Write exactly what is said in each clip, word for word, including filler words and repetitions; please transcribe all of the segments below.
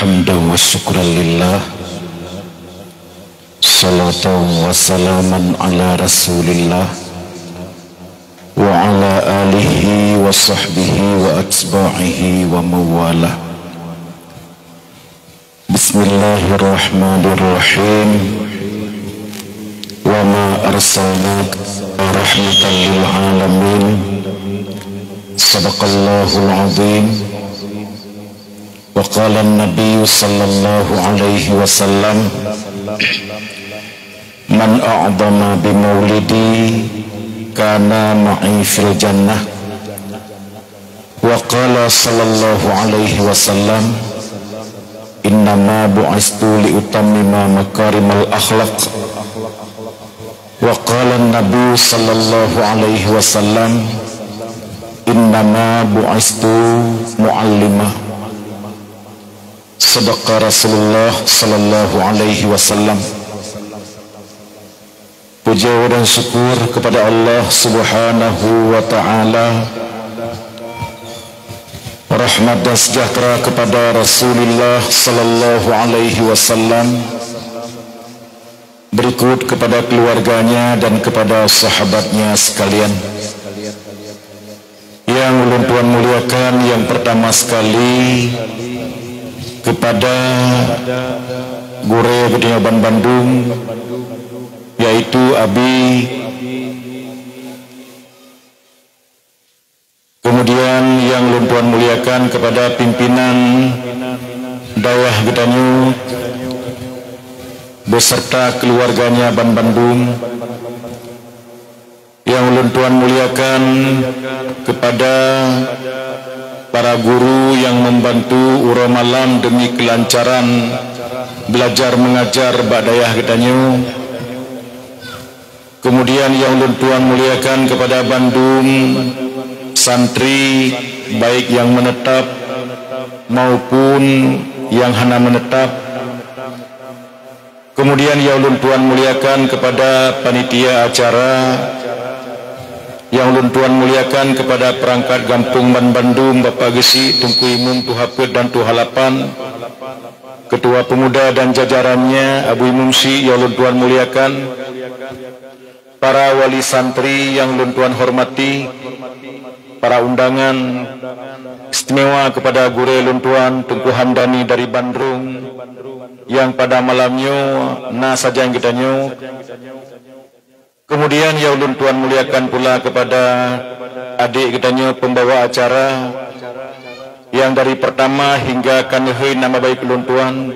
Hamdan wa syukran lillah. Salatan wa salaman ala Rasulillah wa ala alihi wa sahbihi wa atba'ihi wa mawalah. Bismillahirrahmanirrahim. Wa ma arsalnaka rahmatan lil alamin. Sadaqallahul azim. Wa qala an-nabiy sallallahu alaihi wasallam, "Man a'dhama bi maulidi kana ma'i fil jannah." Wa qala sallallahu alaihi wasallam, "Innama bu'istu li utammima makarimal akhlaq." Wa qala an-nabiy sallallahu alaihi wasallam, "Innama bu'istu mu'allima." Sadaqa Rasulullah sallallahu alaihi wasallam. Puja dan syukur kepada Allah Subhanahu wa taala. Rahmat dan sejahtera kepada Rasulullah sallallahu alaihi wasallam. Berikut kepada keluarganya dan kepada sahabatnya sekalian. Yang ulôn tuan muliakan, yang pertama sekali kepada gurée geutanyoe ban bandum, yaitu Abi. Kemudian yang ulôn tuan muliakan kepada pimpinan dayah geutanyoe beserta keluarganya ban bandum. Yang ulôn tuan muliakan kepada para guru yang membantu uroe malam demi kelancaran belajar mengajar bak dayah geutanyoe. Kemudian yang ulôn tuan muliakan kepada bandum santri, baik yang menetap maupun yang hana menetap. Kemudian yang ulôn tuan muliakan kepada panitia acara, yang ulôn tuan muliakan kepada perangkat gampông ban bandum, Bapak Geuchik, Teungku Imum, Tuha Peuet dan Tuha Lapan, Ketua Pemuda dan jajarannya, Abu Imum Syik yang ulôn tuan muliakan, para wali santri yang ulôn tuan hormati, para undangan istimewa kepada gurée ulôn tuan Teungku Hamdani dari Bandrung, yang pada malam nyoe na sajan geutanyoe. Kemudian yang ulôn tuan muliakan pula kepada adik geutanyoe pembawa acara, yang dari pertama hingga ka neuhôi nama baik ulôn tuan,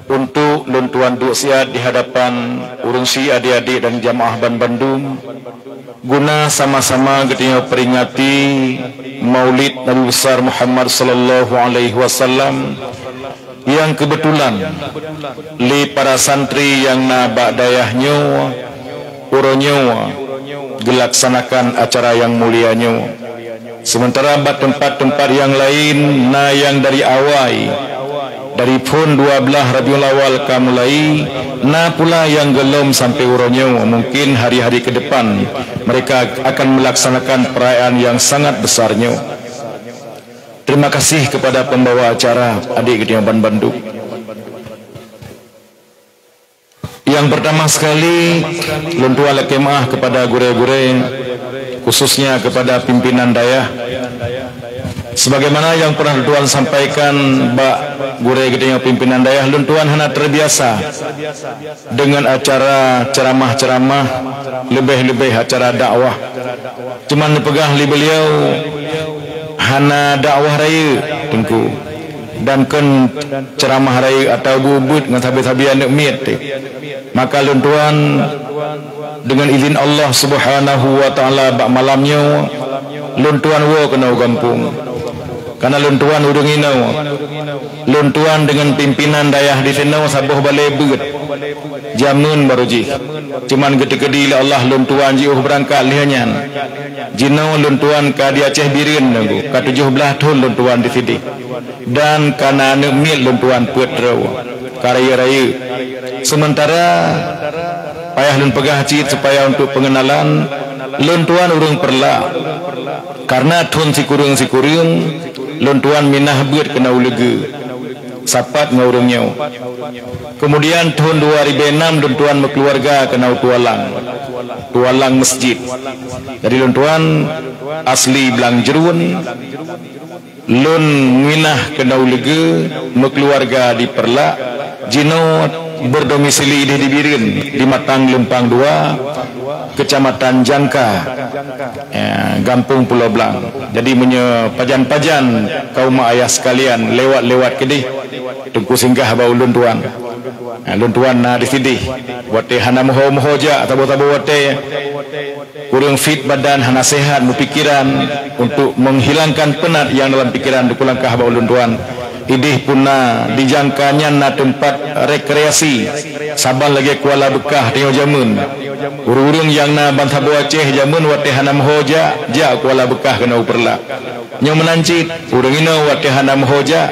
untuk ulôn tuan duek siat di hadapan ureuëng syik, adik-adik dan jamaah ban bandum, guna sama-sama geutanyoe peringati Maulid Nabi Besar Muhammad sallallahu alaihi wasallam, yang kebetulan lé para santri nyang na bak dayah nyoe, uroe nyoe geulaksanakan acara nyang mulia nyoe. Sementara bak teumpat-teumpat nyang laén na nyang dari awai, dari phon dua blaih Rabiul Awal ka mulai, na pula nyang geulom sampai uroe nyoe, mungkin hari-hari ke depan mereka akan melaksanakan perayaan yang sangat besar nyoe. Terima kasih kepada pembawa acara, adik geutanyoe ban bandum. Yang pertama sekali, lôn tuan lakée meuáh kepada gurée-gurée, khususnya kepada pimpinan dayah. Sebagaimana yang pernah lôn tuan sampaikan bak gurée geutanyoe pimpinan dayah, lôn tuan hana terbiasa dengan acara ceramah-ceramah, leubeh-leubeh acara dakwah. Cuman neupeugah lé beliau, hana dakwah rayeuk, Teungku, dan kon ceramah rayeuk atawa beuet ngon sabe-sabe aneuëk miet teuh. Maka lôn tuan deungon izin Allah Subhanahu wa Taala bak malam nyoe, lôn tuan woe keunoe u gampông. Kana lôn tuan ureuëng inoe, lôn tuan deungon pimpinan dayah disinoe saboh balée beuet. Jameun barô jih. Cuman geuteukeudi lé Allah lôn tuan jiôh beurangkat lheueh nyan. Jinoe lôn tuan ka di Aceh Bireuen nunggu, ka tujoh blaih thon lôn tuan disideh. Dan kana aneuëk miet lôn tuan peuet droe, ka rayeuk-rayeuk. Sementara payah lôn peugah cit supaya untuk pengenalan, lôn tuan ureuëng Peureulak. Karena thon sikureueng-sikureueng lôn tuan minah beuet keunoe u Leugeu. sapat ngon ureuëng nyoe. Keumudian thon dua ribée nam lôn tuan meukeuluwarga keunoe u Tualang, Tualang Masjid. Jadi lôn tuan asli Blang Jruen, lôn minah keunoe u Leugée, meukeuluwarga di Peureulak, jinoe berdomisili di, di Bireuen, di Matang Leumpang Dua, Keucamatan Jangka, ya, Gampông Pulo Blang. Jadi meunyoe pajan-pajan kaum ayah sekalian lewat-lewat keudeh, Teungku singgah bak ulôn tuan. Ya, lôn tuan na di sideh. Watée hana meuho-meuho jak, saboh-saboh watée kureueng fit badan, hana sehat meupikiran, untuk menghilangkan penat yang dalam pikiran, Teungku langkah bak ulôn tuan. Ideh pun na, di Jangka nyan na teumpat rekreasi, saban lagée Kuala Beukah tanyoe jameun. Ureuëng-ureuëng nyang na bansaboh Aceh jameun watée hana meuho jak, jak Kuala Beukah keunoe u Peureulak. Nyoe meunan cit, ureuëng inoe watée hana meuho jak,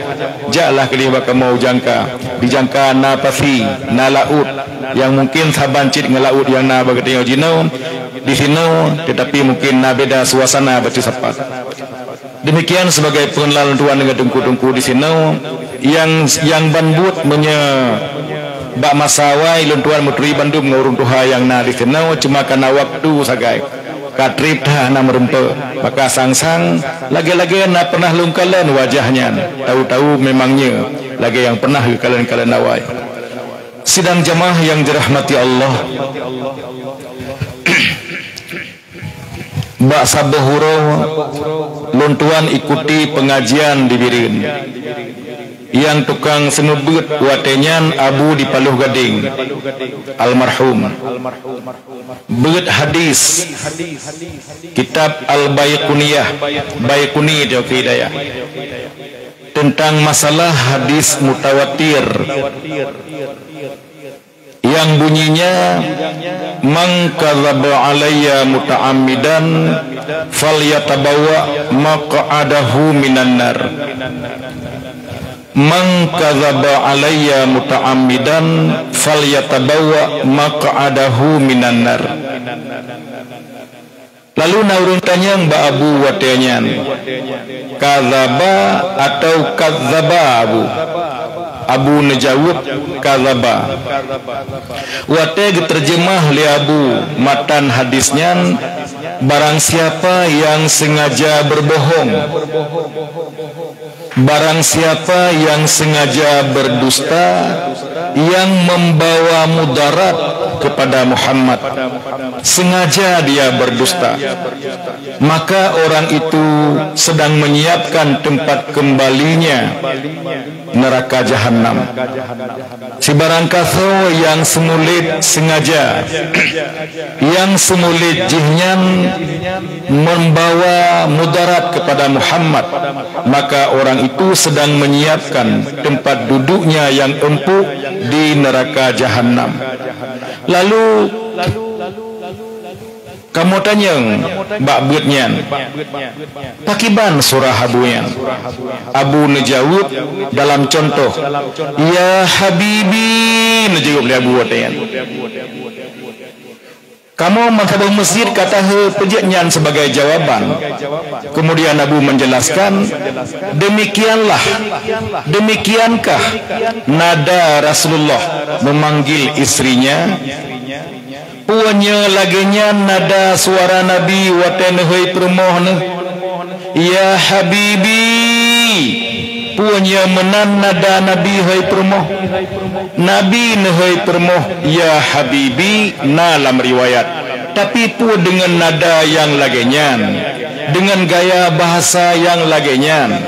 jaklah keudeh bak kamoe u Jangka. Di Jangka na pasi, na laôt, nyang mungken saban cit ngon laôt nyang na bak geutanyoe jinoe, di sinoe, teutapi mungken na beda suasana bacut sapat. Demikian sebagai pengenalan lôn tuan deungon teungku-teungku di sinoe, nyang, nyang ban buet meunyoe bak masa awai lôn tuan meuturi bandum ngon ureuëng tuha nyang na di sinoe, cuma kana waktu sagai. Ka treb that hana meurumpok, maka sang-sang lagée-lagée na pernah lôn kalon wajah nyan, tahu-tahu memang nyoe lagée nyang pernah geukalon-kalon awai. Sidang jamaah yang dirahmati Allah, bak saboh uroe lôn tuan ikuti pengajian di Bireuen. Nyang tukang seumeubeuet watée nyan Abu di Paloh Gadeng, almarhum. Beuet hadis, kitab Al-Baiquniyah, Baiquni di Hidayah, teuntang masalah hadis mutawatir. Nyang bunyinya, "Man kadzaba alayya muta'ammidan falyatabawwa maq'adahu minan nar." "Man kadzaba alayya muta'ammidan falyatabawwa maq'adahu minan nar." Lalu na ureuëng tanyong bak Abu watée nyan, "Kadzaba atau kadzaba, Abu?" Abu neujaweueb, "Kadzaba." Watée geuteurjeumah lé Abu matan hadis nyan, "Barang siapa yang sengaja berbohong, barang siapa yang sengaja berdusta, yang membawa mudarat kepada Muhammad, sengaja dia berdusta, maka orang itu sedang menyiapkan tempat kembalinya neraka jahanam. Sibarang kasoe nyang seumuléh sengaja, nyang seumuléh jihnyan membawa mudarat kepada Muhammad, maka orang itu sedang menyiapkan tempat duduknya yang empuk di neraka jahanam." Lalu kamoe tanyong bak beuet nyan, "Pakiban surah Abu nyan?" Abu neujaweueb dalam contoh, "Ya Habibi," neujaweueb lé Abu watée nyan. Kamoe meusaboh meuseujid ka tahe peujeuet nyan sebagai jawaban. Kemudian Abu menjelaskan, "Demikianlah, demikiankah nada Rasulullah memanggil istrinya?" Peue nyoe lagée nyan nada suara Nabi watée neuhôi peurumoh neuh, "Ya Habibi"? Peue nyoe meunan nada Nabi hôi peurumoh? Nabi neuhôi peurumoh, "Ya Habibi", na lam riwayat. Tapi peue deungon nada nyang lagée nyan, deungon gaya bahasa nyang lagée nyan?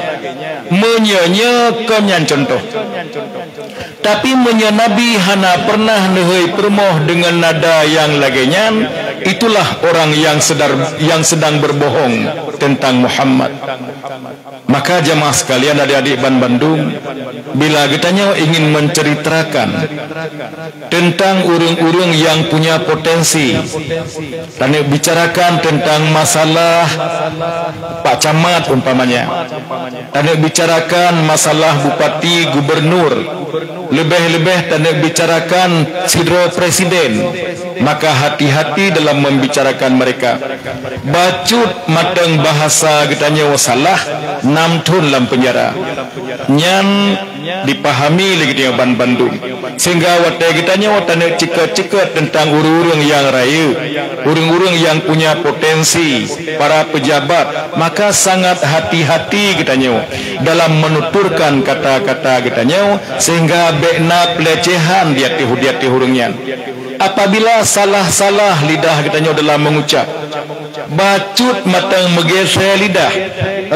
Meunyoe nyoe kon nyan cuntoh. Tapi meunyoe Nabi hana peureunah neuhôi peurumoh deungon nada nyang lagée nyan, itulah orang yang sedar-, yang sedang berbohong tentang Muhammad. Maka jamaah sekalian, adik-adik ban bandum, bila geutanyoe ingin menceritakan tentang ureuëng-ureuëng yang punya potensi, taneuk bicarakan tentang masalah Pak Camat umpamanya, taneuk bicarakan masalah bupati, gubernur, leubeh-leubeh taneuk bicarakan sidroe presiden, maka hati-hati dalam membicarakan mereka. Bacut mantong bahasa geutanyoe salah, Nam thon lam peunjara. Nyan dipahami lé geutanyoe ban bandum. Sehingga watée geutanyoe taneuk ceukot-ceukot teuntang ureuëng-ureuëng nyang rayeuk, ureuëng-ureuëng nyang punya potensi, para pejabat, maka sangat hati-hati geutanyoe dalam menuturkan kata-kata geutanyoe, sehingga bék na peulecehan di ateueh, di ateueh ureuëng nyan. Apabila salah-salah lidah geutanyoe dalam mengucap, bacut mantong meugeusé lidah,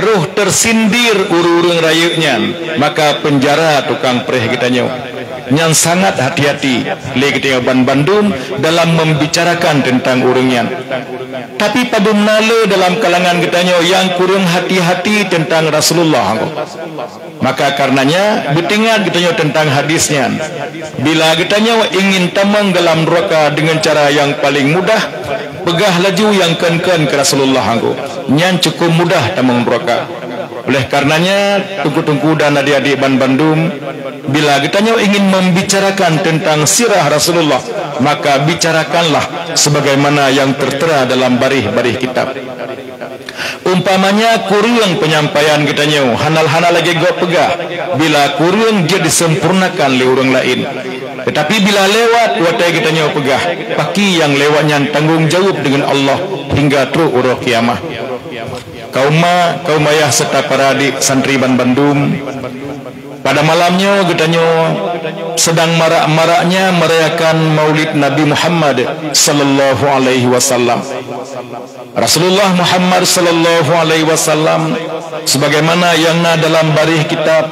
roh teusindir ureuëng-ureuëng rayeuk nyan, maka peunjara tukang preh geutanyoe. Nyan sangat hati-hati lé geutanyoe ban bandum dalam membicarakan teuntang ureuëng nyan. Tapi padum na le dalam kalangan geutanyoe nyang kureueng hati-hati teuntang Rasulullah. Maka karenanya, beuteuingat geutanyoe teuntang hadis nyan. Bila geutanyoe ingin tamong dalam nuraka deungon cara nyang paleng mudah, peugah laju nyang kon-kon keu Rasulullah anggô. Nyan cukup mudah tamong nuraka. Oleh karenanya, teungku-teungku dan adik-adik ban bandum, bila geutanyoe ingin membicarakan teuntang sirah Rasulullah, maka bicarakanlah sebagaimana nyang tertera dalam baréh-baréh kitab. Umpamanya kureueng peunyampaian geutanyoe hana, hana lagée gob peugah, bila kureueng jeuet disempurnakan lé ureuëng laén. Teutapi bila lewat watée geutanyoe peugah, paki nyang lewat nyan tanggong jaweueb deungon Allah hingga trok uroe kiamah. Kaum ma, kaum ayah serta para adik santri ban bandum, pada malam nyoe geutanyoe sedang marak-maraknya merayakan Maulid Nabi Muhammad sallallahu alaihi wasallam. Rasulullah Muhammad sallallahu alaihi wasallam, sebagaimana nyang na dalam baréh kitab,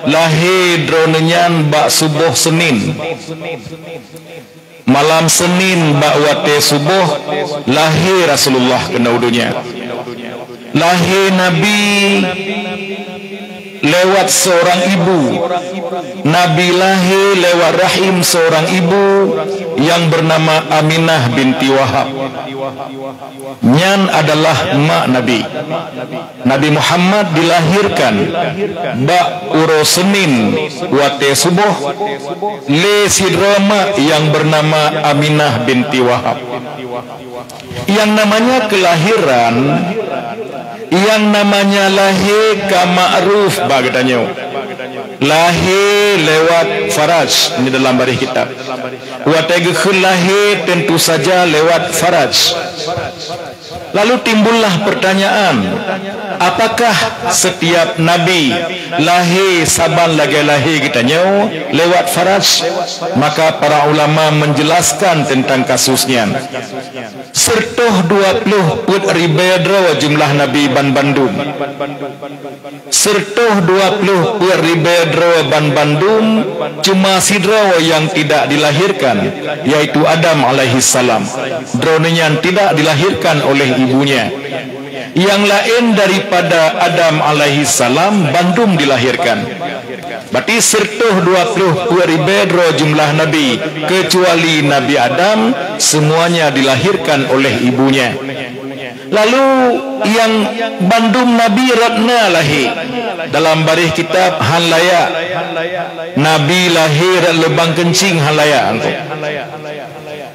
lahé droeneuh nyan bak suboh Senin. Malam Senin bak watée suboh, lahé Rasulullah keunoe donya. Lahé Nabi lewat seorang ibu. Nabi lahé lewat rahim seorang ibu yang bernama Aminah binti Wahab. Nyan adalah mak Nabi. Nabi Muhammad dilahirkan bak uroe Senin watée suboh lé sidroe mak yang bernama Aminah binti Wahab. Yang namanya kelahiran, yang namanya lahé ka makruf bak geutanyoe. Lahé lewat faraj, ini dalam baréh kitab. Watée geukheun lahé tentu saja lewat faraj. Lalu timbullah pertanyaan, apakah setiap nabi lahé saban lagée lahé geutanyoe lewat faraj? Maka para ulama menjelaskan tentang kasus nyan. Siratoh dua ploh peuet ribée droe jumlah nabi ban bandum. Siratoh dua ploh peuet ribée droe ban bandum, cuma sidroe nyang tidak dilahirkan, yaitu Adam alaihissalam. Droeneuh nyan tidak dilahirkan oleh ibunya. Nyang laén daripada Adam alaihissalam bandum dilahirkan. Berarti siratoh dua ploh peuet ribée droe jumlah nabi, kecuali Nabi Adam, semuanya dilahirkan oleh ibunya. Lalu nyang bandum nabi rot na lahé. Dalam baréh kitab han layak. Nabi lahé rot lubang keuncing han layak anggô.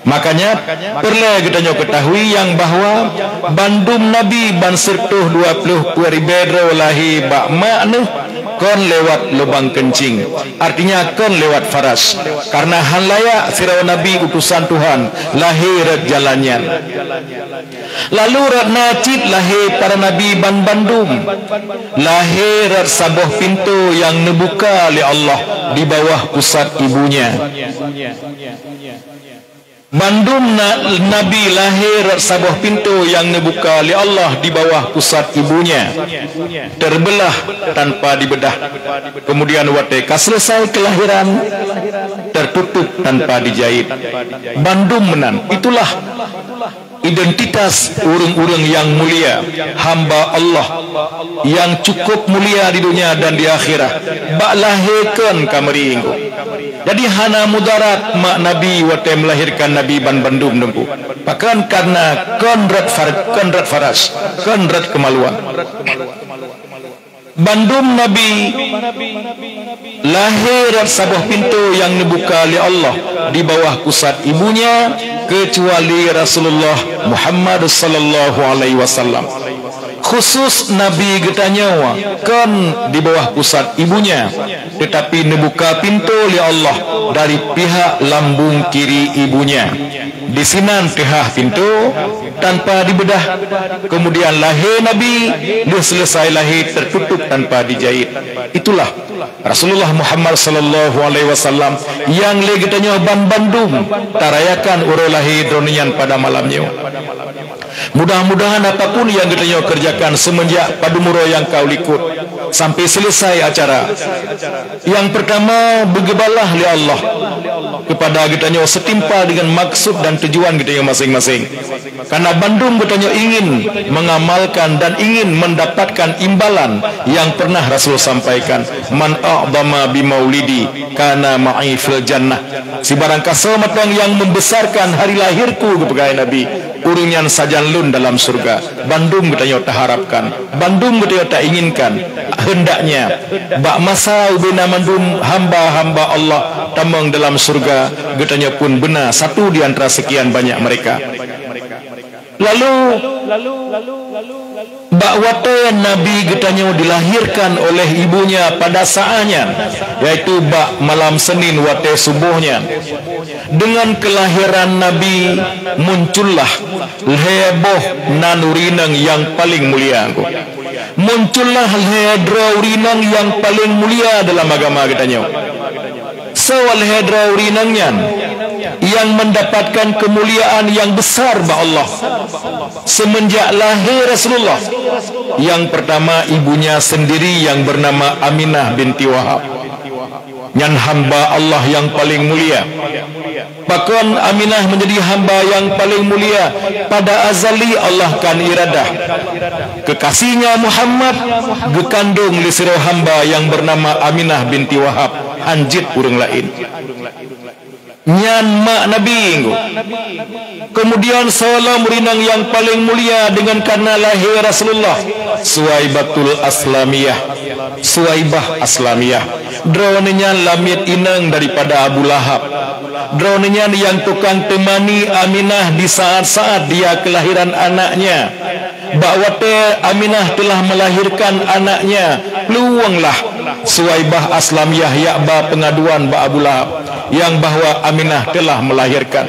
Makanya, peureulée geutanyoe keutahui nyang bahwa bandum nabi ban siratoh dua ploh peuet ribée droe lahé bak mak neuh kon lewat lubang keuncing, artinya kon lewat faraj, karena han layak sidroe nabi utosan Tuhan lahé rot jalan nyan. Lalu rot na cit lahé para nabi ban bandum, lahé rot saboh pintoe nyang neubuka lé Allah di bawah pusat ibunya. Bandum na-, nabi lahé rot saboh pintoe nyang neubuka lé Allah di bawah pusat ibunya, terbelah tanpa dibedah. Kemudian watée ka selesai kelahiran, tertutup tanpa dijahit. Bandum meunan, itulah identitas ureuëng-ureuëng nyang mulia, hamba Allah nyang cukup mulia di dunia dan di akhirat, bak lahé kon ka meuri anggô. Jadi hana mudarat mak nabi watée melahirkan nabi ban bandum teungku. Pakon? Karena kon rot far-, kon rot faraj, kon rot keumaluan. Bandum nabi lahé rot saboh pintoe nyang neubuka lé Allah di bawah pusat ibunya, kecuali Rasulullah Muhammad sallallahu alaihi wasallam. Khusus Nabi geutanyoe kon di bawah pusat ibunya, tetapi neubuka pintoe lé Allah dari pihak lambung kiri ibunya. Di sinan teuhah pintoe tanpa dibeudah. Kemudian lahé Nabi, lheueh seuleusai lahé teututup tanpa dijait. Itulah Rasulullah Muhammad sallallahu alaihi wasallam nyang lé geutanyoe banmandum tarayakan uroe lahé droeneuh nyan pada malam nyoe. Mudah-mudahan apapun nyang geutanyoe keureujakan seumeunjak padum uroe nyang ka u likot sampai seuleusai acara, nyang peurtama beugeubalah lé Allah keupada geutanyoe seutimpal deungon maksud dan tujuan geutanyoe maséng-maséng. Karena bandum geutanyoe ingin mengamalkan dan ingin mendapatkan imbalan nyang pernah Rasul sampaikan, "Man a'dhama bi maulidi kana ma'i fil jannah." Sibarang kasoe mantong nyang membesarkan hari lahirku, geupeugah Nabi, ureuëng nyan sajan lôn dalam syurga. Bandum geutanyoe taharapkan, bandum geutanyoe tainginkan, hendaknya bak masa ubena mandum hamba-hamba Allah tamong dalam syurga, geutanyoe pun beuna satu di antara sekian banyak mereka. Lalu, bak watée Nabi geutanyoe dilahirkan oleh ibunya pada saat nyan, yaitu bak malam Senin watée suboh nyan, deungon keulahiran Nabi muncullah lhée boh nan ureuëng inong nyang paleng mulia. Muncullah lhée droe ureuëng inong nyang paleng mulia dalam agama geutanyoe. Soe lhée droe ureuëng inong nyan nyang mendapatkan keumuliaan nyang besar bak Allah? Seumeunjak lahé Rasulullah, nyang peurtama ibunya seundiri nyang beunama Aminah binti Wahab. Nyan hamba Allah nyang paleng mulia. Pakon Aminah meunjadi hamba nyang paleng mulia? Pada azali Allah kan iradah, keukasihnya Muhammad geukandong lé sidroe hamba nyang beunama Aminah binti Wahab, hán jeuet ureuëng laén. Nyan mak Nabi, keumudian soe lom ureuëng inong nyang paleng mulia deungon kareuna lahé Rasulullah, Suwaibatul Aslamiyah, Suwaibah Aslamiyah. Droeneuh nyan lamiet inong daripada Abu Lahab. Droeneuh nyan nyang tukang teumani Aminah di saat-saat dia keulahiran anaknya. Bak watée Aminah telah melahirkan anaknya, plueng lah Suwaibah Aslamiyah jak ba peungaduan bak Abu Lahab nyang bahwa Aminah telah melahirkan.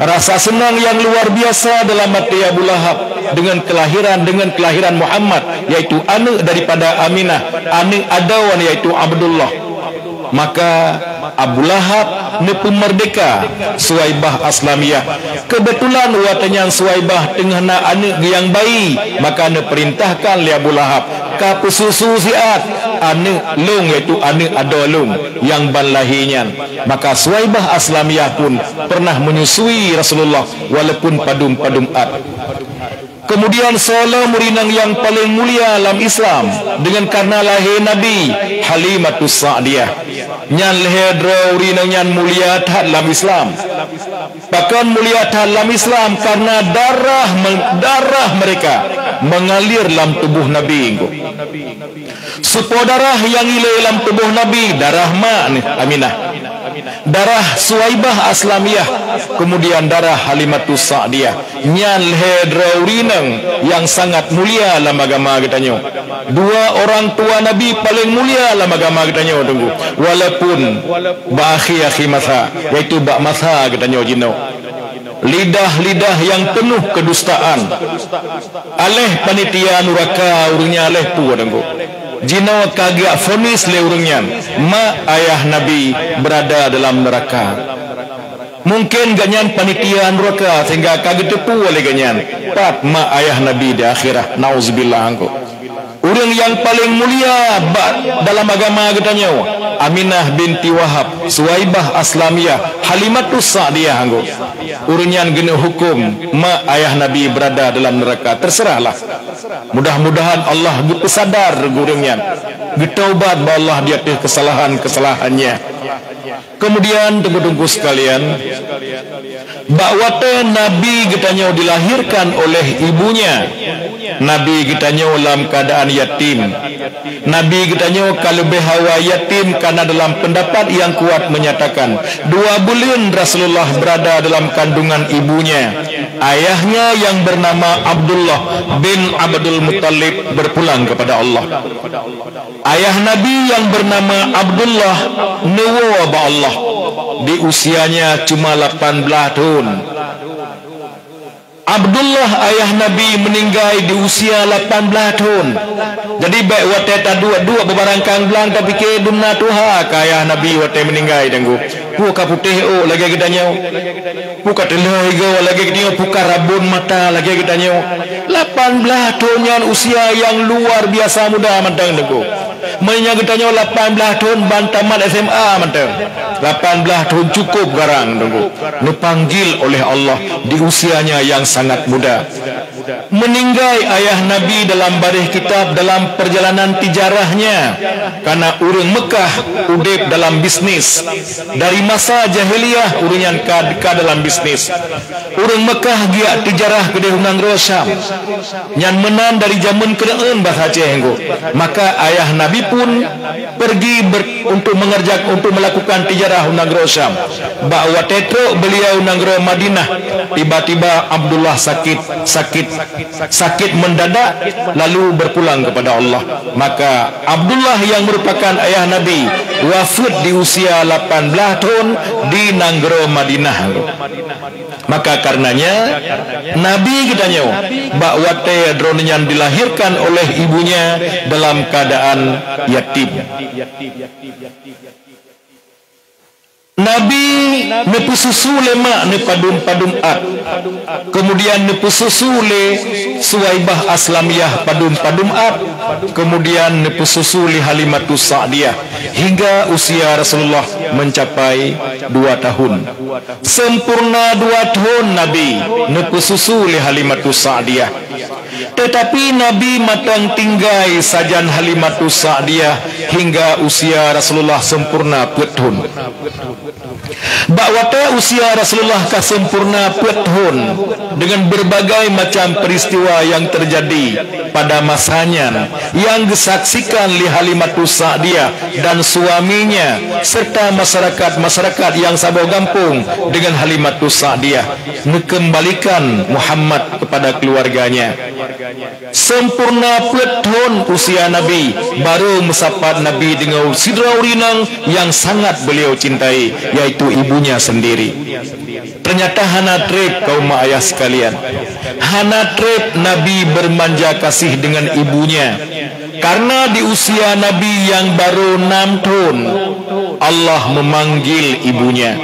Rasa seunang nyang luar biasa dalam até Abu Lahab deungon keulahiran, deungon keulahiran Muhammad, yaitu aneuëk daripada Aminah, aneuëk adoe yaitu Abdullah. Maka Abu Lahab neupeumeurdeka Suwaibah Aslamiyah. Keubeutulan watée nyan Suwaibah teungoh na aneuëk geuh nyang bayi, maka neupeurintahkan lé Abu Lahab, "Ka peususu siat aneuëk lôn, yaitu aneuëk adoe lôn nyang ban lahé nyan." Maka Suwaibah Aslamiyah pun pernah menyusui Rasulullah walaupun padum-padum át. Keumudian soe lom ureuëng inong nyang paleng mulia lam Islam deungon kareuna lahé Nabi, Halimatus Sa'diyah. Nyan lhée droe ureuëng inong nyan mulia that lam Islam. Pakon mulia that lam Islam? Kareuna darah me-, darah mereka mengalir lam tuboh Nabi. Supo darah nyang ilée lam tuboh Nabi, darah mak neuh Aminah, darah Suwaibah Aslamiyah, keumudian darah Halimatus Sa'diyah. Nyan lhée droe ureuëng inong nyang sangat mulia lam agama geutanyoe. Dua orang tua Nabi paleng mulia lam agama geutanyoe, Teungku. Walaupun bak akhé-akhé masa, yaitu bak masa geutanyoe jinoe. Lidah-lidah nyang peunoh keudustaan. Aléh panitia nuraka ureuëng nyan aléh peue, Teungku. Jinoe ka geujak vonis lé ureuëng nyan, mak ayah Nabi berada dalam neraka. Mungken gobnyan panitia nuraka sehingga ka geuteupeue lé gobnyan pat mak ayah Nabi di akhirat. Nauzubillah, Teungku. Ureuëng nyang paleng mulia bak dalam agama geutanyoe, Aminah binti Wahab, Suwaibah Aslamiyah, Halimatus Sa'diyah, Teungku. Ureuëng nyan geuneuk huköm mak ayah Nabi berada dalam neraka. Terserahlah. Mudah-mudahan Allah geupeusadar ureuëng nyan, geutaubat bak Allah di ateueh keusalahan-keusalahannya. Keumudian, Teungku-teungku sekalian, bak watée Nabi geutanyoe dilahirkan oleh ibunya, Nabi geutanyoe lam keuadaan yatim. Nabi geutanyoe ka leubeh awai yatim, karna dalam peundapat nyang kuat menyatakan, dua buleuen Rasulullah berada dalam kandungan ibunya. Ayahnya yang bernama Abdullah bin Abdul Muttalib berpulang kepada Allah. Ayah Nabi yang bernama Abdullah neuwoe bak Allah di usianya cuma lapan blaih thon. Abdullah ayah Nabi meuninggai di usia lapan blaih thon. Jadi, bék watée taduek-duek beubarangkang blang tapike dumna tuha ka ayah Nabi watée meuninggai, Teungku. Peue ka putéh ôk lagée geutanyoe? Peue ka teuloh igoe lagée geutanyoe? Peue ka rabon mata lagée geutanyoe? Lapan blaih thon nyan usia nyang luar biasa muda mantong, Teungku. Meunyoe geutanyoe lapan blaih thon ban tamat S M A mantong. Lapan blaih thon cukup garang, Teungku. Neupanggil oleh Allah di usianya yang sangat muda. Meuninggai ayah Nabi dalam baréh kitab dalam peurjalanan tijarahnya, karna ureuëng Meukah udeb dalam bisnis. Dari masa jahiliyah ureuëng nyan ka, ka dalam bisnis. Ureuëng Meukah geujak tijarah keudeh u nanggroe Syam. Nyan meunan dari jameun keuneuen basa Aceh, Teungku. Maka ayah Nabi pun pergi ber-, untuk mengerjak-, untuk melakukan tijarah u nanggroe Syam. Bak watée trok beliau u nanggroe Madinah, tiba-tiba Abdullah sakit, sakit, sakit mendadak, lalu berpulang kepada Allah. Maka Abdullah yang merupakan ayah Nabi wafeuet di usia lapan blaih thon di nanggroe Madinah. Maka karenanya, Nabi geutanyoe bak watée droeneuh nyan dilahirkan oleh ibunya dalam keadaan yatim. Nabi neupeususu lé mak neuh padum-padum at, kemudian neupeususu lé Suwaibah Aslamiyah padum-padum at, kemudian neupeususu lé Halimatus Sa'diyah hingga usia Rasulullah mencapai dua tahun. Sempurna dua thon Nabi neupeususu lé Halimatus Sa'diyah. Teutapi Nabi mantong tinggai sajan Halimatus Sa'diyah hingga usia Rasulullah sempurna peuet thon. Bak watée usia Rasulullah ka sempurna peuet thon, dengan berbagai macam peristiwa yang terjadi pada masa nyan, yang geusaksikan lé Halimatus Sa'diyah dan suaminya, serta masyarakat-masyarakat yang saboh gampông dengan Halimatus Sa'diyah, neukeumbalikan Muhammad kepada keluarganya. Sempurna peuet thon usia Nabi, barô meusapat Nabi deungon sidroe ureuëng inong nyang sangat beliau cintai, yaitu ibunya sendiri. Ternyata hana treb, kaum mak ayah sekalian. Hana treb Nabi bermanja kasih dengan ibunya. Karena di usia Nabi yang baru enam thon, Allah memanggil ibunya.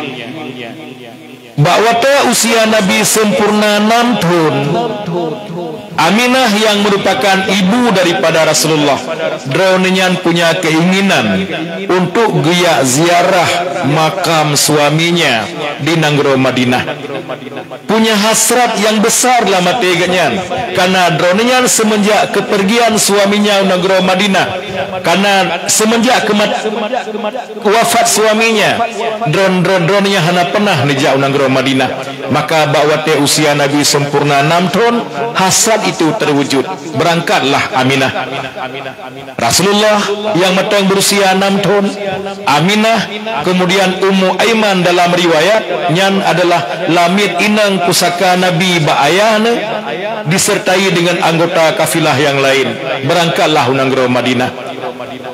Bak watée usia Nabi sempurna enam thon, Aminah yang merupakan ibu daripada Rasulullah, droeneuh nyan punya keinginan untuk geujak ziarah makam suaminya di nanggroe Madinah. Punya hasrat yang besar lam até geuhnyan, karena droeneuh nyan semenjak kepergian suaminya u nanggroe Madinah, karena semenjak kemat-, wafat suaminya, droen-, droen-, droeneuh nyan hana pernah neujak u nanggroe Madinah. Maka bak watée usia Nabi sempurna enam thon, hasrat itu terwujud. Berangkatlah Aminah. Rasulullah yang mantong berusia enam thon, Aminah, kemudian Ummu Aiman dalam riwayat, nyan adalah lamiet inong pusaka Nabi bak ayah neuh, disertai dengan anggota kafilah yang lain, berangkatlah u nanggroe Madinah.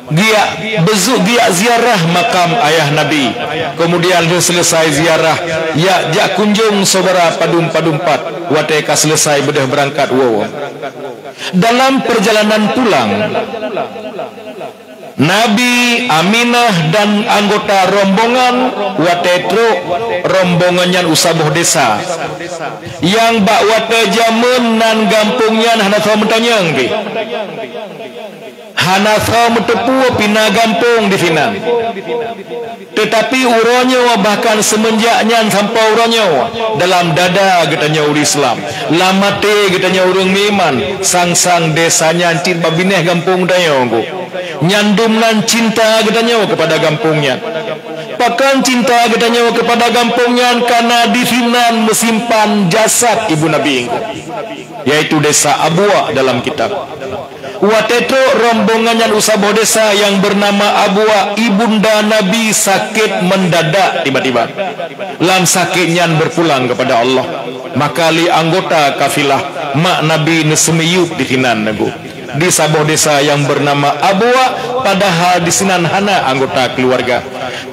Geujak beuzuk, geujak ziarah makam ayah Nabi. Kemudian lheueh selesai ziarah, jak, jak kunjong syedara padum-padum pat, watée ka selesai beudôh beurangkat woe. Dalam perjalanan pulang, Nabi, Aminah dan anggota rombongan watée trok, rombongan nyan u saboh desa. Nyang bak watée jameun nan gampông nyan hana soe meutanyong pih. Hana soe meuteupeue pih na gampông disinan. Teutapi uroe nyoe, bahkan seumeunjak nyan sampoe uroe nyoe, dalam dada geutanyoe ureuëng Islam, lam até geutanyoe ureuëng meuiman, sang-sang desa nyan cit bak binéh gampông tanyoe, Teungku. Nyan dum nan cinta geutanyoe keupada gampông nyan. Pakon cinta geutanyoe keupada gampông nyan? Kareuna disinan meusimpan jasad ibu Nabi, Teungku. yaitu desa Abuak dalam kitab. Watée trok rombongan nyan u saboh desa nyang beunama Abuak, ibunda Nabi sakét mendadak tiba-tiba. Lam sakét nyan berpulang kepada Allah. Maka lé anggota kafilah mak Nabi neuseumiyueb disinan, Teungku. Di saboh desa nyang beunama Abuak, padahai disinan hana anggota keuluwarga.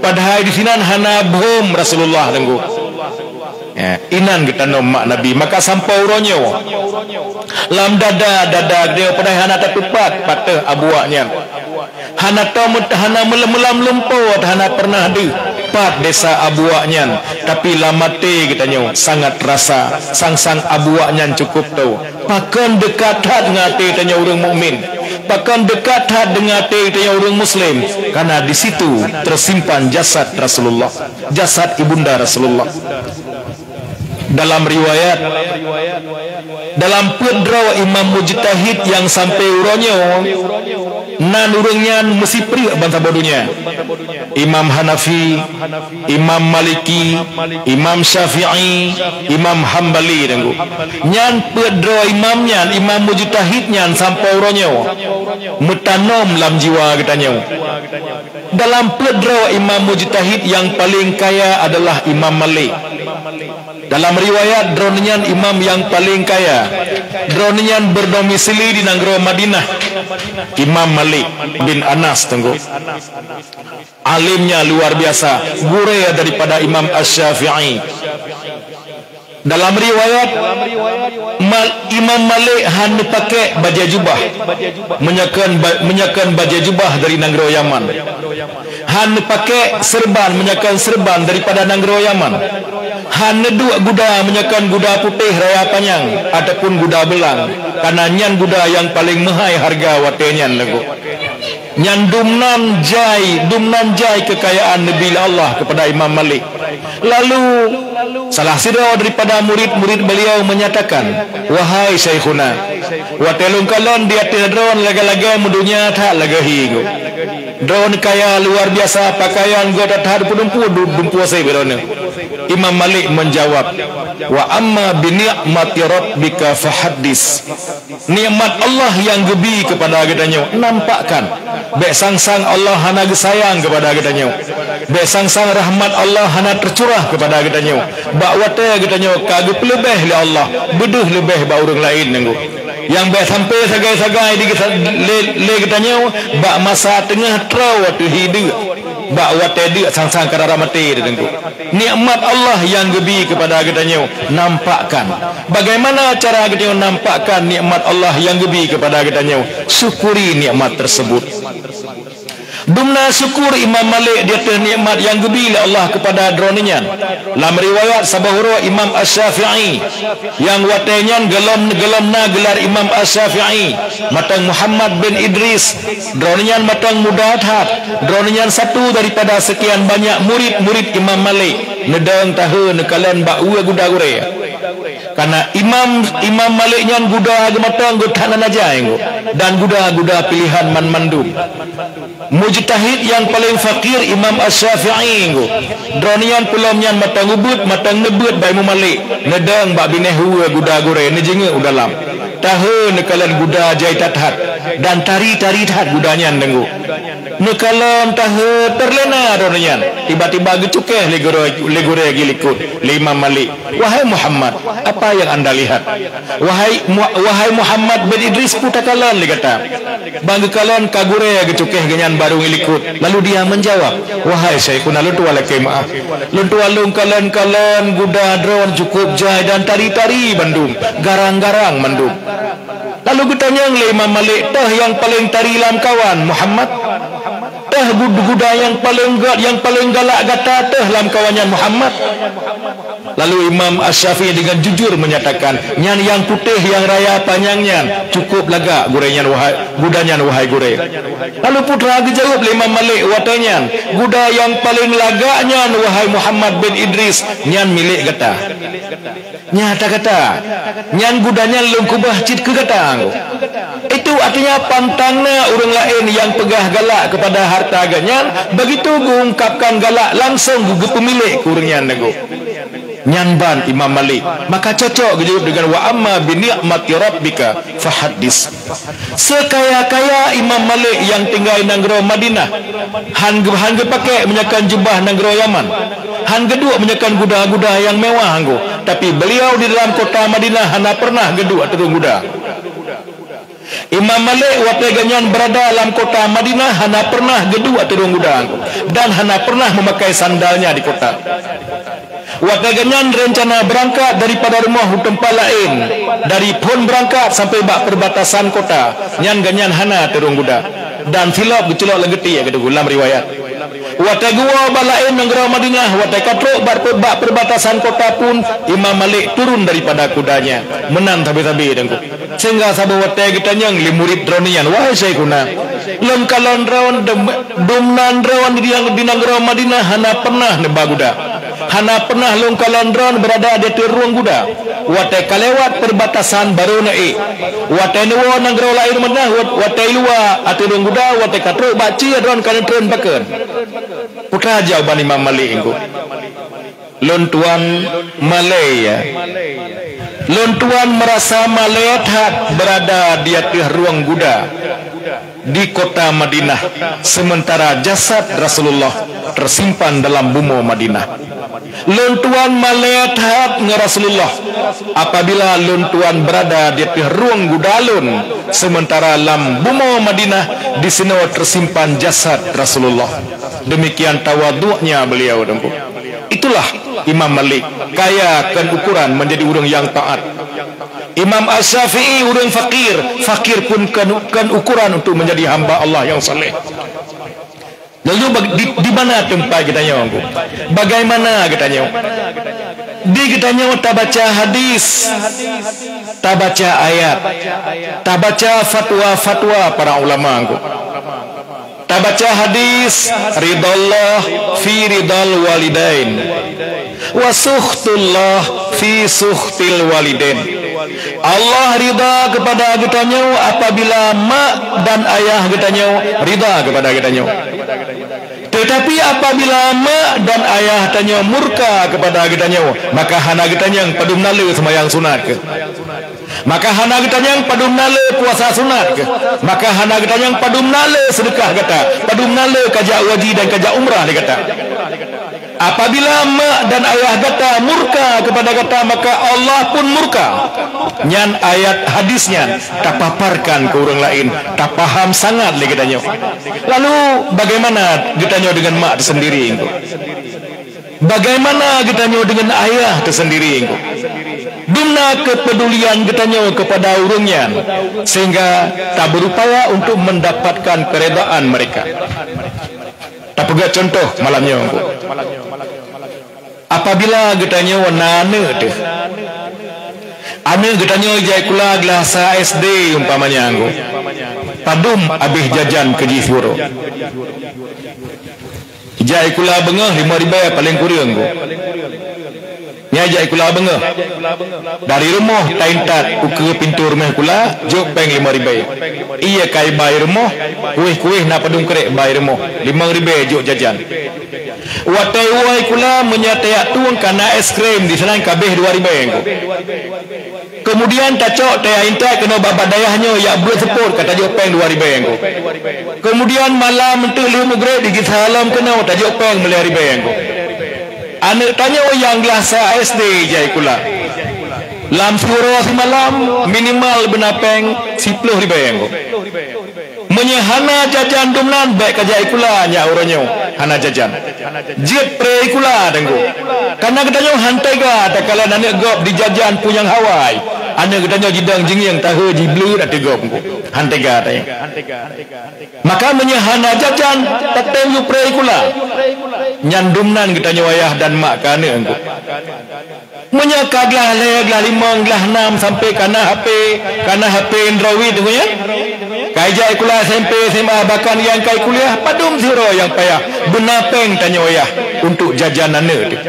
Padahai disinan hana bhom Rasulullah, Teungku. Eh, inan geutanom mak Nabi, maka sampoe uroe nyoe. Lam dada-dada geutanyoe padahai hana tatupat pat Abuak nyan. Hana tom, hana meulam-meulam lumpoe, hana pernah deuh pat desa Abuak nyan. Tapi lam até geutanyoe sangat terasa sang-sang Abuak nyan cukup toe. Pakon dekat that ngon até tanyoe ureuëng mukmin. Pakon dekat that dengan até tanyoe ureuëng muslim. Karena di situ tersimpan jasad Rasulullah, jasad ibunda Rasulullah. Dalam riwayat, dalam peuet droe imam mujtahid nyang sampai uroe nyoe, nan ureuëng nyan meusipreuk bansaboh donya. Imam Hanafi, Imam Maliki, Imam Syafi'i, Imam Hambali, Teungku. Nyan peuet droe imam nyan, imam mujtahid nyan sampoe uroe nyoe meutanom lam jiwa geutanyoe. Dalam peuet droe imam mujtahid nyang paleng kaya adalah Imam Malik. Dalam riwayat, droeneuh nyan imam nyang paleng kaya. Droeneuh nyan berdomisili di nanggroe Madinah. Imam Malik bin Anas, Teungku. Alimnya luar biasa, gurée daripada Imam Asy-Syafi'i. Dalam riwayat, Mal-, Imam Malik hana pakai bajée jubah, meunyoe kon ba-, meunyoe kon bajée jubah dari nanggroe Yaman. Hana pakai seureuban, meunyoe kon seureuban daripada nanggroe Yaman. Hana duek guda, meunyoe kon guda putéh raya panyang ataupun guda beulang, karena nyan guda nyang paleng meuhai hareuga watée nyan, Teungku. Nyan dumnan jai, dumnan jai keukayaan neubi lé Allah keupada Imam Malik. Lalu, salah sidroe daripada murid-murid beliau menyatakan, "Wahai Syaikhuna, watée lôn kalon di ateueh droeneuh lagée-lagée meudonya that lagée hi geuh. Droeneuh kaya luar biasa, pakaian geuh that-that dumpeue, dumpeue seb droeneuh." Imam Malik menjawab, "Wa amma bi ni'mati rabbika fahaddis." Nikmat Allah nyang geubi keupada geutanyoe, nampakkan. Bék sang-sang Allah hana geusayang keupada geutanyoe. Bék sang-sang rahmat Allah hana teucurah keupada geutanyoe. Bak watée geutanyoe ka geupeuleubeh lé Allah, beudeuh leubeh bak ureuëng laén, Teungku. Nyang bék sampai sagai-sagai di geusa-, lé, lé geutanyoe bak masa teungoh troe ateueh hi deuk. Bak watée deuk sang-sang ka rara maté, Teungku. Nikmat Allah nyang geubi keupada geutanyoe nampakkan. Bagaimana cara geutanyoe nampakkan nikmat Allah nyang geubi keupada geutanyoe? Syukuri nikmat tersebut. Dumna syukur Imam Malik di ateueh nikmat nyang geubi lé Allah keupada droeneuh nyan. Lam riwayat saboh uroe Imam Asy-Syafi'i, nyang watée nyan golom, golom na geular Imam Asy-Syafi'i, mantong Muhammad bin Idris, droeneuh nyan mantong muda that, droeneuh nyan satu daripada sekian banyak murid-murid Imam Malik, neudong tahe neukalon bak ueh guda gurée. Karena Imam, Imam Malik nyan guda geumatang geuh that na jai geuh, dan guda-guda pilihan man mandum. Mujtahid nyang paleng fakir Imam Asy-Syafi'i geuh. Droeneuh nyan peulom nyan mantong ubeuet, mantong neubeuet bak Imam Malik, neudong bak binéh ueh guda gurée, neujeungeuk u dalam. Tahe neukalon guda jai that-that dan tari-tari that guda nyan, Teungku. Neukalon tahe teurlena droeneuh nyan, tiba-tiba geucukéh lé gurée, lé gurée geulikot lé Imam Malik, "Wahai Muhammad, apa yang Anda lihat?" "Wahai Mu-, wahai Muhammad bin Idris, peue takalon lé gata?" Ban geukalon ka gurée geucukéh geuhnyan barô geulikot, lalu dia menjawab, "Wahai Syaikhuna, lôn tuan lakée meuáh. Lôn tuan lôn kalon-kalon guda droeneuh cukup jai dan tari-tari bandum, garang-garang mandum." Lalu geutanyong lé Imam Malik, "Toh nyang paleng tari lamkawan, Muhammad? Toh gud-, guda nyang paleng gét, nyang paleng galak gata toh lamkawan nyan, Muhammad?" Lalu Imam Asy-Syafi'i dengan jujur menyatakan, "Nyan nyang putéh nyang raya panyang nyan, cukup lagak gurée nyan, wahai, guda nyan, wahai gurée." Lalu putra geujaweueb lé Imam Malik watée nyan, "Guda nyang paleng lagak nyan, wahai Muhammad bin Idris, nyan milék gata." Nyata gata, nyan guda nyan lôn keubah cit keu gata. Itu artinya pantang na ureuëng laén nyang peugah galak keupada hareuta geuhnyan, begitu geuungkapkan galak langsong geu-, geupeumilek keu ureuëng nyan, Teungku. Nyan ban Imam Malik, maka cocok geujaweueb deungon, "Wa amma bi ni'mati rabbika fahaddis." Seukaya-kaya Imam Malik nyang tinggai nanggroe Madinah, han geu-, han geupaké meunyoe kon jubah nanggroe Yaman, han geuduek meunyoe kon guda-guda nyang mewah anggô, tapi beliau di dalam kota Madinah hana pernah geuduek ateueh rhueng guda. Imam Malik watée gobnyan beurada lam kota Madinah hana pernah geuduek ateueh rhueng guda dan hana pernah meumakai sandalnya di kota. Watée gobnyan reuncana beurangkat daripada rumoh u teumpat laén, dari phon beurangkat sampoe bak peurbatasan kota, nyan gobnyan hana ateueh rhueng guda dan silop geuculok lam geuti, geudeungoe lam riwayat. Watée geuwoe bak laén nanggroe Madinah, watée ka trok bak, bak peurbatasan kota pun, Imam Malik turun daripada kudanya. Meunan sabe-sabe, Teungku. Sehingga saboh watée geutanyong lé murit droeneuh nyan, "Wahai Syaikhuna, lôn kalon droen dem-, dumnan droen di, di nanggroe Madinah hana pernah neuba guda. Hana pernah lôn kalon droen beurada di ateueh rhueng guda. Watée ka lewat peurbatasan barô neuék. Watée neuwoe nanggroe laén Madinah, wat-, watée i luwa ateueh rhueng guda, watée ka trok bak ci droen ka neutreun pakon." Peue jawaban Imam Malik nyan? "Lôn tuan malée, ya. Lôn tuan meurasa malée that beurada di ateueh rhueng guda di kota Madinah, sementara jasad Rasulullah tersimpan dalam bumoe Madinah. Lôn tuan malée that ngon Rasulullah apabila lôn tuan beurada di ateueh rhueng guda lôn, sementara lam bumoe Madinah disinoe tersimpan jasad Rasulullah." Demikian tawaduknya beliau, Teungku. Itulah Imam Malik, kaya kon ukuran menjadi ureuëng nyang taat. Imam Asy-Syafi'i ureuëng fakir, fakir pun kon, kon ukuran untuk menjadi hamba Allah nyang saleh. Lalu bag-, di, di mana tempat geutanyoe, Teungku? Bagaimana geutanyoe? Di geutanyoe tabaca hadis, tabaca ayat, tabaca fatwa-fatwa para ulama, Teungku. Tabaca hadis, "Ridallah fi ridal walidain, wa sukhtullah fi sukhtil walidain." Allah ridha kepada geutanyoe apabila mak dan ayah geutanyoe ridha kepada geutanyoe. Tetapi apabila mak dan ayah tanyoe murka kepada geutanyoe, maka hana geutanyong padum na le seumayang sunat keuh. Maka hana geutanyong padum na le puasa sunat keuh. Maka hana geutanyong padum na le seudeukah gata, padum na le kajak haji dan kajak umrah lé gata. Apabila mak dan ayah gata murka kepada gata, maka Allah pun murka. Nyan ayat hadis nyan tapaparkan keu ureuëng laén, tapaham sangat lé geutanyoe. Lalu, bagaimana geutanyoe deungon mak teusendiri, Teungku? Bagaimana geutanyoe deungon ayah teusendiri, Teungku? Dumna keupedulian geutanyoe keupada ureuëng nyan, sehingga tabeurupaya untuk mendapatkan keredaan mereka. Tapeugah contoh malam nyoe, Teungku. Apabila geutanyoe na aneuëk teuh, aneuëk geutanyoe jai kula glah sa S D umpamanya, Teungku, padum abéh jajan keu jih siuroe? Jai kula beungoh limong ribée paleng kureueng, Teungku. Nyan jai kula beungoh. Dari rumoh taintat ukeue pintoe rumoh kula, jok péng limong ribée. Ié kai bai rumoh, kueh-kueh na padum krek bai rumoh, limong ribée jok jajan. Watée woe kula meunyoe tajak tueng ka na es krim, disinan ka abéh dua ribée, Teungku. Keumudian tacok tajak intat keunoe bak dayah nyoe jak beuet seupôt ka tajok péng dua ribée, Teungku. Keumudian malam eunteuk lheueh mugreb digisa lom keunoe tajok péng meulhèe ribée, Teungku. Aneuëk tanyoe nyang glah sa S D jai kula, lam siuroe simalam minimal beuna péng siploh ribée, Teungku. Meunyoe hana jajan dumnan, bék kajak sikula nyak uroe nyoe hana jajan. Jeuet pré sikula, Teungku. Kareuna geutanyoe han teuga takalon aneuëk gob dijajan peue nyang hawa. Aneuëk geutanyoe jidong jingieng tahe jibleuet ateueh gob, Teungku. Han teuga tanyoe. Maka meunyoe hana jajan, tatem yue pré sikula. Nyan dumnan geutanyoe ayah dan mak keu aneuëk, Teungku. Meunyoe ka glah lhèe, glah limong, glah nam sampoe ka na H P, ka na H P Android, Teungku, ya? Ka ijak sikula S M P, S M A, bahkan nyang ka kuliah, padum sidroe nyang payah beuna péng tanyoe ayah untuk jajan aneuëk teuh.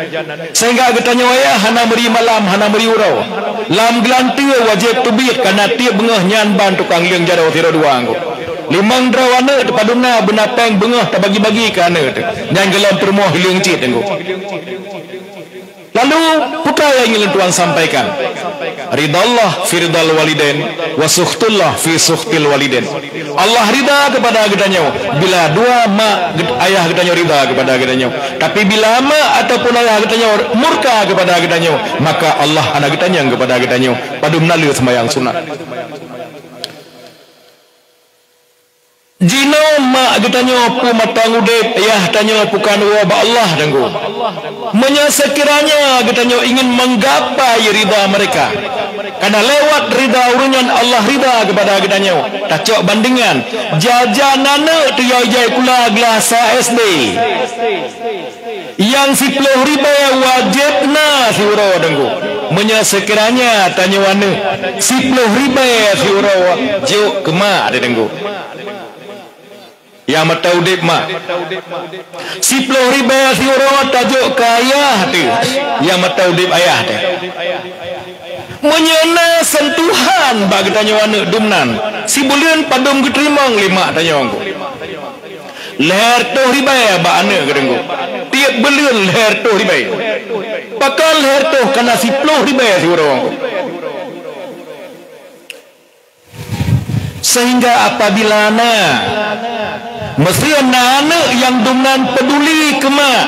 Sehingga geutanyoe ayah hana meuri malam, hana meuri uroe. Lam geulanteue wajéb teubiet, kareuna tieb beungoh nyan ban tukang leueng jaroe sidroe dua, Teungku. Limong droe aneuëk teuh padum na beuna péng beungoh tabagi-bagi keu aneuëk teuh. Nyan gohlom peurumoh hileung cit, Teungku. Lalu, peue nyang ingin lôn tuan sampaikan? Ridallah fi ridal walidain, wa sukhtullah fi sukhtil walidain. Allah rida kepada geutanyoe bila dua mak get-, ayah geutanyoe rida kepada geutanyoe. Tapi bila mak ataupun ayah geutanyoe murka kepada geutanyoe, maka Allah hana geutanyong kepada geutanyoe. Padum na le sembahyang sunat. Jinoe mak geutanyoe peue mantong udeb, yah tanyoe bukan woe bak Allah, Teungku. Meunyoe sekiranya geutanyoe ingin menggapai rida mereka, karena lewat rida ureuëng nyan Allah rida kepada geutanyoe. Tacok bandingan, jajan aneuk teuh ijai kula glah sa S D. Nyang siploh ribée wajéb na siuroe, Teungku. Meunyoe sekiranya tanyoe aneuk siploh ribée siuroe jok keu mak teuh, Teungku. Nyang mantong udeb mak. Siploh ribée siuroe tajok keu ayah teuh. Nyang mantong udeb ayah teuh. Meunyoe na sentuhan bak geutanyoe aneuk dum nan, sibuleuen padum geuteurimong lé mak tanyoe, Teungku. Lhèe reutôh ribèe bak aneuk geuh, Teungku. Tiep buleuen lhèe reutôh ribèe. Pakon lhèe reutôh, kana siploh ribèe siuroe. Sehingga apabila na, meuseu na aneuk nyang dum nan peuduli keu mak,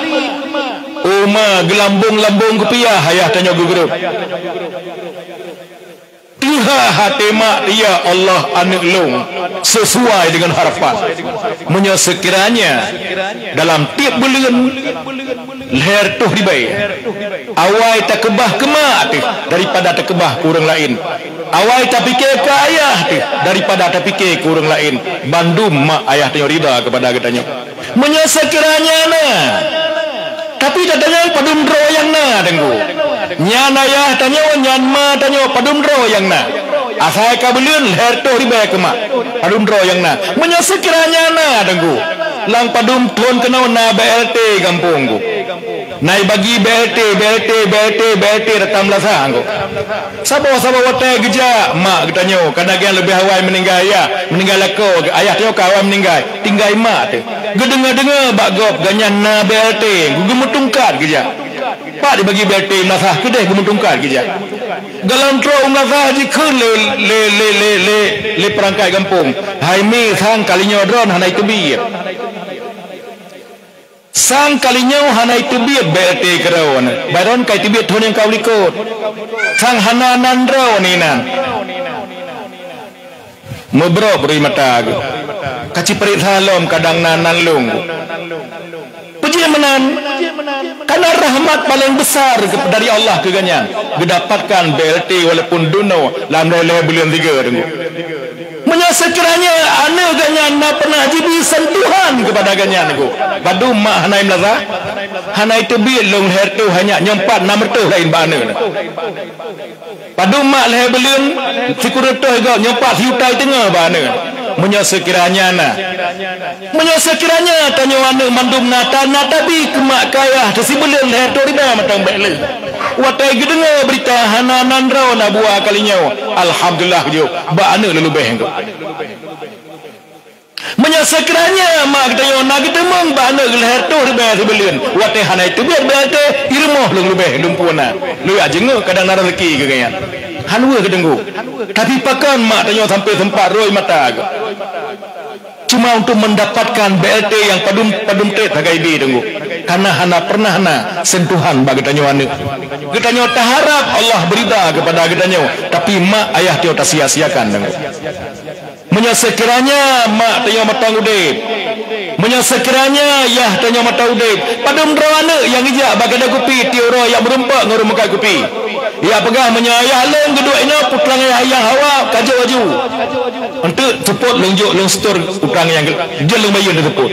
oh ma, geulambong-lambong geupiah ayah tanyoe geugreup. Teuha até mak, "Ya Allah, aneuk lôn sesuai dengan harapan." Meunyoe sekiranya dalam tiep buleuen lhèe reutôh ribèe, awai takeubah keu mak teuh daripada takeubah keu ureueng laén. Awai tapike keu ayah teuh daripada tapike keu ureueng laén. Bandum mak ayah tanyoe rida keupada geutanyoe. Meunyoe sekiranya na, tapi tatanyong padum droe nyang na, Teungku. Nyan ayah tanyoe, nyan ma tanyoe, padum droe nyang na. Asai ka buleuen lhèe reutôh ribèe keu mak, padum droe nyang na. Meunyoe sekiranya na, Teungku, lam padum thôn keunoe na B L T gampông, Teungku. Na jibagi B L T, B L T, B L T, B L T rata meulasah, Teungku. Saboh-saboh watèe geujak mak geutanyoe, kadang nyang leubeh awai meuninggai ayah, meuninggai lakoe, ayah tanyoe ka awai meuninggai, tinggai mak teuh. Geudeungoe-deungoe bak gob gobnyan na B L T, geumeutungkat geujak. Pat jibagi B L T meulasah, keudeh geumeutungkat geujak. Gohlom trôk u meulasah jikheun lé, lé, lé, lé, lé, lé peurangkat gampông, "Hai mi, sang kalinyoe droen hana jiteubiet." Sang kalinyoe hana jiteubiet B L T keudroe, baroe ka jiteubiet thôn nyang ka u likot. Sang hana nan droe inan. Meubrok rui mata geuh. Ka cipareksa lom kadang na nan lôn. Peue jih meunan, karena rahmat paléng besar dari Allah keu gobnyan, geudapatkan B L T walaupun dunoe lam lhèe-lhèe buleuen sigoe, Teungku. Meunyoe sekiranya aneuk gobnyan na pernah jibi sentuhan keupada gobnyan, Teungku, padum mak hana jimeulasah, hana jiteubiet lôn lhèe reutôh, hanya nyoe pat nam reutôh laén bak aneuk nyan. Padum mak lhèe buleuen, sikureueng reutôh gob, nyoe pat sijuta jiteungoh bak aneuk nyan. Meunyoe sekiranya na, meunyoe sekiranya tanyoe aneuk mandum na, ta-, na tabi keu mak keu ayah teuh sibuleuen lhèe reutôh ribèe mantong bèk le. Watèe geudeungoe beurita hana nan droe na buwa kalinyoe, alhamdulillah jok bak aneuk leubeh-leubeh, Teungku. Meunyoe sekiranya mak geutanyoe na geuteumeung bak aneuk lhèe reutôh ribèe sibuleuen, watèe hana jiteubiet B L T, i rumoh lôn leubeh lôn pue na. Lôn jak jenguk kadang na raseuki keu gobnyan. Hana weueh geudeungoe. Tapi pakon mak tanyoe sampai seumpat rui mata geuh. Cuma untuk mendapatkan B L T nyang padum, padum trép sagai bi, Teungku. Karena hana pernah na sentuhan bak geutanyoe aneuk. Geutanyoe taharap Allah beurida keupada geutanyoe, tapi mak ayah tanyoe tasia-siakan, Teungku. Meunyoe sekiranya mak tanyoe mantong udeb, meunyoe sekiranya yah tanyoe mantong udeb, padum droe aneuk nyang jijak bak keude kupi tiep uroe jak meurumpok ngon ureueng meukat kupi. Ijak peugah, "Meunyoe ayah lôn geuduek inoe, putrang ayah nyang hawa ka jok laju. Enteuk seupôt lôn jok lôn setor putrang nyang jeuet lôn bayeue enteuk seupôt.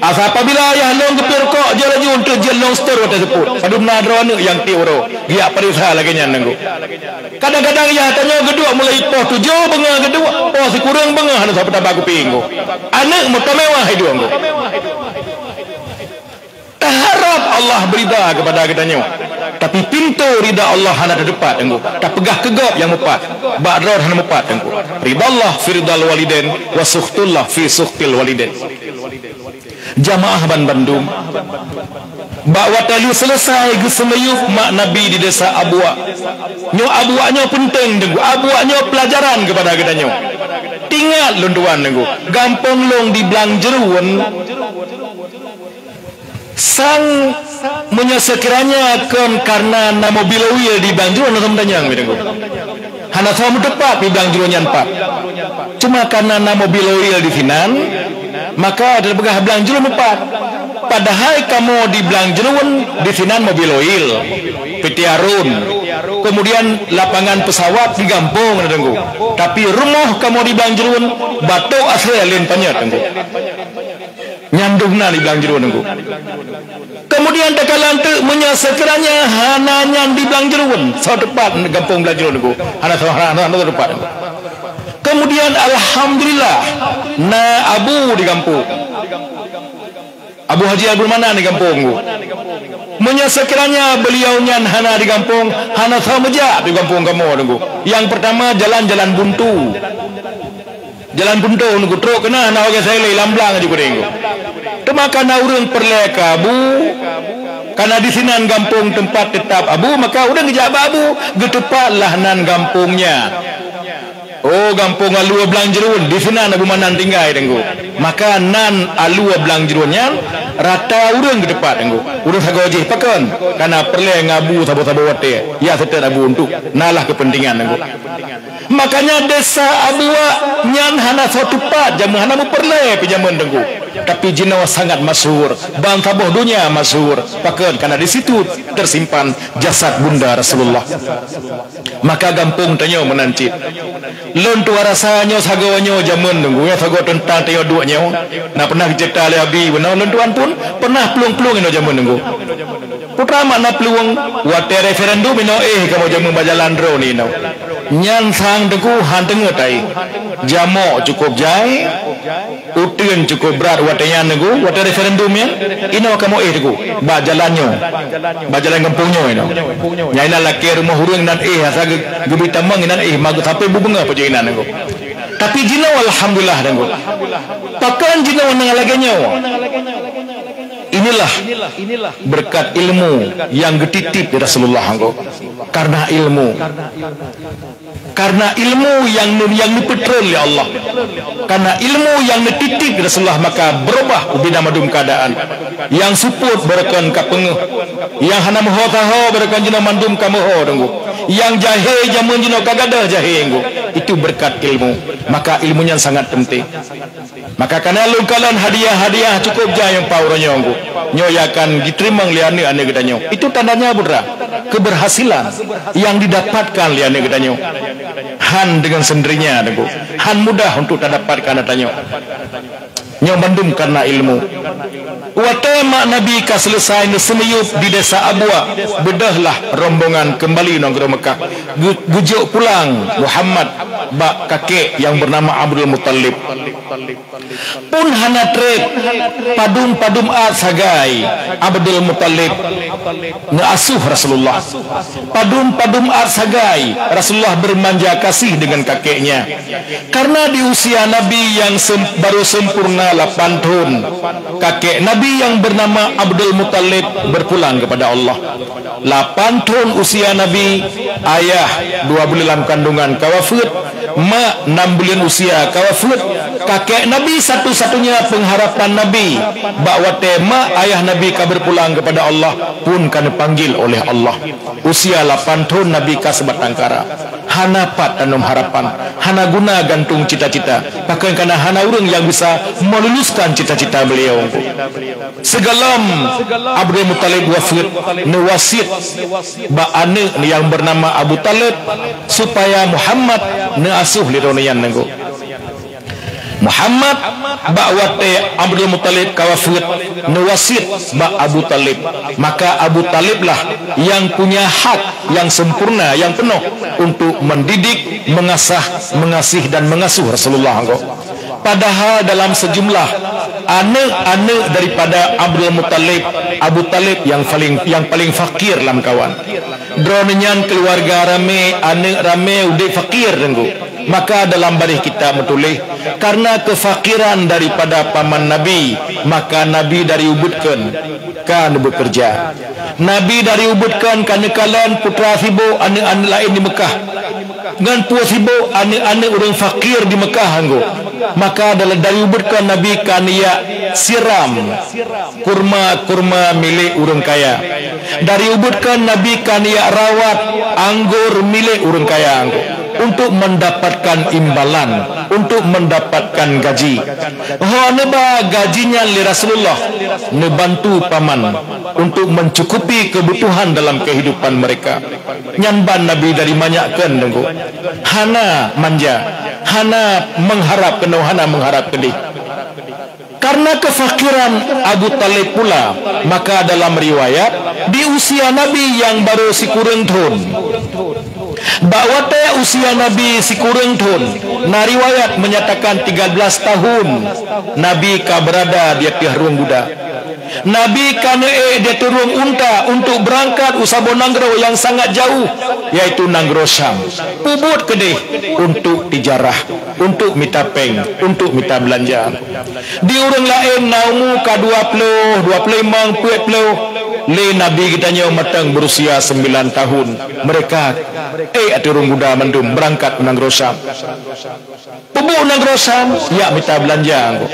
Asa apabila ayah lôn geupie rukok, jok laju enteuk jeuet lôn setor watèe seupôt." Padum na droe aneuk nyang tiep uroe geujak pareksa lagèe nyan, Teungku. Kadang-kadang yah tanyoe geuduek mulai poh tujoh beungoh geuduek, poh sikureueng beungoh hana sapeue taba kupi, Teungku. Aneuk moto mewah iduek, Teungku. Taharap Allah beurida keupada geutanyoe. Tapi pintoe rida Allah hana tateupat, Teungku. Tapeugah keu gob nyang meupat, bak droe hana meupat, Teungku. Ridallah fi ridal walidain, wa sukhtullah fi sukhtil walidain. Jamaah ban bandum, bak watée lheueh seuleusai geuseumiyueb mak Nabi di desa Abuak. Nyoe Abuak nyoe peunteng, Teungku. Abuak nyoe peulajaran keupada geutanyoe. Ingat lôn tuan, Teungku. Gampông lôn di Blang Jeuruen, sang meunyoe seukiranya kon kareuna na mobil oil di Blang Jeuruen, hana soe meutanyong, Teungku. Hana soe meuteupat di Blang Jeuruen nyan pat. Cuma kareuna na mobil oil di sinan, maka teupeugah Blang Jeuruen meupat. Padahai kamoe di Blang Jeuruen, di sinan mobil oil, P T Arun. Kemudian lapangan pesawat di gampông na, Teungku. Tapi rumoh kamoe di Blang Jeuruen, batôk asré laén panyöt, Teungku. Nyan dum na di Blang Jeuruen, Teungku. Kemudian takalon teuk, meunyoe seukiranya hana nyan di Blang Jeuruen, soe teupat gampông Blang Jeuruen, Teungku? Hana soe, hana, hana soe teupat, Teungku. Kemudian alhamdulillah, na Abu di gampông. Abu Haji Abdul Manan di gampông, Teungku. Meunyoe seukiranya beuliau nyan hana di gampông, hana soe meujak di gampông kamoe, Teungku. Nyang peurtama, jalan-jalan buntu. Jalan buntu, Teungku, trok keunan hana sagai lé, lam blang aju keudéh, Teungku. Teuma kareuna ureuëng peureulée keu Abu, kareuna di sinan gampông teumpat teutap Abu, maka ureuëng geujak bak Abu, geuteupat lah nan gampông nyan. Oh, gampông Alue Blang Jeuruen, di sinan Abu Manan tinggai, Teungku. Maka nan Alue Blang Jeuruen nyan, rata ureuëng geuteupat, Teungku. Ureuëng sagoe jih pakon, kareuna peureulée ngon Abu saboh-saboh watée, ya seutôt Abu untuk, na lah keupeuntengan, Teungku. Makanya desa Abuak nyan hana soe teupat, jameun hana meupeureulée pih jameun, Teungku. Tapi jinoe sangat masyhur, ban saboh donya masyhur. Pakon, kareuna di situ tersimpan jasad Bunda Rasulullah. Maka gampông tanyoe meunan cit. Lôn tuan rasa nyoe sagoe nyoe jameun, Teungku, nyoe sagoe teuntang tanyoe duek nyoe. Na pernah geuceurita lé Abi bunoe, lôn tuan pun pernah plueng-plueng inoe jameun, Teungku. Putra makna plueng, watée referendum inoe éh kamoe jameun bak jalan droe ni inoe. Nyan sang, Teungku, han teungeut tai. Jamok cukup jai, uteuen cukup brat watée nyan, Teungku, watée referendum nyan, inoe kamoe éh, Teungku, bak jalan nyoe. Bak jalan gampông nyoe inoe. Nyan inan lakée rumoh ureuëng nan éh, asai geu-, geubi tamong inan éh, magoe sampoe bubeungoh pajoh inan, Teungku. Tapi jinoe alhamdulillah, Teungku. Pakon jinoe nyang lagée nyoe? Inilah berkat ilmu nyang geutitip di Rasulullah, Teungku. Karena ilmu. Karena ilmu nyang nu-, nyang neupeutron lé Allah. Karena ilmu nyang neutitip di Rasulullah, maka beurubah ubena mandum keuadaan. Nyang seupôt barokon ka peungeuh. Nyang hana meuho saho barokon jinoe mandum ka meuho, Teungku. Nyang jahé jameun jinoe ka gadôh jahé, Teungku. Itu berkat ilmu. Maka ilmu nyan sangat penting. Maka kana lôn kalon hadiah-hadiah cukup jai nyang pau uroe nyoe, Teungku. Nyoe nyang akan jiteurimong lé aneuëk-aneuëk geutanyoe. Itu tandanya, Putra, keberhasilan yang didapatkan lé aneuëk geutanyoe. Han deungon seundrinya, Teungku. Han mudah untuk tadapatkan ata nyoe. Nyoe bandum karena ilmu. Watée mak Nabi ka seuleusai neuseumiyueb di desa Abua, beudôhlah rombongan keumbali u nanggroe Meukah. Geu-, geujok pulang Muhammad bak kakek nyang beunama Abdul Muthalib. Pun hana treb, padum-padum át sagai Abdul Muthalib neuasuh Rasulullah. Padum-padum át sagai Rasulullah bermanja kasih dengan kakeknya. Karena di usia Nabi yang sem-, baru sempurna lapan thon, kakek Nabi yang bernama Abdul Muthalib berpulang kepada Allah. Lapan thon usia Nabi, ayah dua buleuen lam kandungan ka wafeuet, mak nam buleuen usia ka wafeuet, kakek Nabi satu-satunya pengharapan Nabi, bak watée mak ayah Nabi ka berpulang kepada Allah, pun ka neupanggil oleh Allah. Usia lapan thon Nabi ka seubatang kara. Hana pat tanom harapan, hana guna gantung cita-cita, pakon kana hana ureuëng nyang bisa meluluskan cita-cita beliau. Sigohlom Abdul Muthalib wafeuet, neuwasiet bak aneuëk nyang beunama Abu Thalib supaya Muhammad neuasuh lé droeneuh nyan, Teungku. Muhammad, bak watée Abdul Muthalib ka wafeuet, neuwasiet bak Abu Thalib. Maka Abu Thalib lah nyang punya hak nyang sempurna, nyang peunoh untuk mendidik, mengasah, mengasih dan mengasuh Rasulullah, Teungku. Padahal dalam sejumlah aneuëk-aneuëk daripada Abdul Muthalib, Abu Thalib nyang paling, nyang paling fakir lam kawan. Droeneuh nyan keuluwarga ramé, aneuëk ramé, udeb fakir, Teungku. Maka dalam baréh kitab meutuléh, karena kefakiran daripada paman Nabi, maka Nabi dari ubeut kheun ka neubeukeureuja. Nabi dari ubeut kheun ka neukalon putra sibok aneuëk-aneuëk laén di Meukah, ngon peue sibok aneuëk-aneuëk ureuëng fakir di Meukah anggô. Maka dal-, dari ubeut kheun Nabi ka neujak siram kurma-kurma milék ureuëng kaya. Dari ubeut kheun Nabi ka neujak rawat anggor milék ureuëng kaya anggô, untuk mendapatkan imbalan, untuk mendapatkan gaji. Ho neuba gaji nyan lé Rasulullah, neubantu paman untuk mencukupi kebutuhan dalam kehidupan mereka. Nyan ban Nabi dari manyak kheun teungku. Hana manja, hana mengharap keunoe, hana mengharap keudeh. Karena kefakiran Abu Thalib pula, maka dalam riwayat, di usia Nabi yang baru sikureueng thon. Bak watée usia Nabi sikureueng thon, na riwayat menyatakan tiga belas tahun Nabi ka berada di ateueh rueng guda. Nabi ka neuék di ateueh rueng unta untuk beurangkat u saboh nanggroe nyang sangat jauh, yaitu nanggroe Syam. Peubuet keudeh untuk tijarah, untuk mita péng, untuk mita beulanja. Di ureuëng laén na umu ka dua ploh, dua ploh limong, peuet ploh. Lé Nabi geutanyoe mantong beurusia sembilan tahun. Mereka ék ateueh rueng guda mandum beurangkat u nanggroe Syam. Peubuet u nanggroe Syam, jak mita beulanja anggô.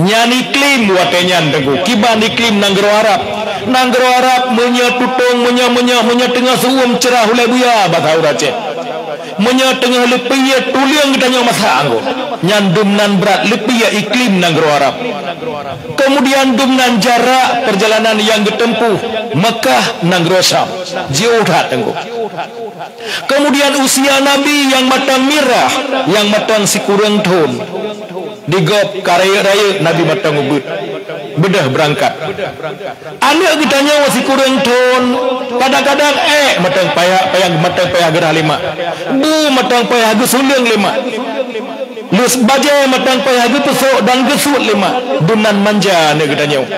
Nyan iklim watée nyan teungku, kiban iklim nanggroe Arab. Nanggroe Arab meunyoe tutong, meunyoe, meunyoe, meunyoe teungoh seuuem cerah ulée buya basa ureuëng Aceh. Meunyoe teungoh leupie tuleueng geutanyoe masak anggô. Nyan dum nan brat leupie iklim nanggroe Arab. Kemudian dum nan jarak perjalanan nyang geuteumpuh Meukah nanggroe Syam. Jiôh that teungku. Kemudian usia Nabi nyang mantong mirah, nyang mantong sikureueng thon. Di gob ka rayeuk-rayeuk Nabi mantong ubeut. Beudôh beurangkat. Aneuëk geutanyoe sikureueng thon, kadang-kadang ék mantong payah, payah mantong payah geurah lé mak. Bu mantong payah geusuleueng lé mak. Lus bajée mantong payah geupeusok dan geusuet lé mak. Dum nan manja aneuëk geutanyoe.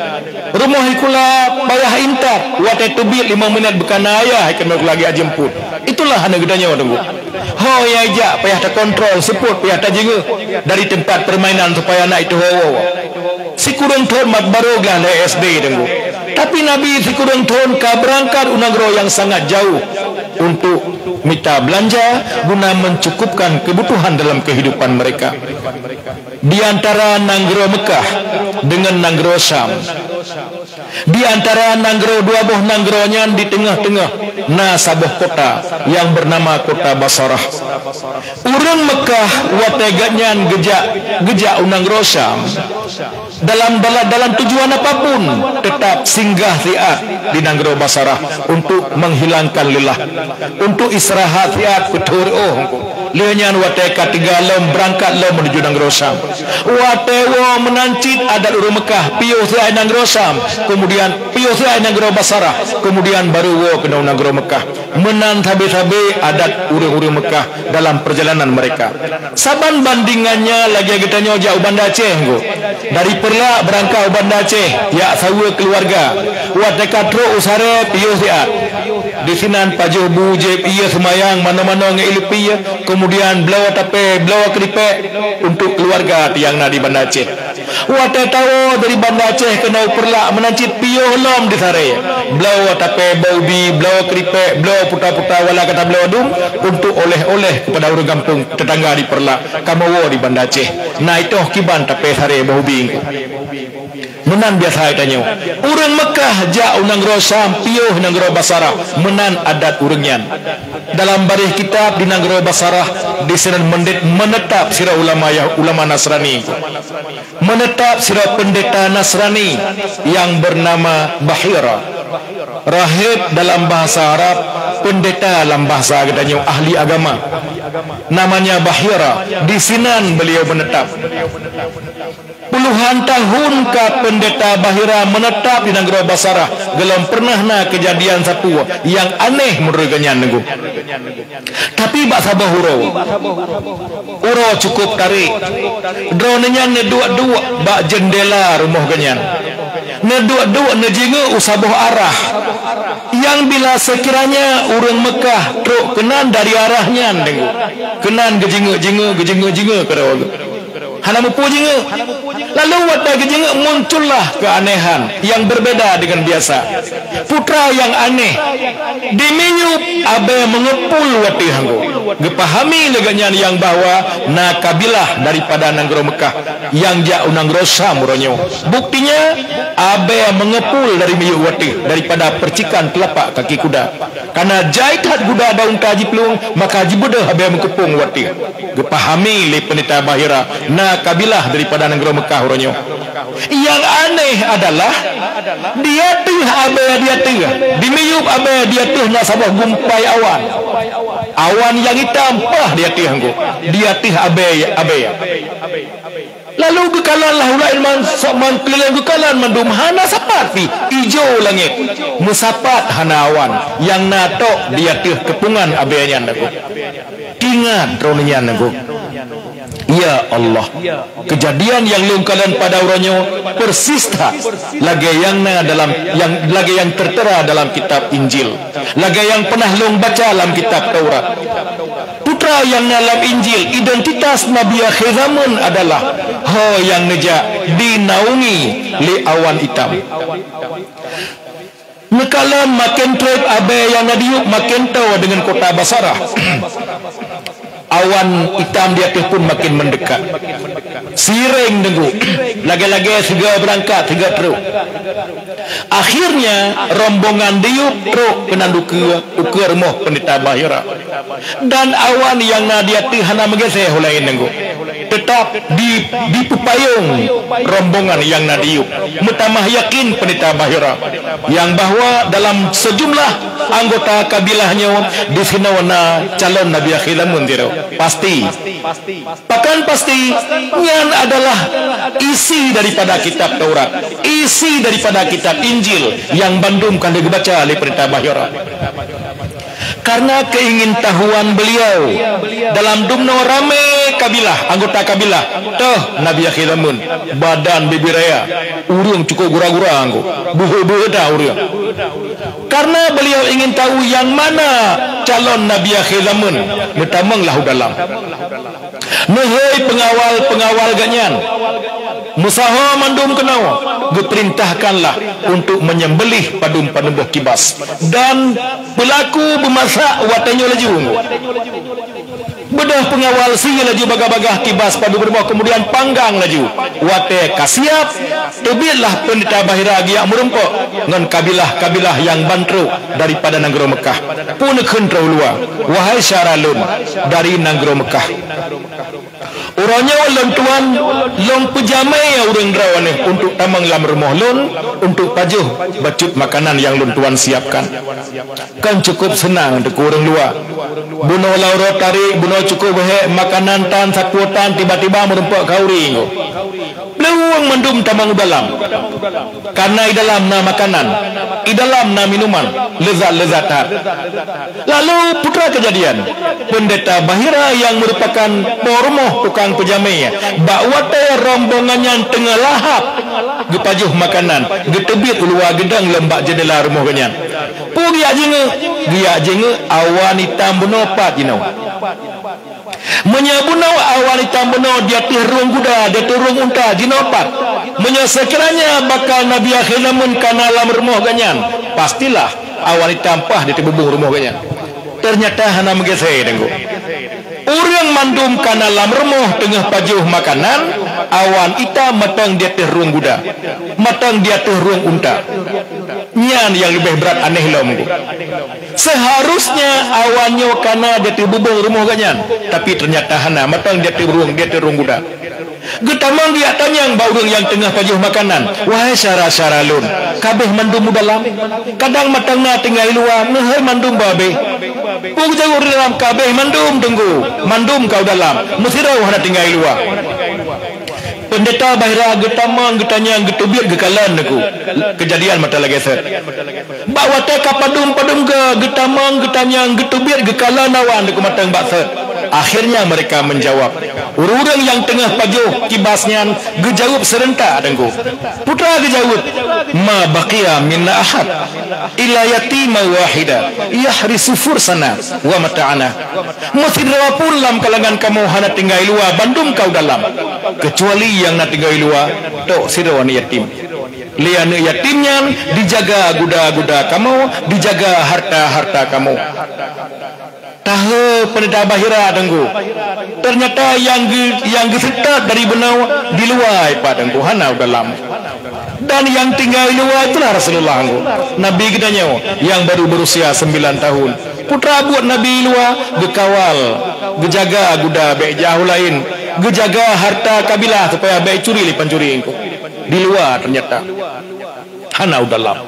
Rumoh sikula payah intat, watée teubiet limong minét beukana ayah keunoe lagée jeumput. Itulah aneuëk geutanyoe teungku. Ho nyang jak payah takontrol, seupôt payah tajeungeuk dari teumpat peurmainan supaya na ituho woe. Sikureueng thon mat barô glah lé S D teungku. Tapi Nabi sikureueng thon ka beurangkat u nanggroe nyang sangat jauh untuk mita beulanja guna mencukupkan kebutuhan dalam kehidupan mereka. Di antara nanggroe Meukah deungon nanggroe Syam. Di antara nanggroe, dua boh nanggroe nyan di teungoh-teungoh na saboh kota nyang beunama kota Basarah. Ureuëng Meukah watée geuhnyan geujak, geujak u nanggroe Syam, dalam, dalam, dalam tujuan apapun, teutap singgah siat di nanggroe Basarah untuk menghilangkan lelah, untuk istirahat siat peuthôh reuôh. Lheueh nyan watée ka teuga lom, beurangkat lom menuju nanggroe Syam. Watée woe meunan cit adat ureuëng Meukah, piôh siat nanggroe Syam, kemudian piôh siat nanggroe Basarah, kemudian baru woe keunoe nanggroe Meukah. Meunan sabe-sabe adat ureuëng-ureuëng Meukah dalam perjalanan mereka. Saban bandingannya lagée geutanyoe jak u Banda Aceh, nggô. Dari Peureulak beurangkat u Banda Aceh, jak saweue keuluwarga. Watée ka trok u Sarée, piôh siat. Disinan pajoh bu, jieb ié, seumayang manoe-manoe ngon ié leupie, kemudian bloe tapée, bloe keuripek untuk keuluwarga nyang na di Banda Aceh. Watée tawoe dari Banda Aceh keunoe u Peureulak meunan cit piôh lom di Sarée. Bloe tapée, bloe ubi, bloe keuripek, bloe puta-puta, wala ka tabloe dum untuk oleh-oleh keupada ureuëng gampông teutangga di Peureulak, kamoe woe di Banda Aceh. Na itoh kiban tapée Sarée boh ubi. Meunan biasa geutanyoe. Ureuëng Meukah jak u nanggroe Syam, piôh nanggroe Basarah, meunan adat ureuëng nyan. Dalam baréh kitab di nanggroe Basarah, disinan meuneutap sidroe ulama Yah-, ulama Nasrani. Meuneutap sidroe peundeta Nasrani nyang beunama Bahira. Rahib dalam bahasa Arab, peundeta lam bahasa geutanyoe, ahli agama. Namanya Bahira, disinan beliau meuneutap. Puluhan tahun ka Pendeta Bahira menetap di nanggroe Basarah, golom pernah na keujadian sapeue nyang aneh meunurot gobnyan, Teungku. Tapi bak saboh uroe, uroe cukup tarek, droeneuh nyan neuduek-duek bak jeundela rumoh gobnyan. Neuduek-duek neujingeuk u saboh arah, nyang bila sekiranya ureuëng Meukah trok keunan dari arah nyan, Teungku. Keunan geujingeuk-jingeuk, geujingeuk-jingeuk keudroe geuh. Hana muphom jingeuk. Lalu watée geujingeuk muncullah keuanehan nyang berbeda dengan biasa. Putra nyang aneh, di miyueb abée meungeupul u ateueh, Teungku. Geupahami lé gobnyan nyang bahwa na kabilah daripada nanggroe Meukah nyang jak u nanggroe Syam uroe nyoe. Buktinya, abée meungeupul dari miyueb u ateueh daripada percikan teulapak kaki kuda. Kana jai that guda dan unta jiplueng, maka jibeudôh abée meukeupông u ateueh. Geupahami lé Pendeta Bahira na kabilah daripada nanggroe Meukah uroe nyoe. Nyang aneh adalah, di ateueh abée di ateueh, di miyueb abée di ateueh na saboh gumpai awan. Awan nyang itam paih di ateueh, Teungku, di ateueh abée, abée. Lalu geukalon lah ulaén man-, man keulileng geukalon mandum, hana sapat pih ijo langét. Meusapat hana awan, nyang na tok di ateueh keupungan abée nyan, Teungku. Teuingat droeneuh nyan, Teungku. Ya Allah, keujadian nyang lôn kalon pada uroe nyoe persis that lagée nyang na dalam, nyang, lagée nyang tertera dalam kitab Injil. Lagée nyang pernah lôn baca lam kitab Taurat. Putra nyang na lam Injil, identitas Nabi akhé zamön adalah ho nyang neujak dinaungi lé awan itam. Neukalon maken treb abée nyang na diyueb maken toe deungon kota Basarah. Awan itam di ateueh pun maken meundekat. Sireng deungon, lagée-lagée sigoe beurangkat, sigoe trok. Akhirnya, rombongan diyueb trok keunan ukeue, ukeue rumoh Pendeta Bahira. Dan awan nyang na di ateueh hana meugeusée ho laén, Teungku. Teutap di, dipeupayong rombongan nyang na diyueb. Meutamah yakin Pendeta Bahira nyang bahwa dalam sejumlah anggota kabilah nyoe disinoe na calon Nabi akhé zamön sidroe. Pasti. Pakon pasti, nyan adalah isi daripada kitab Taurat, isi daripada kitab Injil nyang bandum ka lheueh geubaca lé Pendeta Bahira. Karena keingintahuan beliau, dalam dumnoe ramé kabilah, anggota kabilah, toh Nabi akhé zamön, badan bibi raya, ureuëng cukup gura-gura, Teungku, beuhe-beuhe that ureuëng. Karena beliau ingin tahu nyang mana calon Nabi akhé zamön, neutamong lah u dalam. Neuhôi peungawal-peungawal gobnyan, meusaho mandum keunoe, geupeurintahkanlah untuk menyembelih padum-padum boh kibas dan peulaku beumasak watée nyoe laju. Beudôh peungawal sie laju bagah-bagah kibas padum rumoh, keumudian panggang laju. Watée ka siab, teubietlah Peundeta Bahira geujak meurumpok ngon kabilah-kabilah nyang ban trok daripada nanggroe Meukah. Peue neukheun troh u luwa, wahai syedara lôn dari nanggroe Meukah. Uroe nyoe lôn tuan lôn peujamé ureuëng droeneuh untuk tamong lam rumoh lôn untuk pajoh bacut makanan nyang lôn tuan siapkan. Kan cukup seunang teungku ureuëng luwa. Bunoe lam uroe tarek, bunoe cukup hék makanan tan sapeue tan tiba-tiba meurumpok khanduri. Leuweueng mandum tamong u dalam. Karena i dalam na makanan, i dalam na minuman, leuzat-leuzat that. Lalu putra keujadian, Peundeta Bahira nyang meurupakan po rumoh tukang peujamé, bak watée rombongan nyan teungoh lahab geupajoh makanan, geuteubiet u luwa geudong lom bak jeundela rumoh geuh nyan. Peue geujak jingeuk? Geujak jingeuk awan itam bunoe pat jinoe. Meunyoe bunoe awan itam bunoe di ateueh rueng guda, di ateueh rueng unta jinoe pat. Meunyoe seukiranya bakal Nabi akhé zamon ka na lam rumoh geuh nyan, pastilah awan itam paih di ateueh bubông rumoh geuh nyan. Teunyata hana meugeusé teungku. Ureuëng mandum ka na lam rumoh teungoh pajoh makanan, awan itam mantong di ateueh rueng guda, mantong di ateueh rueng unta. Nyan nyang leubeh brat aneh lom teungku. Seuharusnya awan nyoe ka na di ateueh bubông rumoh geuh nyan, tapi teunyata hana, mantong di ateueh rueng, di ateueh rueng guda. Geutamong geujak tanyong bak ureuëng nyang teungoh pajoh makanan, "Wahai syedara-syedara lôn, ka abéh mandum u dalam? Kadang mantong na tinggai luwa, meuhôi mandum bah abéh." Peue geujaweueb ureuëng dalam, "Ka abéh mandum teungku, mandum ka u dalam, meusidroe hana tinggai luwa." Peundeta Bahira geutamong, geutanyong, geuteubiet, geukalon Teungku. Keujadian mata lagée sot. Bak watée ka padum-padum goe geutamong, geutanyong, geuteubiet, geukalon awan Teungku mantong bak sot. Akhirnya mereka menjawab. Ureuëng-ureuëng nyang teungoh pajoh kibas nyan geujaweueb seurentak Teungku. Peue teuma geujaweueb, "Ma baqiya minna ahad illa yatima wahida yahrisu fursana wa mata'ana." Meusidroe pun lam kalangan kamoe hana tinggai luwa, bandum ka u dalam, keucuali nyang na tinggai luwa, tok sidroe aneuëk yatim. Lé aneuëk yatim nyan jijaga guda-guda kamoe, jijaga harta-harta kamoe. Tahe peundeta Bahira Teungku. Teunyata nyang geu-, nyang geuseutôt dari bunoe di luwa ipat Teungku, hana u dalam. Dan nyang tinggai luwa itulah Rasulullah Teungku. Nabi geutanyoe nyang baru berusia sembilan tahun. Peue teuma buet Nabi luwa, geukawal, geujaga guda bék jeuet laén, geujaga harta kabilah supaya bék jicuri lé pancuri Teungku. Di luwa teunyata. Hana u dalam.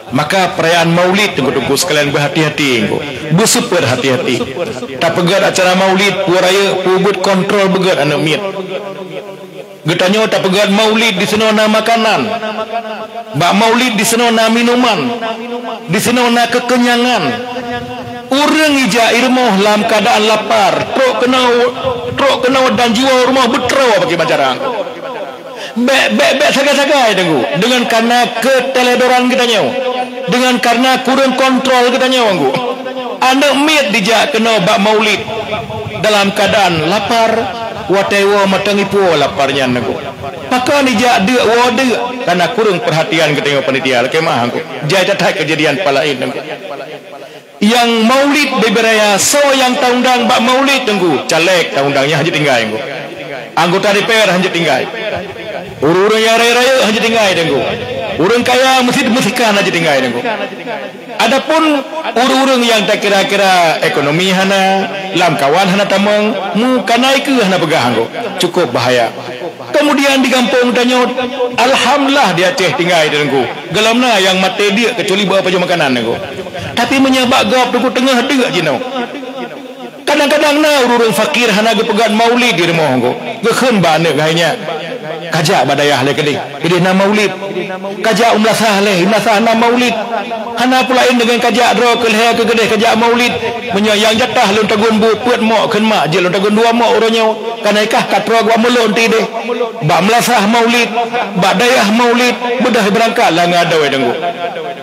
Maka peurayaan Maulid Teungku-teungku sekalian beuhati-hati Teungku. Beuseupôt hati-hati. Tapeugét acara Maulid, peue rayeuk, peue buet kontrol beugét aneuëk miet. Geutanyoe tapeugét Maulid disinoe na makanan. Bak Maulid disinoe na minuman. Disinoe na keukeunyangan. Ureuëng ijak i rumoh lam keuadaan lapar, trok keunoe, trok keunoe dan jiwoe u rumoh beutroe bagi bancarang. Bék, bék, bék sagai-sagai Teungku, deungon kareuna keuteledoran geutanyoe, deungon kareuna kureueng kontrol geutanyoe Teungku. Aneuëk miet dijak keunoe bak Maulid dalam keuadaan lapar, watée woe mantong jipuwoe lapar nyan Teungku. Pakon dijak deuk woe deuk, kareuna kureueng peurhatian geutanyoe panitia, lakée meuáh Teungku. Jai that-that keujadian pat laén Teungku. Nyang Maulid bubé raya, soe nyang taundang bak Maulid Teungku? Caleg taundang nyan hana jeuet tinggai Teungku. Anggota D P R hana jeuet tinggai. Ureuëng-ureuëng nyang rayeuk-rayeuk hana jeuet tinggai Teungku. Ureuëng kaya meusit-meusikan hana jeuet tinggai Teungku. Adapun ureuëng-ureuëng nyang takira-kira ekonomi hana, lamkawan hana tamong, mu kanai keuh hana peugah Teungku. Cukup bahaya. Keumudian di gampông tanyoe, alhamdulillah di Aceh tinggai Teungku. Gohlom na nyang maté deuk keucuali bak pajoh makanan Teungku. Tapi meunyoe bak gob Teungku teungoh deuk jinoe. Kadang-kadang na ureuëng fakir hana geupeugét Maulid di rumoh Teungku. Geukheun bak aneuëk geuh hai nyak, "Kajak bak dayah lé keudeh, keudeh na Maulid. Kajak u meulasah lé, u meulasah na Maulid." Hana peue laén deungon kajak droe keu lhée keu keudeh kajak Maulid. Meunyoe nyang jatah lôn tagun bu peuet mok kheun mak jeuet lôn tagun dua mok uroe nyoe. Kanai kah ka troe bak mulôn ti deh. Bak meulasah Maulid, bak dayah Maulid, beudôh beurangkat lah ngon adoe Teungku.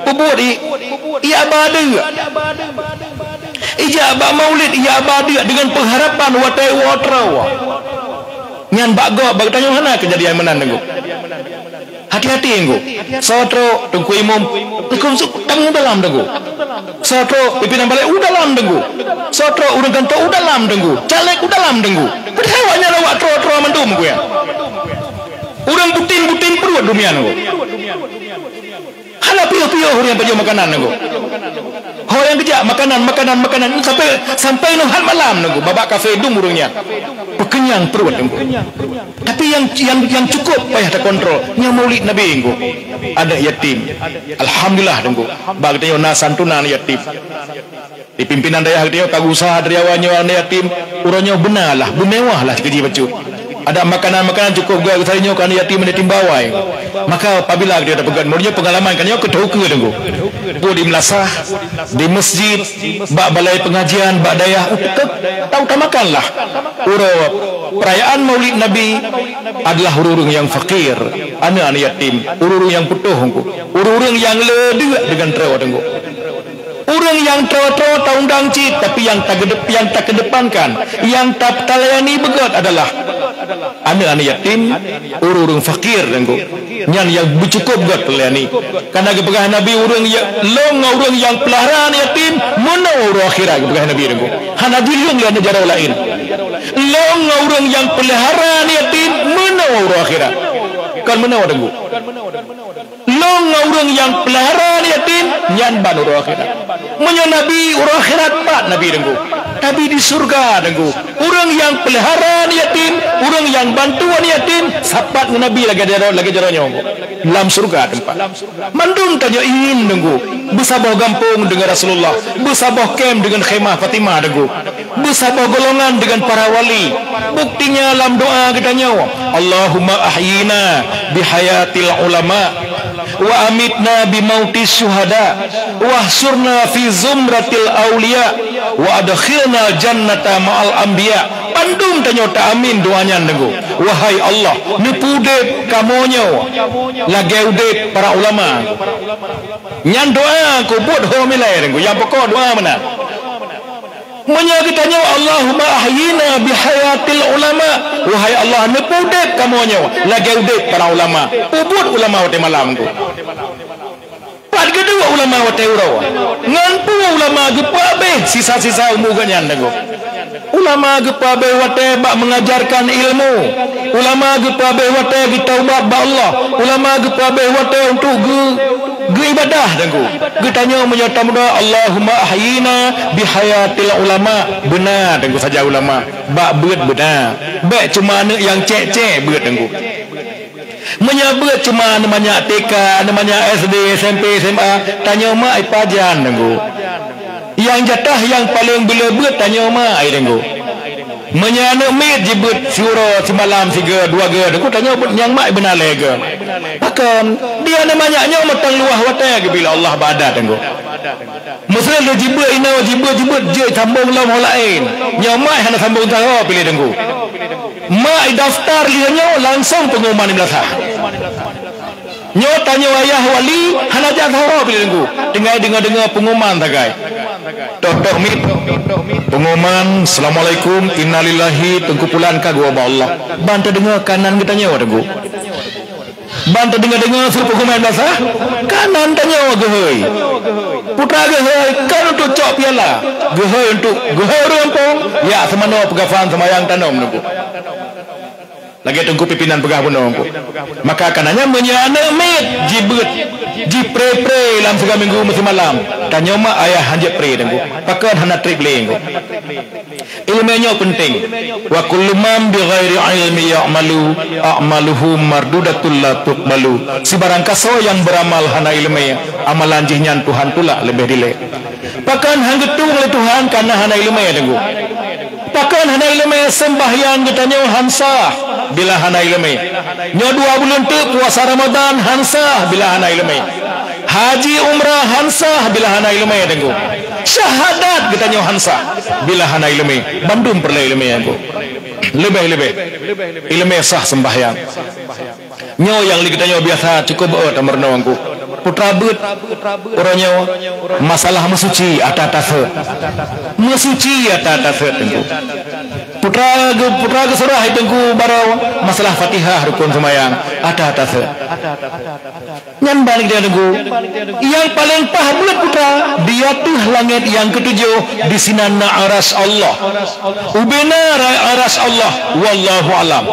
Peubuet i, i aba deuk. Ijak bak Maulid, i aba deuk deungon pengharapan watée woe troe. Nyan bak gob, bak tanyoe hana keujadian meunan Teungku. Hati-hati Teungku. Soe trok Teungku Imum, Teungku su-, tamu dalam Teungku. Soe trok pimpinan balai u dalam Teungku. Soe trok ureuëng kantô u dalam Teungku. Caleg u dalam Teungku. Padahai awaknyan awak troe-troe mandum Teungku ya. Ureuëng butin-butin peuruet dunia Teungku. Hana piôh-piôh ureuëng pajoh makanan Teungku. Ho nyang geujak makanan, makanan, makanan sampai, sampai nyoe hat malam Teungku. Babak kafé dum ureuëng nyan. Peukenyang peuruet Teungku. Tapi nyang, nyang, nyang cukup payah takontrol, nyan Maulid Nabi Teungku. Aneuëk yatim. Alhamdulillah Teungku. Bak geutanyoe na santunan yatim. Di pimpinan dayah geutanyoe ka geusaha dari awai nyoe aneuëk yatim. Uroe nyoe beuna lah, beumewah lah sikeuji bacut. Ada makanan-makanan cukup geusaha nyoe keu aneuëk yatim, aneuëk yatim bawai. Maka apabila geutanyoe tapeugét, meunyoe peungalaman geutanyoe keu teuka Teungku. Peue di meulasah, di masjid, bak balai pengajian, bak dayah, uteuk, tautamakanlah uroe perayaan Maulid Nabi adalah ureuëng-ureuëng nyang fakir, aneuëk-aneuëk yatim, ureuëng-ureuëng nyang putôh Teungku, ureuëng-ureuëng nyang le deuk deungon troe Teungku. Ureuëng nyang troe-troe taundang cit, tapi nyang tagedep-, nyang takedepankan, nyang ta-, talayani beugét adalah aneuëk-aneuëk yatim, ureuëng-ureuëng fakir Teungku. Nyan nyang beucukup gét teulayani. Kana geupeugah Nabi, ureuëng ya-, lôn ngon ureuëng nyang peulihara aneuëk yatim meunoe uroe akhirat, geupeugah Nabi Teungku. Hana jilheueng lé aneuëk jaroe laén. Lôn ngon ureuëng nyang peulihara aneuëk yatim meunoe uroe akhirat. Kon meunoe Teungku. Lôn ngon ureuëng nyang peulihara aneuëk yatim nyan ban uroe akhirat. Meunyoe Nabi uroe akhirat, pat Nabi Teungku? Nabi di syeuruga Teungku. Ureuëng nyang peulihara aneuëk yatim, ureuëng nyang bantu aneuëk yatim, sapat ngon Nabi lagée jaroe, lagée jaroe nyoe. Lam syeuruga teumpat. Mandum tanyoe ingin, Teungku, beusaboh gampông deungon Rasulullah, beusaboh kem deungon Khemah Fatimah, Teungku, beusaboh golongan deungon para wali. Buktinya lam doa geutanyoe, "Allahumma ahyina bihayatil ulama, wa amitna bimautis syuhada, wahsyurna fi zumratil auliya, wa adkhilna jannata ma'al anbiya." Bandum tanyoe taamin doa nyan, Teungku. Wahai Allah, neupeudeb kamoe nyoe lagée udeb para ulama. Nyan doa keu buet ho milée, Teungku. Nyang pokok doa meunan. Meunyoe geutanyoe, "Allahumma ahyina bihayatil ulama," wahai Allah, neupeudeb kamoe nyoe lagée udeb para ulama. Peubuet ulama watée malam, Teungku. Pat geuduek ulama watée uroe? Ngon peue ulama geupeuabéh sisa-sisa umu geuh nyan, Teungku? Ulama geupeuabéh watée bak meungajarkan ilmu. Ulama geupeuabéh watée geutaubat bak Allah. Ulama geupeuabéh watée untuk geu-, geuibadah, Teungku. Geutanyoe meunyoe tameudoa, "Allahumma ahyina bihayatil ulama." Beuna, Teungku, saja ulama. Bak beuet beuna. Bék cuma aneuëk nyang cék-cék beuet, Teungku. Meunyoe beuet cuma neumanyak T K, neumanyak S D, S M P, S M A, tanyoe mak ipajan, Teungku. Nyang jatah nyang paleng beuleueh beuet tanyoe mak, ai, Teungku. Meunyoe aneuëk miet jibeuet siuroe, simalam, sigoe, dua goe, Teungku, tanyoe beuet nyang mak beuna lhée goe. Pakon? Dia neumanyak nyoe mantong luwah watée geubri lé Allah bak adat, Teungku. Meuseu lé jibeuet inoe, jibeuet, jibeuet, jeuet sambong lom ho laén. Nyoe mak hana sambong sahoe piléh, Teungku. Mak idaftar lheueh nyoe langsong peunguman i meulasah. Nyoe tanyoe ayah wali hana jak sahoe piléh, Teungku. Tinggai deungoe-deungoe peunguman sagai. Tok-tok mit. Peunguman, "Assalamualaikum, innalillahi," Teungku Pulan ka geuwoe bak Allah. Ban tadeungoe kanan geutanyoe, Teungku. Ban tadeungoe-deungoe su peunguman i meulasah, kanan tanyoe geuhôi. Putra geuhôi kon untuk cok piala, geuhôi untuk geuhôi ureuëng gampông, yak seumanoe peugafan seumayang tanom, Teungku. Lagée Teungku pimpinan peugah bunoe, Teungku. Maka kana nyan meunyoe aneuëk miet jibeuet, jipré-pré lam siga minggu meusimalam, tanyoe mak ayah hanjeuet pré, Teungku. Pakon hana treb lé, Teungku. Iéleumé nyoe peunteng. "Wa kullu man bighairi ilmi ya'malu, a'maluhu mardudatun la tuqbalu." Sibarang kasoe nyang beuramal hana iéleumé, amalan jih nyan Tuhan tulak leubeh dilée. Pakon han geutueng lé Tuhan kana hana iéleumé, Teungku? Pakon hana iéleumé seumbahyang geutanyoe han sah bila hana iéleumé? Nyoe dua buleuen teuk puasa Ramadan han sah bila hana iéleumé. Haji umrah han sah bila hana iéleumé, Teungku. Syahadat geutanyoe han sah bila hana iéleumé. Bandum peureulée iéleumé, Teungku. Leubeh-leubeh iéleumé sah seumbahyang. Nyoe nyang lé geutanyoe biasa cukup beuôt tameurunoe, Teungku. Putra beuet uroe nyoe masalah meusuci ata taseuet. Meusuci ata taseuet, Teungku. Putra geu-, putra geusurah, Teungku, baroe masalah Fatihah rukon seumayang ata taseuet. Nyan ban geutanyoe, Teungku. Nyang paleng paih beuet putra, di ateueh langét nyang keutujoh, disinan na aras Allah. Ubena ra-, aras Allah, wallahu alam.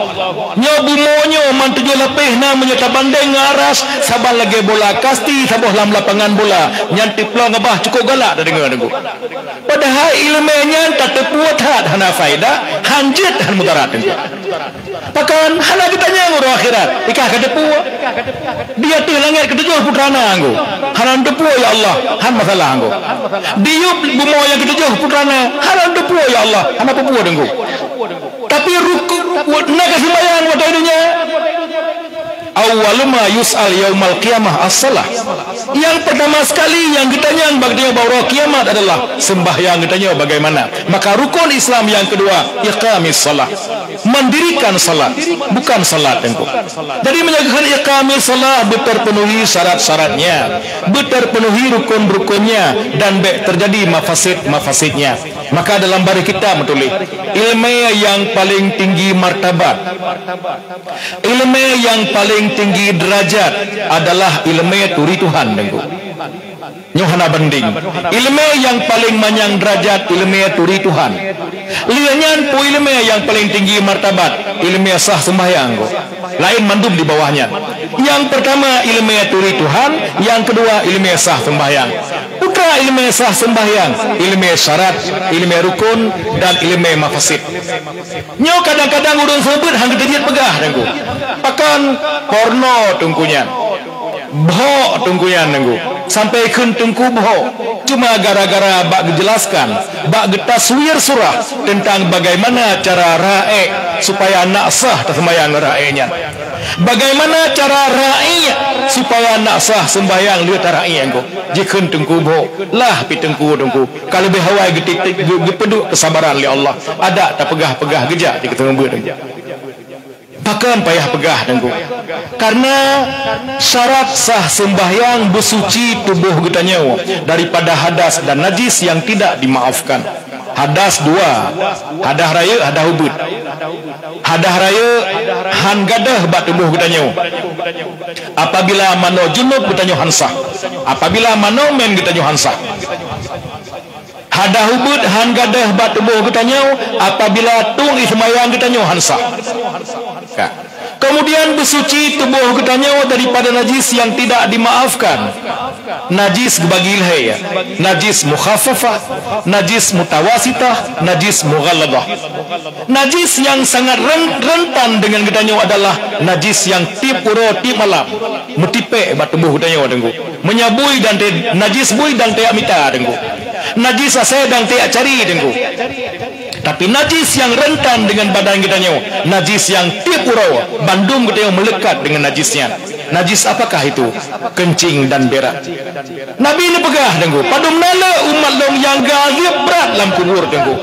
Nyoe bumoe nyoe man tujoh lapéh na meunyoe tabandeng ngon aras, saban lagée bola kasti saboh lam lapangan bola, nyan tiplong babah cukup galak tadeungoe, Teungku. Padahai iéleumé nyan tateupeue that hana faedah, han jeuet, han mudarat, Teungku. Pakon hana geutanyong uroe akhirat, i kah ka teupeue. Di ateueh langét keutujoh putra na, Teungku. Hana teupeue, ya Allah, han masalah, Teungku. Di yup bumoe nyang keutujoh putra na, hana teupeue, ya Allah, hana peue-peue, Teungku. Tapi rukuk, na ka seumayang watée donya. Awwalu ma yus'al yaumal qiyamah as-salah. Nyang pertama sekali nyang geutanyong bak geutanyoe bak uroe kiamat adalah seumbahyang geutanyoe bagaimana. Maka rukun Islam nyang keudua, iqamis salah. Mendirikan salat, bukan salat, Teungku. Jadi, meunyoe kheun iqamis salat, beuterpenuhi syarat-syaratnya, beuterpenuhi rukun-rukunnya, dan bék terjadi mafasid-mafasidnya. Maka dalam baréh kitab meutuléh, iéleumé nyang paleng tinggi martabat, iéleumé nyang paleng tinggi deurajat adalah iéleumé turi Tuhan, Teungku. Nyoe hana banding. Iéleumé nyang paleng manyang deurajat iéleumé turi Tuhan. Lheueh nyan peue iéleumé nyang paleng tinggi martabat? Iéleumé sah seumbahyang, Teungku. Laén mandum di bawah nyan. Nyang peurtama iéleumé turi Tuhan, nyang keudua iéleumé sah seumbahyang. Putra Ileumèe sah seumbahyang, ileumèe syarat, ileumèe rukun, dan ileumèe mafasid. Nyoe kadang-kadang ureueng seumeubeuet han geuteubiet peugah, Teungku. Pakon? Porno Teungku nyan. Bhok Teungku nyan, Teungku. Sampai kheun Teungku bhok. Cuma gara-gara bak geujelaskan, bak geutaswir surah teuntang bagaimana cara raék supaya nak sah taseumayang raék nyan. Bagaimana cara raék supaya nak sah seumbahyang lheueh taraék, Teungku? Jikheun Teungku bhok, lah pi Teungku, Teungku. Ka leubeh awai geuti-, geu-, geupeuduek keusabaran lé Allah. Adak tapeugah-peugah geujak di keuteumeubeuet, Teungku. Pakon payah peugah, Teungku? Karena syarat sah seumbahyang beusuci tuboh geutanyoe daripada hadas dan najis yang tidak dimaafkan. Hadas dua, hadas rayeuk, hadas ubeut. Hadas rayeuk han gadôh bak tuboh geutanyoe. Apabila manoe junub geutanyoe han sah. Apabila manoe mèn geutanyoe han sah. Hadas ubeut han gadôh bak tuboh geutanyoe apabila tueng ié seumayang geutanyoe han sah. Ka. Kemudian beusuci tuboh geutanyoe daripada najis yang tidak dimaafkan. Najis geubagi lhèe, ya. Najis mukhaffafah, najis mutawasitah, najis mughalladhah. Najis yang sangat ren-, rentan dengan geutanyoe adalah najis yang tiep uroe, tiep malam meutipék bak tuboh geutanyoe, Teungku. Meunyoe bui dan te-, najis bui dan tajak mita, Teungku. Najis asèe dan tajak cari, Teungku. Tapi najis yang rentan dengan badan geutanyoe, najis yang tiep uroe bandum geutanyoe meulekat dengan najis nyan. Najis apakah itu? Keuncing dan berak. Nabi neupeugah, Teungku, padum na le umat lôn nyang geuazeueb brat lam kubur, Teungku.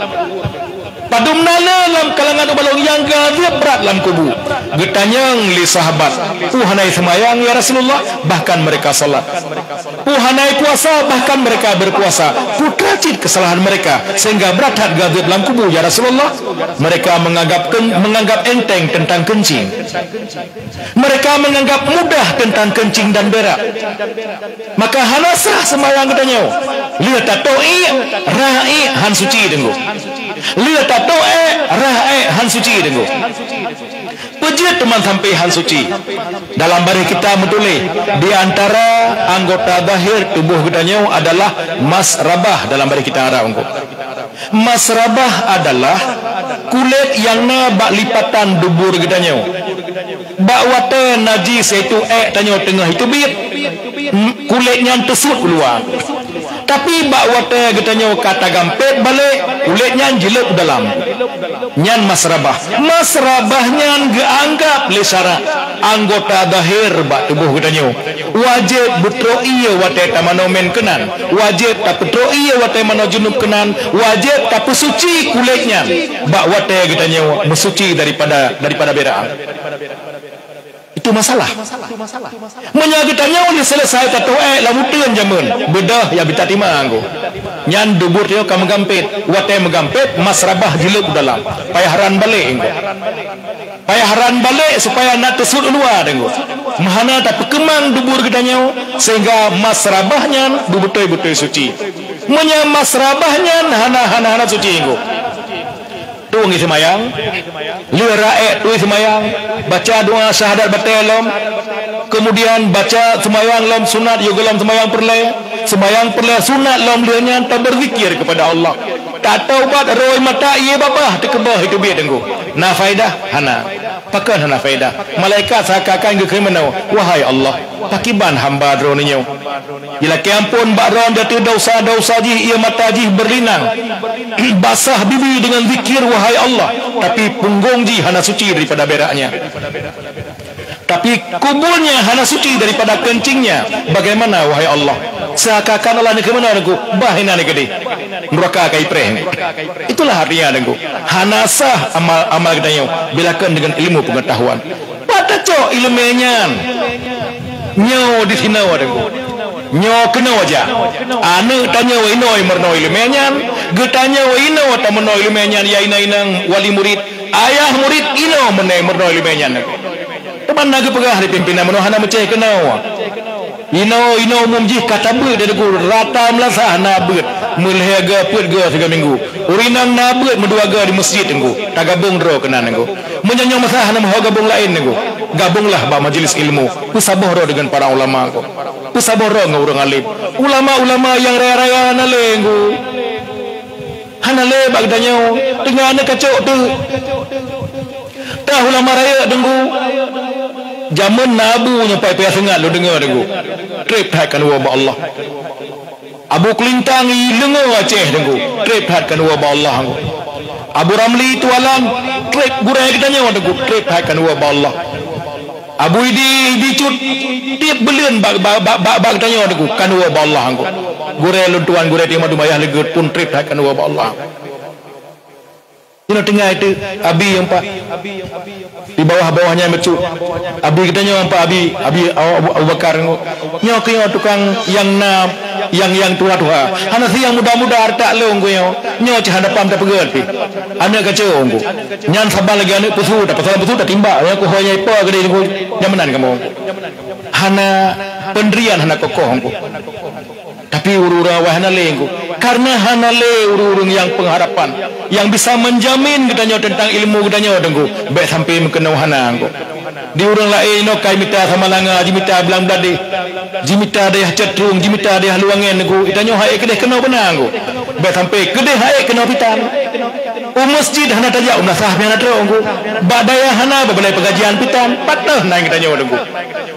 Padum na le lam kalangan umat lôn nyang geuazeueb brat lam kubu. Geutanyong lé sahabat, "Peue hana seumayang, ya Rasulullah?" Bahkan mereka salat. "Peue hana puasa?" Bahkan mereka berpuasa. "Peue teuma cit keusalahan mereka sehingga brat that geuazeueb lam kubu, ya Rasulullah?" Mereka menganggap ken-, menganggap enteng tentang keuncing. Mereka menganggap mudah tentang keuncing dan berak. Maka hana sah seumayang geutanyoe. Lheueh tatoh ié, rhah ié han suci, Teungku. Lheueh tatoh ék, rhah ék han suci, Teungku. Peue jeuet teuma sampai han suci? Dalam baréh kitab meutuléh, di antara anggota zahir tuboh geutanyoe adalah masrabah dalam baréh kitab Arab, Teungku. Masrabah adalah kulét nyang na bak lipatan dubur geutanyoe. Bak watèe najis, yaitu ék tanyoe teungoh jiteubiet, m-, kulét nyan teusut u luwa. Tapi bak watèe geutanyoe ka tagampét balek, kulét nyan jileueb u dalam. Nyan masrabah. Masrabah nyan geuanggap lé syarak anggota zahir bak tuboh geutanyoe. Wajéb beutrok ié watèe tamanoe mén keunan. Wajéb tapeutrok ié watèe manoe junub keunan. Wajéb tapeusuci kulét nyan bak watèe geutanyoe meusuci daripada, daripada berak. Itu masalah. Meunyoe geutanyoe lheueh seuleusai tatoh ék lam uteuen jameun, beudôh ya bita tima, Teungku. Nyan dubur tanyoe ka meugampét. Watèe meugampét, masrabah jileueb u dalam. Payah ran balek, Teungku. Payah ran balek supaya na teusut u luwa, Teungku. Meuhana tapeukeumang dubur geutanyoe sehingga masrabah nyan beubeutôi-beutôi suci. Meunyoe masrabah nyan hana, hana, hana suci, Teungku. Tueng ié seumayang, lheueh rhah ék tueng ié seumayang, baca doa syahadat batée lom, keumudian baca seumayang lom sunat yoh gohlom seumayang peureulée, seumayang peureulée sunat lom lheueh nyan tabeurzikir keupada Allah. Tataubat rhoi mata ié babah teukeubah iteubiet, Teungku. Na faedah? Hana. Pakon hana faedah? Malaikat seakan-akan geukheun meunoe, "Wahai Allah, pakiban hamba droeneuh nyoe? Jilakée amphon bak droe di ateueh desya-desya jih, ié mata jih beurelinang, basah bibi deungon zikir, wahai Allah, tapi punggong jih hana suci daripada beraknya. Tapi kubulnya hana suci daripada keuncingnya. Bagaimana, wahai Allah?" Seakan-akan Allah neukheun meunoe, Teungku, "Bah inan keudeh. Nuraka ka ipreh." Itulah artinya, Teungku. Hana sah amal-amal geutanyoe bila kon deungon ilmu peungatahuan. Pat tacok ileumee nyan? Nyoe disinoe, Teungku. Nyoe keunoe jak. Aneuëk tanyoe inoe meurunoe ileumee nyan, geutanyoe inoe tameurunoe ileumee nyan, ya inong-inong wali murit, ayah murit inoe meurunoe ileumee nyan, Teungku. Teuma na geupeugah lé pimpénan meunoe hana meucéh keunoe. Inoe, inoe umum jih ka tabeuet, Teungku, rata meulasah na beuet, meulhée goe peuet goe sigoe minggu. Ureuëng inong na beuet meudua goe di meuseujid, Teungku, tagabong droe keunan, Teungku. Meunyoe nyoe masa hana meuho gabong laén, Teungku, gabonglah bak majeulis ilmu, peusaboh droe deungon para ulama, Teungku. Peusaboh droe ngon ureuëng alim. Ulama-ulama nyang raya-raya hana lé, Teungku. Hana lé bak geutanyoe, teungoh aneuk kacok teuk. Tah ulama rayeuk, Teungku. Jamén na Abu nyoe pai payah seungat lôn deungoe, Teungku. Treb that keuneuk bak Allah. Abu Kulintang i leungoe Aceh, Teungku. Treb that keuneuk bak Allah, Teungku. Abu Ramli Tualang, treb gurée geutanyoe, Teungku. Treb that keuneuk bak Allah. Abu Idi, Idi Cut, tieb buleuen bak, bak, bak, bak, bak geutanyoe, Teungku, keuneuk bak Allah, Teungku. Gurée lôn tuan, gurée Teungku Madum Ayah Leugét pun treb that keuneuk bak Allah. Inoe teungoh itu, Abi nyang Pak. Di bawah-bawah nyan bacut. Abi geutanyoe Pak Abi, Abi Abu, Abu Bakar, Teungku. Nyoe keuh nyoe tukang nyang na, nyang, nyang tuha-tuha. Hana si nyang muda-muda hareuta lôn, Teungku, nyoe. Nyoe cit hana pam tapeugét pih. Aneuk kacok, Teungku. Nyan saban lagée aneuk peusu, tapeusalah peusu tatimbak, ya, kuhôi nyang ipa geude, Teungku, nyang meunan kamoe. Hana peundirian, hana kokoh, Teungku. Tapi ureuëng-ureuëng awai hana lé, Teungku. Karena hana lé ureuëng-ureuëng nyang pengharapan, nyang bisa menjamin geutanyoe teuntang ilmu geutanyoe, Teungku. Bék sampai meukeunong hana, Teungku. Di ureuëng laén inoe kai mita Samalanga, jimita Blang Bladeh, jimita dayah Cetrung, jimita dayah Luwangen, Teungku. Geutanyoe hai keudeh keunoe beuna, Teungku. Bék sampai keudeh hai keunoe pitan. U masjid hana tajak, u meunasah pih hana trok, Teungku. Bak dayah hana, bak balai pengajian pitan, pat teuh nan geutanyoe, Teungku.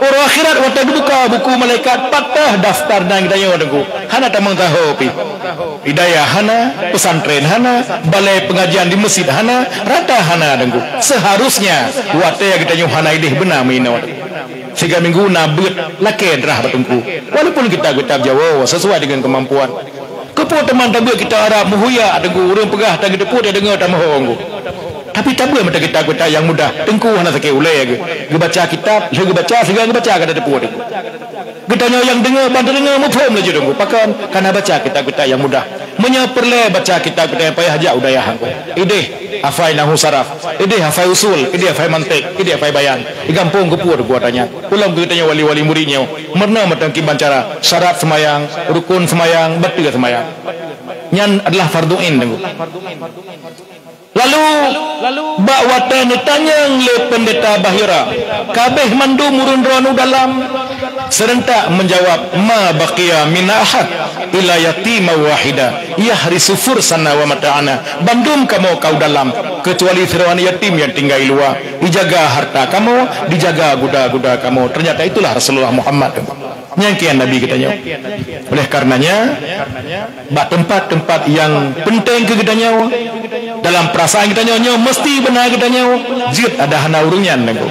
Uroe akhirat watée geubuka buku malaikat, pat teuh daftar nan geutanyoe, Teungku. Hana tamong taho pih. Di dayah hana, pesantren hana, balai pengajian di masjid hana, rata hana, Teungku. Seharusnya watée geutanyoe hana ideh beuna meuinoe, Teungku. Siga minggu na beuet lakée drah bak Teungku. Walaupun kitab-kitab Jawoe sesuai dengan kemampuan. Keupeue teuma tabeuet kitab Arab meuhuyak, Teungku, ureuëng peugah tageuteupeue tadeungoe tamoho, Teungku. Tapi tabeuet meuta kitab-kitab nyang mudah, Teungku, hana sakét ulée geu-, geubaca kitab, lheueh geubaca sigoe geubaca ka tateupeue, Teungku. Geutanyoe nyang deungoe ban tadeungoe muphom laju, Teungku. Pakon? Kana baca kitab-kitab nyang mudah. Meunyoe peureulée baca kitab-kitab nyang payah, jak u dayah, Teungku. Ideh hafai nahwu saraf, ideh hafai usul, ideh hafai mantek, ideh hafai bayan. Di gampông keupeue, Teungku, ata nyan. Ulôn keu geutanyoe wali-wali murit nyoe. Meurunoe mantong kiban cara, syarat seumayang, rukun seumayang, bateue seumayang. Nyan adalah fardhu ain, Teungku. Lalu, bak watée neutanyong lé Peundeta Bahira, ka abéh mandum ureuëng droeneuh dalam, seurentak meujawab, "Ma baqiya minna ahad illa yatima wahida, yahrisu fursana wa mata'ana." Bandum kamoe ka u dalam, keucuali sidroe aneuk yatim nyang tinggai luwa, ijaga hareuta kamoe, dijaga guda-guda kamoe. Teunyata itulah Rasulullah Muhammad. Nyang kian Nabi geutanyoe. Oleh karenanya, bak teumpat-teumpat nyang peunteng keu geutanyoe, dalam peurasaan geutanyoe nyoe meusti beuna geutanyoe, jeuet ada hana ureuëng nyan, Teungku.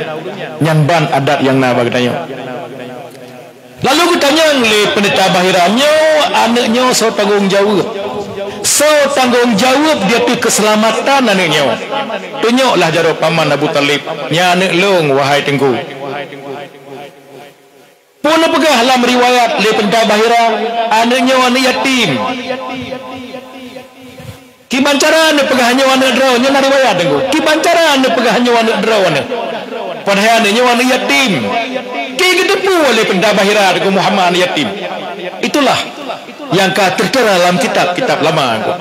Nyan ban adat nyang na bak geutanyoe. Lalu geutanyong lé Peundeta Bahira, "Nyoe aneuk nyoe soe tanggong jaweueb? Soe tanggong jaweueb di ateueh keuseulamatan aneuk nyoe?" Tunyoklah jaroe paman Abu Thalib, "Nyan aneuk lôn, wahai Teungku." Peue neupeugah lam riwayat lé Peundeta Bahira, aneuk nyoe aneuk yatim. Kiban cara neupeugah nyoe aneuk droe, nyoe na riwayat, Teungku. Kiban cara neupeugah nyoe aneuk droe, aneuk. Padahai aneuk nyoe aneuk yatim. Ki geuteupeue lé Peundeta Bahira, Teungku, Muhammad aneuk yatim. Itulah nyang ka teuteura lam kitab-kitab lama, Teungku.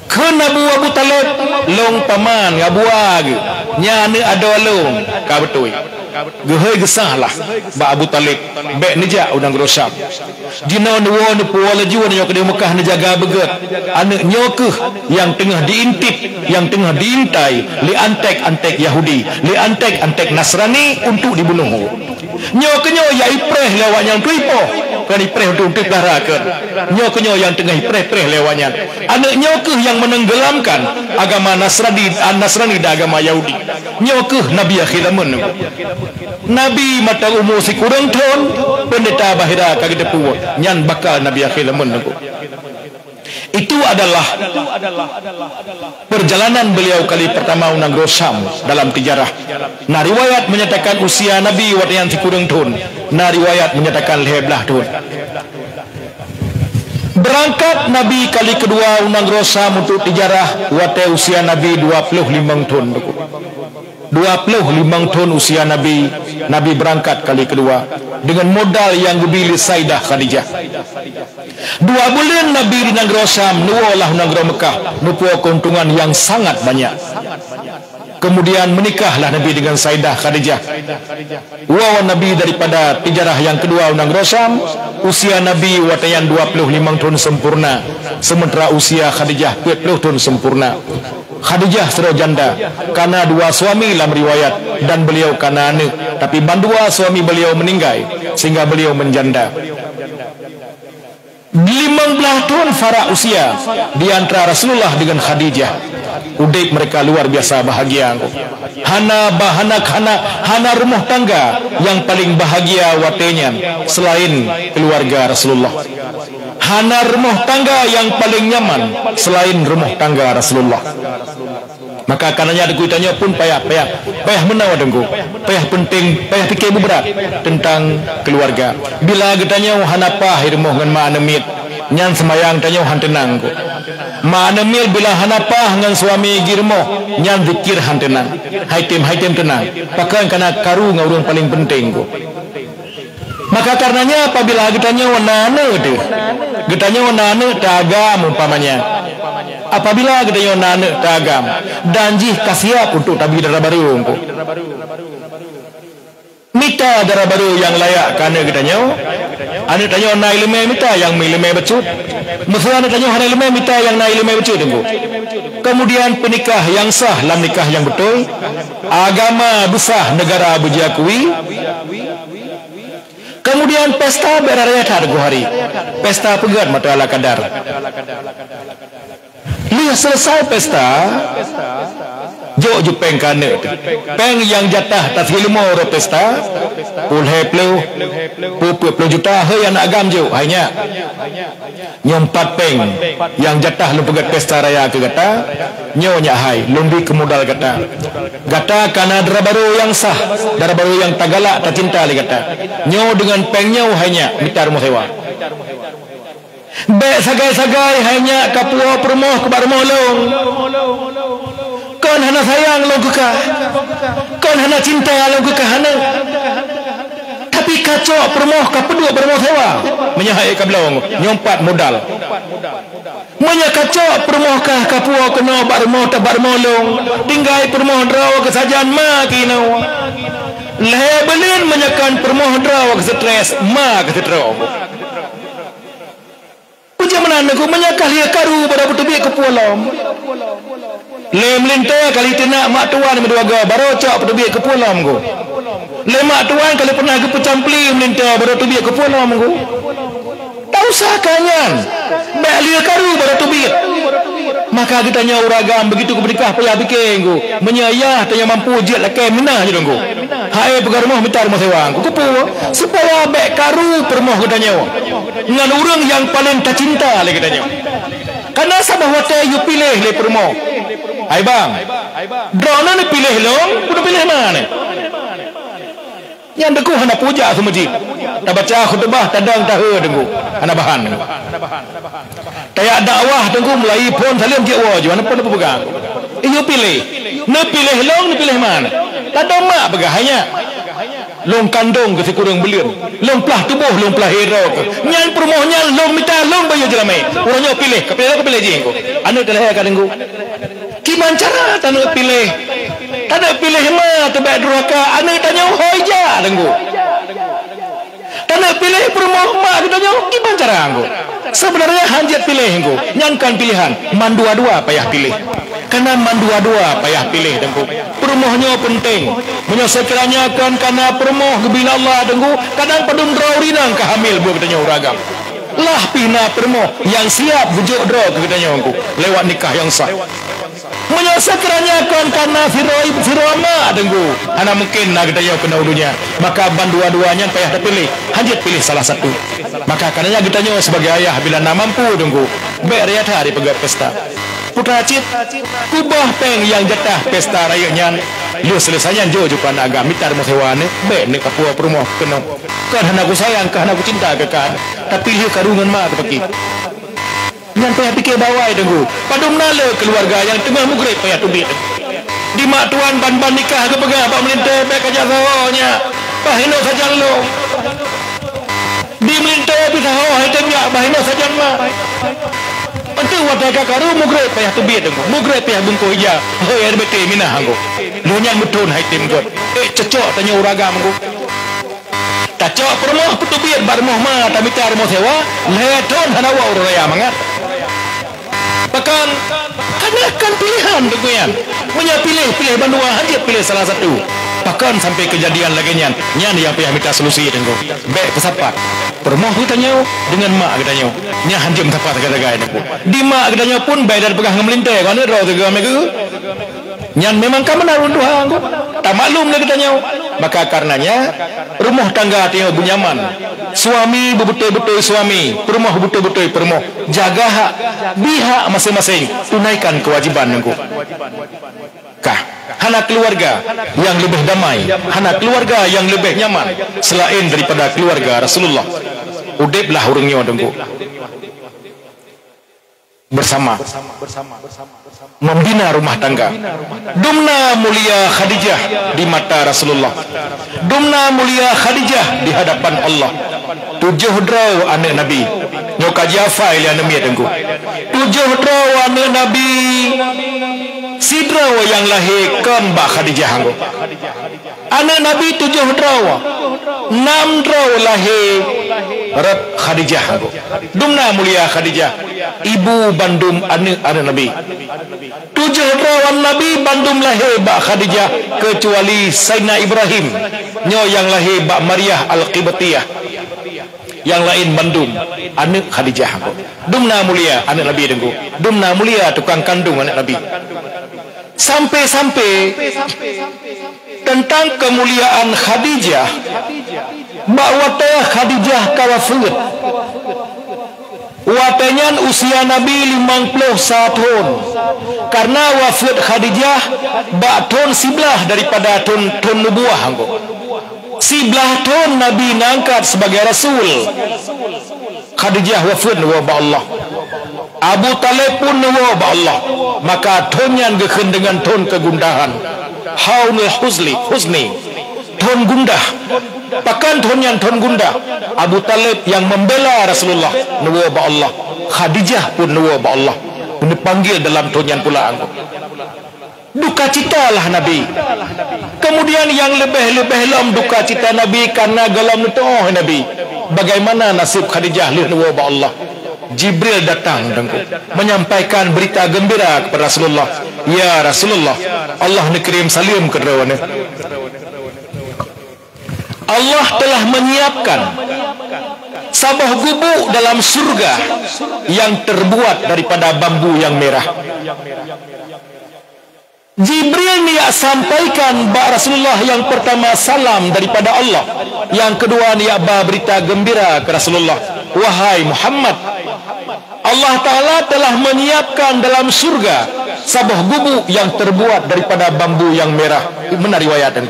Kheun Abu, Abu Thalib, "Lôn paman, Abu Ageu, nyan aneuk adoe lôn." Ka beutôi. Geuhôi geusahlah bak Abu Thalib, bék neujak u nanggroe Syam. Jinoe neuwoe neupuwoe laju, nyoe keudeh Meukah neujaga beugét. Aneuk nyoe keuh nyang teungoh diintip, nyang teungoh diintai lé antek-antek Yahudi, lé antek-antek Nasrani untuk dibunoh. Nyoe keuh nyoe nyang ipreh lé awaknyan untuk ipoh, kon ipreh untuk, untuk ipelihara kon. Nyoe keuh nyoe nyang teungoh ipreh-preh lé awaknyan. Aneuk nyoe keuh nyang meunenggelamkan agama Nasrani, Nasrani dan agama Yahudi. Nyoe keuh Nabi akhé zaman, Teungku. Nabi mantong umu sikureueng thon, Peundeta Bahira ka geuteupeue, nyan bakal Nabi akhé zaman, Teungku. Itu adalah perjalanan beliau kali pertama u nanggroe Syam dalam sejarah. Na riwayat menyatakan usia Nabi watée nyan sikureueng thon, na riwayat menyatakan lhée blaih thon. Beurangkat Nabi kali keudua u nanggroe Syam untuk sejarah watée usia Nabi dua ploh limong thon, Teungku. Dua ploh limong thon usia Nabi, Nabi beurangkat kali keudua deungon modal nyang geubi lé Saidah Khadijah. Dua buleuen Nabi di nanggroe Syam, neuwoe lah u nanggroe Meukah, neupeue keuntungan nyang sangat banyak. Kemudian menikahlah Nabi dengan Saidah Khadijah. Woe Nabi daripada tijarah nyang keudua u nanggroe Syam, usia Nabi watée nyan dua ploh limong thon sempurna, sementara usia Khadijah peuet ploh thon sempurna. Khadijah sidroe janda, kana dua suami lam riwayat, dan beliau kana aneuk, tapi bandua suami beliau meninggai, sehingga beliau menjanda. Limong blaih thon farak usia di antara Rasulullah dengan Khadijah. Udeb mereka luar biasa bahagia. Hana ba-, hana, hana, hana rumoh tangga nyang paleng bahagia watée nyan selain keluarga Rasulullah. Hana rumoh tangga nyang paleng nyaman selain rumoh tangga Rasulullah. Maka karenanya geutanyoe pun payah, payah, payah meunoe Teungku, payah penting, payah pike bubrat teuntang keuluwarga. Bila geutanyoe hana paih rumoh ngon ma aneuk miet, nyan seumayang tanyoe han teunang Teungku. Ma aneuk miet bila hana paih ngon suami jih rumoh, nyan zikir han teunang. Hai tem, hai tem teunang. Pakon kana karu ngon ureuëng paleng penting Teungku. Maka karenanya apabila geutanyoe na aneuk teuh, geutanyoe na aneuk teuh agam umpamanya. Apabila geutanyoe na aneuk teuh agam dan jih ka siap untuk tabi dara barô Teungku. Mita dara barô nyang layak keu aneuk geutanyoe. Aneuk tanyoe na iéleumé mita nyang meuiéleumé bacut. Meuseu aneuk tanyoe hana iéleumé mita nyang na iéleumé bacut Teungku. Kemudian peunikah nyang sah lam nikah nyang beutôi. Agama beusah, neugara beujiakui. Kemudian pesta bera raya that Teungku hari. Pesta peugét mata ala kadar. Lheueh selesai pesta, jok ju péng keu aneuk teuh. Péng nyang jatah tasileumo uroe pesta, peuet ploh, peuet ploh juta, hei aneuk agam jok, hai nyak. Nyoe pat péng nyang jatah lôn peugét pesta raya keu gata, nyoe nyak hai, lôn bi keu modal gata. Gata kana dara barô nyang sah, dara barô nyang tagalak tacinta lé gata. Nyoe deungon péng nyoe hai nyak mita rumoh sewa. Bék sagai-sagai hai nyak kapuwoe peurumoh keu bak rumoh lôn. Kon hana sayang lôn keu kah, kon hana cinta lôn keu kah aneuk. Tapi kacok peurumoh kapeuduek bak rumoh sewa. Meunyoe hai ka bloe, nyoe pat modal. Meunyoe kacok peurumoh kah kapuwoe keunoe bak rumoh, bak rumoh lôn, tinggai peurumoh droe keusajan ma keunoe. Lhée buleuen meunyoe kon peurumoh droe keu stres, ma keu stres. Peue meunan Teungku, meunyoe kah lheueh karu baru beuteubiet keu puwoe lom. Lé meulintée kali teunak mak tuan meudua goe baru cok peuteubiet keu puwoe lom Teungku. Lé mak tuan kali pernah geupeucampli meulintée baru teubiet keu puwoe lom Teungku. Tak usah kah nyan. Bék lheueh karu baru teubiet. Maka geutanyoe ureuëng agam begitu geupeunikah payah pike Teungku. Meunyoe yah tanyoe mampu jeuet lakée minah jih Teungku. Hai peugah rumoh mita rumoh sewa Teungku. Keupeue? Supaya bék karu peurumoh geutanyoe. Ngon ureuëng nyang paleng tacinta lé geutanyoe. Kana saboh watée yue piléh lé peurumoh. Hai bang, droeneuh neupiléh lôn, peu neupiléh ma neuh? Nyan Teungku hana puja seumeujid. Tabaca khutubah tadong tahe Teungku, hana bahan. Tayak dakwah Teungku mulai phon saleuem jeuet woe ju, hana peue neupeugah. Yue piléh, neupiléh lôn, neupiléh ma neuh? Tadong mak peugah hai nyak. Lôn kandong keu sikureueng buleuen, lôn plah tuboh, lôn plah hiro keuh. Nyan peurumoh nyan lôn mita lôn bayeue jeulamé. Uroe nyoe piléh, kapiléh lôn kapiléh jih Teungku. Aneuk teuh lahé ka Teungku. Kiban cara taneuk piléh? Taneuk piléh ma teuh bék durhaka, aneuk tanyoe ho ija Teungku. Taneuk piléh peurumoh mak geutanyoe kiban cara Teungku? Seubeunarnya han jeuet piléh Teungku. Nyan kon piléhan, mandua-dua payah piléh. Kana mandua-dua payah piléh Teungku. Peurumoh nyoe peunteng. Meunyoe seukiranya kon kana peurumoh geubri lé Allah Teungku, kadang padum droe ureuëng inong ka hamil buet geutanyoe ureuëng agam. Lah pih na peurumoh nyang siap geujok droe keu geutanyoe Teungku lewat nikah nyang sah. Meunyoe seukiranya kon kana sidroe, sidroe mak Teungku, hana mungken na geutanyoe keunoe u donya, maka bandua-dua nyan payah tapiléh, han jeuet piléh salah satu. Maka karenanya geutanyoe sibagai ayah bila na mampu Teungku, bék raya that jipeugét pesta. Putra cit, kubah péng nyang jatah pesta rayeuk nyan, lheueh seuleusoe nyan jok ju keu aneuk agam mita rumoh sewa neuh, bék neuh kapuwoe peurumoh keunoe. Kon hana kusayang, kon hana kucinta keu kah, tapi lheueh karu ngon ma kupaki. Nyan payah pike bak awai Teungku. Padum na le keuluwarga nyang teungoh mugreb payah teubiet. Di mak tuan ban-ban nikah geupeugah bak meulintée bék kajak saho nyak, bah inoe sajan lôn. Di meulintée pih saho hai tem nyak, bah inoe sajan mak. Enteuk watée ka karu mugreb payah teubiet Teungku, mugreb payah bungkôh ija, hôi R B T minah Teungku. Lheueh nyan meuthon hai tem göt. Eh, cocok tanyoe ureueng agam, Teungku. Tacok peurumoh peuteubiet bak rumoh ma, tamita rumoh sewa, lhèe thon hana woe ureueng raya mangat. Pakon? Karena kan pilihan, Teungku, nyan. Meunyoe piléh, piléh bandua, hanjeuet piléh salah satu. Pakon sampai keujadian lagèe nyan? Nyan nyang payah mita solusi, Teungku. Bèk peusapat. Peurumoh geutanyoe deungon mak geutanyoe. Nyan hanjeuet meusapat sagai-sagai, Teungku. Di mak geutanyoe pun bèk tapeugah ngon meulintèe, kon droe teuga mé geu. Nyan memang ka meunan ulôn tuha, Teungku. Tamaklum lé geutanyoe. Maka karenanya, rumoh tangga tanyoe beunyaman. Suami beubeutôi-beutôi suami, peurumoh beubeutôi-beutôi peurumoh. Jaga hak, bri hak maséng-maséng, tunaikan keuwajéban, Teungku. Kah, hana keuluwarga nyang leubeh damai, hana keuluwarga nyang leubeh nyaman seulaén daripada keuluwarga Rasulullah. Udeblah ureueng nyoe, Teungku. Bersama membina rumah tangga. Dumna mulia Khadijah di mata Rasulullah. Dumna mulia Khadijah di hadapan Allah. Tujoh droe aneuk Nabi. Nyoe ka jihafai lé aneuk miet, Teungku. Tujoh droe aneuk Nabi. Sidroe nyang lahé kon bak Khadijah, Teungku. Aneuk Nabi tujoh droe, nam droe lahé rot Khadijah. Dumna mulia Khadijah, ibu bandum aneuk-aneuk Nabi. Tujoh droe aneuk Nabi bandum lahé bak Khadijah, keucuali Saidina Ibrahim, nyoe nyang lahé bak Maryah Al-Qibtiyah. Nyang laén bandum aneuk Khadijah. Dumna mulia aneuk Nabi, Teungku. Dumna mulia tukang kandong aneuk Nabi. Sampai-sampai teuntang keumuliaan Khadijah, bak watèe Khadijah ka wafeuet. Watèe nyan usia Nabi limong ploh sa thon. Karena wafeuet Khadijah bak thon siblaih daripada thon, thon nubuwah, Teungku. Siblaih thon Nabi neuangkat sebagai rasul. Khadijah wafeuet neuwoe bak Allah. Abu Thalib pun neuwoe bak Allah. Maka thon nyan geukheun deungon thon keugundahan. Haunul huzni, huzni. Thon gundah. Pakon thon nyan thon gundah? Abu Thalib nyang membela Rasulullah neuwoe bak Allah. Khadijah pun neuwoe bak Allah. Neupanggil dalam thon nyan pula, Teungku. Duka cita lah Nabi. Kemudian nyang leubeh-leubeh lom duka cita Nabi karena gohlom neutuoh Nabi. Bagaimana nasib Khadijah lheueh neuwoe bak Allah? Jibril datang, Teungku, menyampaikan berita gembira kepada Rasulullah. "Ya Rasulullah, Allah neukirém saleuem keu droeneuh. Allah telah menyiapkan saboh gubuk dalam surga yang terbuat daripada bambu yang merah." Jibril neujak sampaikan bak Rasulullah nyang pertama salam daripada Allah, nyang keudua neujak ba beurita geumbira keu Rasulullah, "Wahai Muhammad, Allah Taala telah menyiapkan dalam syurga saboh gubuk nyang terbuat daripada bambu nyang merah." Meunan riwayat nyan.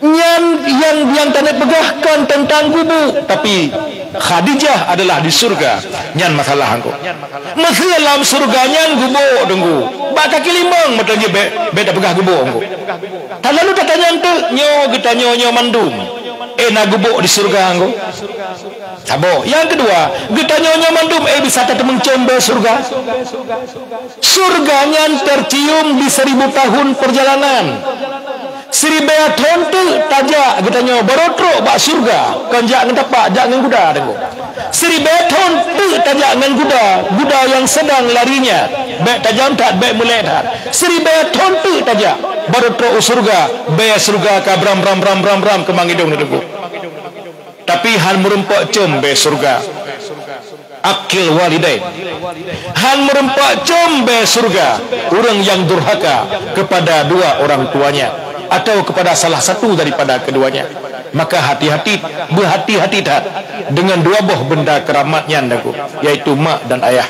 Nyan nyang, nyang taneuk peugah kon teuntang gubuk, tapi Khadijah adalah di syurga. Nyan masalah nyan. Meuseu lam syurga nyan gubuk, Teungku. Bak kaki limong meuteujeuet bèk, bèk tapeugah gubuk, Teungku. Talalu tatanyong teuk, nyoe geutanyoe nyoe mandum, eh, na gubuk di syurga, Teungku? Saboh. Nyang keudua, geutanyoe nyoe mandum, eh, bisa tateumeucom bak syurga? Syurga nyan tercium di seribu tahun perjalanan. Siribèe thon teuk tajak geutanyoe baru trok bak syurga, kon jak ngon tapak, jak ngon guda, Teungku. Siribèe thon teuk tajak ngon guda, guda nyang sedang larinya. Bèk tajam that, bèk meulèe that. Siribèe thon teuk tajak, baru trok u syurga, bèe syurga ka bram, bram, bram, bram, bram keumang idong, Teungku. Tapi han meurumpok com bèe syurga. Akil walidain. Han meurumpok com bèe syurga ureueng nyang durhaka kepada dua orang tuanya atau kepada salah satu daripada keduanya. Maka hati-hati, beuhati-hati that deungon dua boh benda keuramat nyan, Teungku, yaitu mak dan ayah.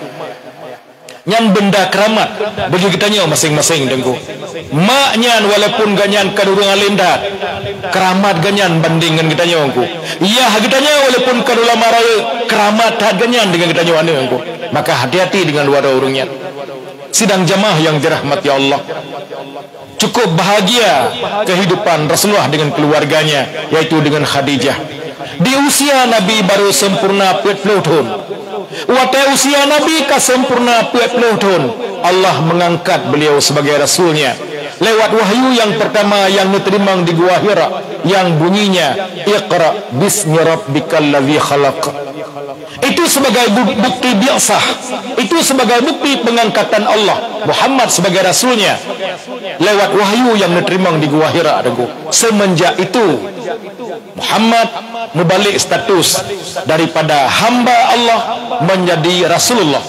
Nyan benda keuramat bagi geutanyoe maséng-maséng, Teungku. Mak nyan walaupun gobnyan kon ureueng além that, keuramat gobnyan banding ngon geutanyoe, Teungku. Yah geutanyoe walaupun kon ulama rayeuk, keuramat that gobnyan deungon geutanyoe aneuk, Teungku. Maka hati-hati deungon dua ureueng nyan. Sidang jamaah nyang dirahmati Allah. Cukup bahagia kehidupan Rasulullah dengan keluarganya, yaitu dengan Khadijah. Di usia Nabi baru sempurna peuet ploh thon. Watèe usia Nabi ka sempurna peuet ploh thon, Allah mengangkat beliau sebagai Rasul-Nya. Lewat wahyu yang pertama yang neuteurimong di Gua Hira, yang bunyinya, "Iqra bismi rabbikal ladzi khalaq." Itu sebagai bu-, bukti bi'sah. Itu sebagai bukti pengangkatan Allah Muhammad sebagai rasulnya. Lewat wahyu yang neuteurimong di Gua Hira, Teungku. Semenjak itu, Muhammad meubalek status daripada hamba Allah menjadi Rasulullah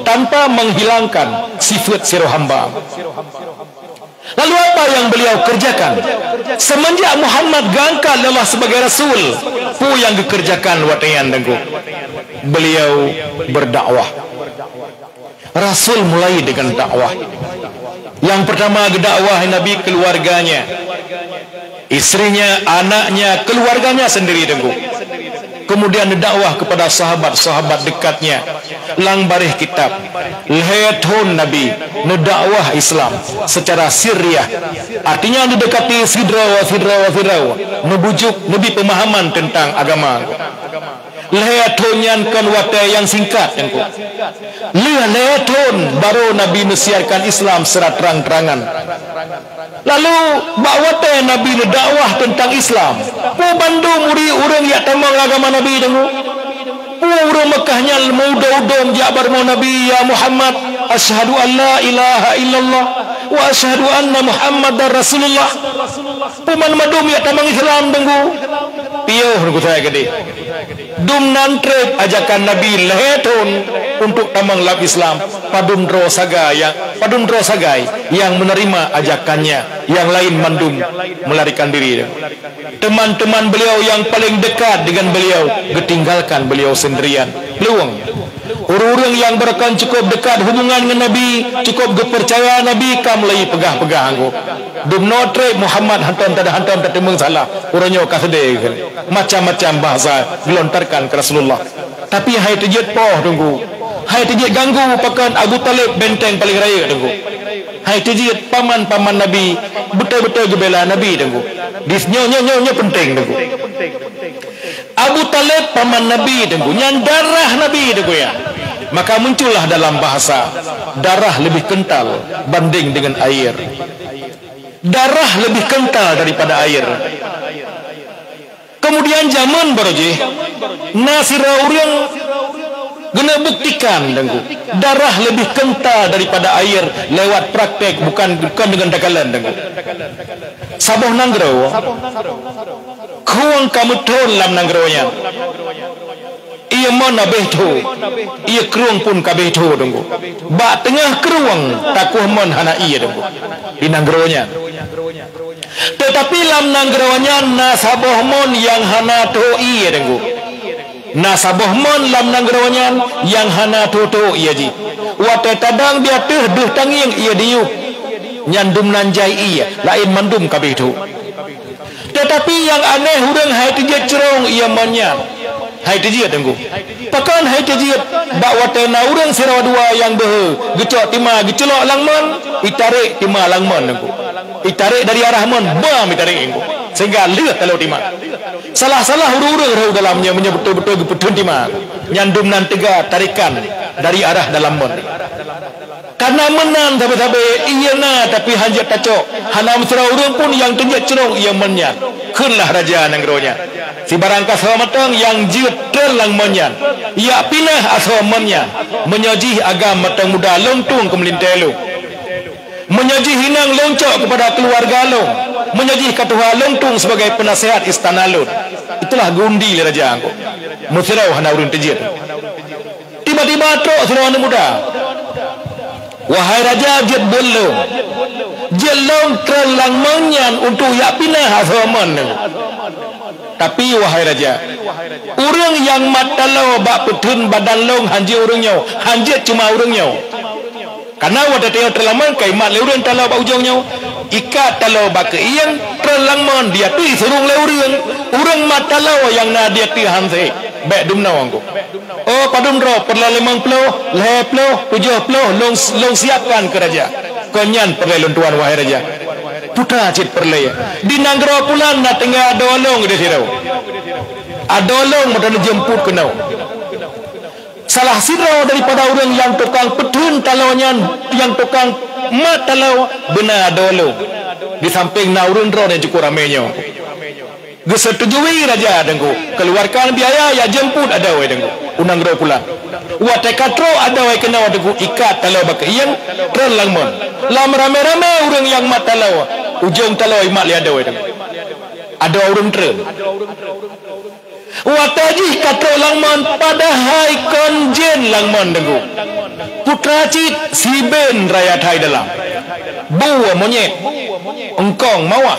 tanpa menghilangkan sifat sidroe hamba. Lalu apa yang beliau kerjakan? Semenjak Muhammad geuangkat lé Allah sebagai rasul, peue nyang geukerjakan watée nyan, Teungku? Beliau berdakwah. Rasul mulai dengan dakwah. Yang pertama geudakwah Nabi keluarganya, istrinya, anaknya, keluarganya sendiri, Teungku. Kemudian dakwah kepada sahabat-sahabat dekatnya, lam baréh kitab. Lhée thon Nabi neudakwah Islam secara sirriah, artinya neudekati sidroe, sidroe, sidroe, neubujuk, neubi pemahaman tentang agama. Lhée thon nyan kon watée nyang singkat, Teungku. Lheueh lhée thon barô Nabi neusiarkan Islam secara trang-trangan. Lalu, bak watée Nabi neudakwah teuntang Islam, peue bandum ureuëng-ureuëng jak tamong agama Nabi, Teungku? Peue ureuëng Meukah nyan meu-udom-udom jak bak rumoh Nabi, "Ya Muhammad, asyhadu an la ilaha illallah wa asyhadu anna Muhammadar Rasulullah." Peue mandum jak tamong Islam, Teungku? Piôh, Teungku, saya gede. Dum nan treb ajakan Nabi lhée thon untuk tamong lam Islam, padum droe sagai nyang, padum droe sagai nyang meunarima ajakannya, nyang laén mandum meularikan diri. Teman-teman beliau nyang paleng dekat dengan beliau geutinggalkan beliau sendirian. Peuluwang. Ureuëng-ureuëng nyang beureukan cukup dekat hubungan ngon Nabi, cukup geupeucaya Nabi, ka mulai peugah-peugah, Teungku. Dumnoe treb Muhammad hantom tada-, hantom tateumeung salah. Uroe nyoe ka seudeh kheun. Macam-macam bahasa geulontarkan keu Rasulullah. Tapi hai teujeuet poh, Teungku. Hai teujeuet ganggu, pakon Abu Thalib benteng paleng rayeuk, Teungku. Hai teujeuet paman-paman Nabi beutôi-beutôi geubela Nabi, Teungku. Di nyoe, nyoe, nyoe, nyoe penting, Teungku. Abu Thalib paman Nabi, Teungku. Nyan darah Nabi, Teungku, ya. Maka muncullah dalam bahasa, darah lebih kental banding dengan air. Darah lebih kental daripada air. Kemudian jameun barô jih, na sidroe ureuëng geuneuk buktikan, Teungku, darah lebih kental daripada air lewat praktek, bukan, bukan dengan dakalon, Teungku. Saboh nanggroe, krueng ka meuthon lam nanggroe nyan. Ié mon habéh tho, ié krueng pun ka habéh tho, Teungku. Bak teungoh krueng takoh mon hana ié, Teungku. Di nanggroe nyan. Teutapi lam nanggroe nyan na saboh mon nyang hana tho ié, Teungku. Na saboh mon lam nanggroe nyan nyang hana tho-tho ié jih. Watée tadong di ateueh deuh tangieng ié diyueb, nyan dum nan jai ié, laén mandum ka habéh tho. Teutapi nyang aneh, ureuëng hai teujeuet crông ié mon nyan. Hai teujeuet, Teungku. Pakon hai teujeuet? Bak watée na ureuëng sidroe dua nyang beuhe geucok tima geuculok lam mon, itarek tima lam mon, Teungku. Itarek dari arah mon, bam itarek, Teungku. Sehingga lheueh talo tima. Salah-salah ureuëng-ureuëng rhot dalam nyoe meunyoe beutôi-beutôi geupeutheun tima. Nyan dum nan teuga tarekan dari arah dalam mon. Kana meunan sabe-sabe ié na, tapi hanjeuet tacok. Hana meusidroe ureuëng pun nyang teujeuet crông ié mon nyan. Kheunlah raja nanggroe nyan, "Sibarang asoe mantong nyang jeuet treun lam mon nyan, jak pinah asoe mon nyan. Meunyoe jih agam mantong muda, lôn tueng keu meulintée lôn. Meunyoe jih inong, lôn cok keupada keuluwarga lôn. Meunyoe jih ka tuha, lôn tueng sibagai peunasihat istana lôn." Itulah geuundi lé raja nyan. Meusidroe hana ureuëng teujeuet. Tiba-tiba trok sidroe aneuk muda, "Wahai raja, jeuet beuet lôn. Jeuet lôn treun lam mon nyan untuk jak pinah asoe mon nyoe. Tapi, wahai raja, ureuëng nyang mat taloe bak peutheun badan lôn hanjeuet ureuëng nyoe, hanjeuet cuma ureuëng nyoe. Kana watée tanyoe treun lam mon, ka imat lé ureuëng taloe bak ujong nyoe. Ikat taloe bak keuieng, treun lam mon, di ateueh isurong lé ureuëng. Ureuëng mat taloe nyang na di ateueh han sép. Bék dumnoe, Teungku." "Oh, padum droe, peureulée limong ploh, lhée ploh, tujoh ploh, lôn, lôn siapkan keu raja." "Kon nyan peureulée lôn tuan, wahai raja." "Peue teuma cit peureulée?" "Di nanggroe pulan na tinggai adoe lôn di sidroe. Adoe lôn meuteumé jeumput keunoe. Salah sidroe daripada ureuëng nyang tukang peutheun taloe nyan, nyang tukang Mat taloe beuna adoe lôn. Di sampéng na ureuëng droe nyang cukôp ramé nyoe. Geuseutujui raja, Teungku, keluarkan biaya jak jeumput adoe, Teungku, u nanggroe pulang. Watée ka trok adoe keunoe, Teungku, ikat taloe bak keuieng, treun lam mon. Lam ramé-ramé ureuëng nyang mat taloe, ujong taloe imat lé adoe, Teungku. Adoe ureuëng treun. Watée jih ka trok lam mon, padahai kon jén lam mon, Teungku. Putra cit, Siben rayat hai dalam. Bue monyét, eungkong mawah.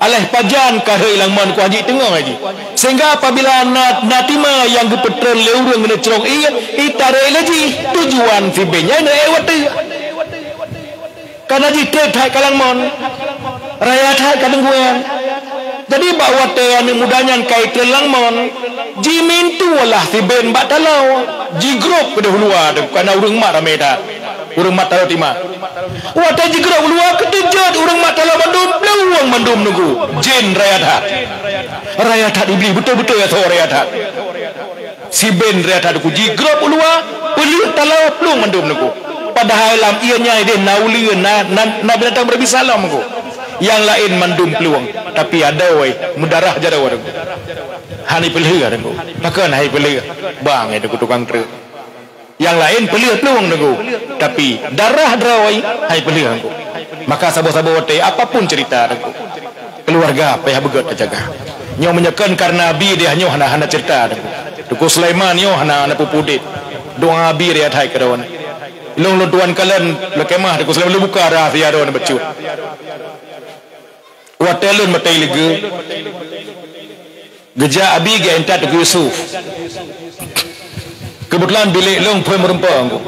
Aléh pajan ka rhoi lam mon, ku haji teungoh haji. Sehingga apabila na, na tima nyang geupeutreun lé ureuëng ngon ceuroeng ié, itarek lé jih tujuan Siben nyan, ék watée. Kana jih treb that ka lam mon, raya that ka deungguen. Jadi bak watée aneuëk muda nyan ka itreun lam mon, jimintu lah Siben bak taloe, jigrob keudeh luwa, kana ureuëng mat ramé that, ureuëng mat taloe tima. Watée jigrob luwa, keuteujot ureuëng mat taloe mandum, plueng mandum, Teungku, jén raya that. Raya that Iblih, beutôi-beutôi asoe raya that. Siben raya that, Teungku, jigrob u luwa, peuleueh taloe plueng mandum, Teungku. Padahai lam ié nyan ideh na uleue, na, na, na binatang berbisa lom, Teungku. Nyang laén mandum plueng, tapi adoe meudarah jaroe, Teungku. Hana ipeuleueh, Teungku. Pakon hana ipeuleueh? Bang, Teungku, tukang treuk. Nyang laén peuleueh plueng, Teungku, tapi darah droe hana ipeuleueh, Teungku. Maka saboh-saboh watée, apapun cerita, Teungku, keuluwarga payah beugét tajaga. Nyoe meunyoe kon kareuna Abi deh nyoe hana, hana cerita, Teungku. Teungku Sulaiman nyoe hana, hana peue-peue udeb. Doa Abi riat hai keu droeneuh. Lôn, lôn tuan kalon lé keumah Teungku Sulaiman, lôn buka rahsia droeneuh bacut. Watée lôn batée leugeue, geujak Abi geuintat Teungku Yusuf. Keubeutulan bilék lôn phon meurumpok, Teungku.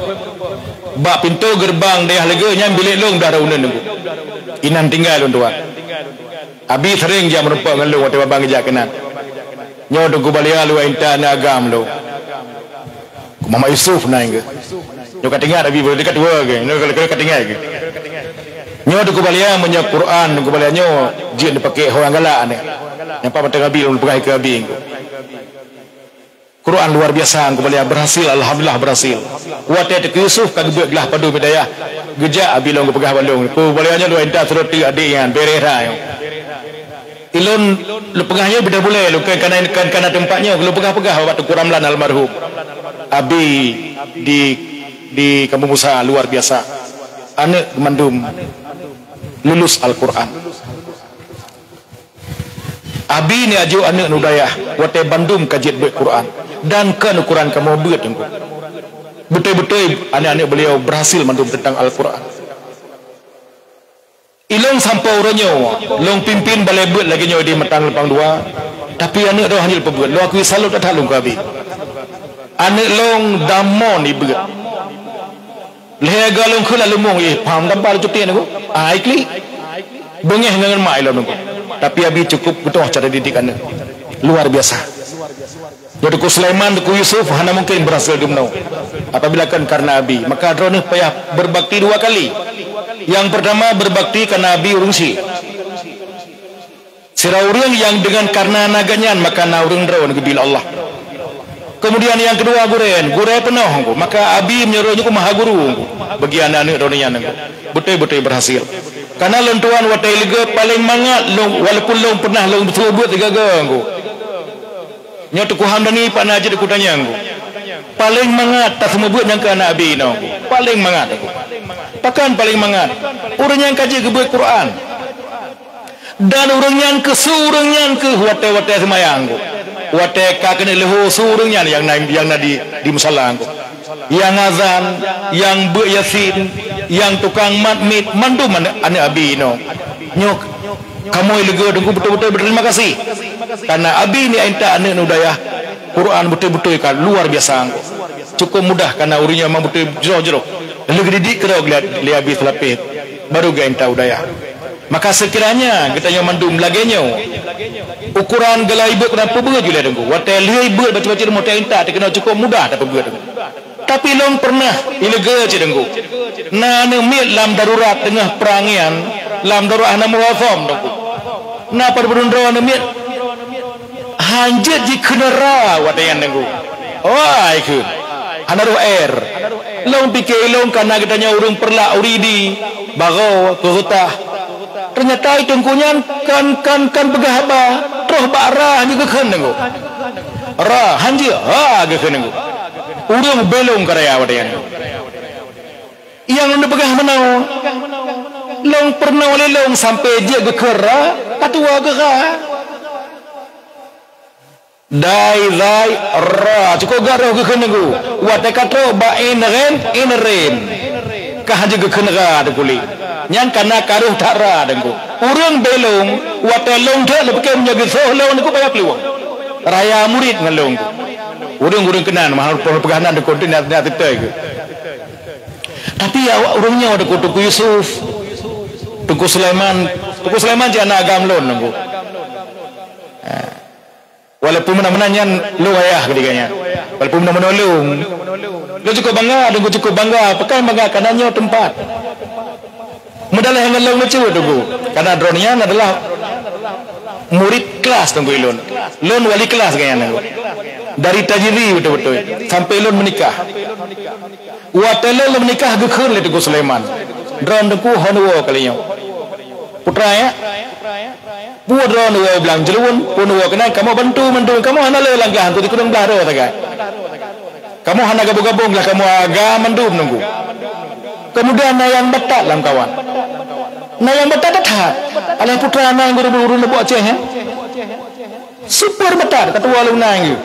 Bak pintoe geureubang dayah leugeue nyan bilék lôn blah droe uneuen, Teungku. Inan tinggai lôn tuan. Abi seuréng jak meurumpok ngon lôn watée babang geujak keunan. Nyoe Teungku Balia lôn intat aneuëk agam lôn. Muhammad Yusuf nan geuh. Nyoe ka teuingat Abi, beudekat dua geuh. Nyoe ka, ka teuingat geuh. Nyoe Teungku Balia, meunyoe Quran Teungku Balia nyoe jeuet neupaké ho nyang galak nyoe. Nyang pat mantong Abi lôn peugah keu Abi. Quran luar biasa Teungku Balia, berhasil, alhamdulillah berhasil. Watée Teungku Yusuf ka geubeuet glah padum hidayah, geujak Abi lôn geupeugah bak lôn, Teungku Balia nyoe lôn intat sidroe teuk adék nyan, bereh that nyoe. Ilôn lôn peugah nyoe beudah bulée, lôn kon kana, kon kana teumpat nyoe, lôn peugah-peugah bak Teungku Ramlan almarhum. Abi di, di Kampung Musa luar biasa. Aneuëk mandum lulus Al-Quran. Abi ni aju aneuëk nudayah, watée bandum ka jeuet beuet Quran. Dan kon ukuran kamoe beuet, Teungku. Beutôi-beutôi aneuëk-aneuëk beliau berhasil mandum teuntang Al-Quran. Ilôn sampoe uroe nyoe, lôn pimpin balée beuet lagée nyoe di Matang Leumpang Dua, tapi aneuëk droe hana lôn peubeuet, lôn akui salut that lôn keu Abi. Aneuëk lôn damon ibeuet. Lhée ga lôn kheun lam leumoh, eh, paham gamba lôn cuti nyoe, ai klik. Beungéh ngon mak ilôn nyoe. Tapi Abi cukup geutoh cara didik aneuëk. Luar biasa. Nyoe Teungku Sulaiman, Teungku Yusuf hana mungkin berhasil geumeunoe apabila kon kareuna Abi. Maka droeneuh payah berbakti dua kali. Nyang peurtama berbakti kareuna Abi ureuëng sie. Sira ureuëng nyang deungon kareuna na geuh nyan maka na ureuëng droe neugeubri lé Allah. Keumudian nyang keudua gurée, gurée peunoh, Teungku. Maka Abi meunyoe nyoe keu maha guru, Teungku, bagi aneuëk-aneuëk droeneuh nyan, Teungku. Beutôi-beutôi berhasil. Kareuna lôn tuan watée leugeue paléng mangat lôn, walaupun lôn pernah lôn seumeubeuet sigaga, Teungku. Nyoe Teungku Hamdani pat na jeuet kutanyong, Teungku. Paléng mangat taseumeubeuet nyang keu aneuëk Abi nyoe, Teungku. Paléng mangat, Teungku. Pakon paléng mangat? Ureuëng nyang ka jeuet geubeuet Quran. Dan ureuëng nyan keuh, su ureuëng nyan keuh watée-watée seumayang, Teungku. Watée ka keuneuk leuhô, su ureuëng nyan nyang na, nyang na di, di musala, Teungku. Nyang azan, nyang beuet Yasin, nyang tukang mat miet, mandum aneuëk, aneuëk Abi nyoe. Nyoe kamoe leugeue, Teungku, beutôi-beutôi berterima kasih. Kareuna Abi ni intat aneuëk nudayah Quran beutôi-beutôi ka luar biasa, Teungku. Cukup mudah kareuna ureuëng nyoe memang beutôi jroh-jroh. Lheueh geudidik keudroe lé, lé Abi seulapeh, baru geuintat u dayah. Maka seukiranya geutanyoe mandum lagée nyoe, ukuran galak ibeuet keunan peubeuet ju lé, Teungku. Watée lheueh ibeuet bacut-bacut rumoh teuintat, teukeunong cukup mudah tapeubeuet, Teungku. Tapi lôn pernah ileugeue cit, Teungku. Na aneuëk miet lam darurat teungoh prang nyan, lam darurat hana meuhafom, Teungku. Na padubdroe aneuëk miet hanjeuet jikheun ra watée nyan, Teungku. Wah, ikheun. Hana roh air. Lôn pike ilôn ka na geutanyoe ureuëng Peureulak, Uridi, Bagoe, Keuheutah. Teunyata i teungku nyan kon, kon, kon peugah haba, troh bak ra han jeuet geukheun teungku. Ra han jeuet, ha geukheun teungku. Ureuëng beu lôn ka raya watée nyan. Nyang lôn peugah meunoe, lôn peurunoe lé lôn sampoe jeuet geukheun ra, ka tuwoe geuh ra. Dai, zai, ra, cukôp gak roh geukheun teungku. Watée ka trok bak in ren, in ren. Ka han jeuet geukheun ra teungku lé. Nyan ka na ka roh that ra teungku. Ureuëng beu lôn, watée lôn that lôn pike meunyoe geusoh lôn teungku payah peuluwang. Raya murit ngon lôn. Ureuëng-ureuëng keunan, mah lôn peugah nan teungku, na, na teuntée geuh. Tapi awak ureuëng nyoe teungku, Teungku Yusuf, Teungku Sulaiman, Teungku Sulaiman cit aneuk agam lôn teungku. Ha. Walaupun meunan-meunan nyan lôn ayah keudéh nyan. Walaupun meunan-meunan lôn. Lôn cukôp bangga, lôn cukôp bangga. Pakon bangga? Karena nyoe teumpat. Meudaleh ngon lôn lucu teungku. Karena droeneuh nyan adalah murid kelas teungku ilôn. Lôn wali kelas geuh nyan teungku. Dari tajiri beutôi-beutôi sampai lôn meunikah. Watée lôn meunikah geukheun lé Teungku Sulaiman. Droeneuh teungku hana woe kali nyoe. Putra ya. Peue droeneuh woe blang jeulun, peue woe keunan kamoe bantu mandum, kamoe hana le langkah teungku, sikureueng blah droe sagai. Kamoe hana gabong-gabong lah kamoe agam mandum teungku. Kemudian na nyang batat lam kawan. Na nyang batat that. Alah putra na nyang guru-guru lubok Aceh ya. Super batat kata walau nang geuh.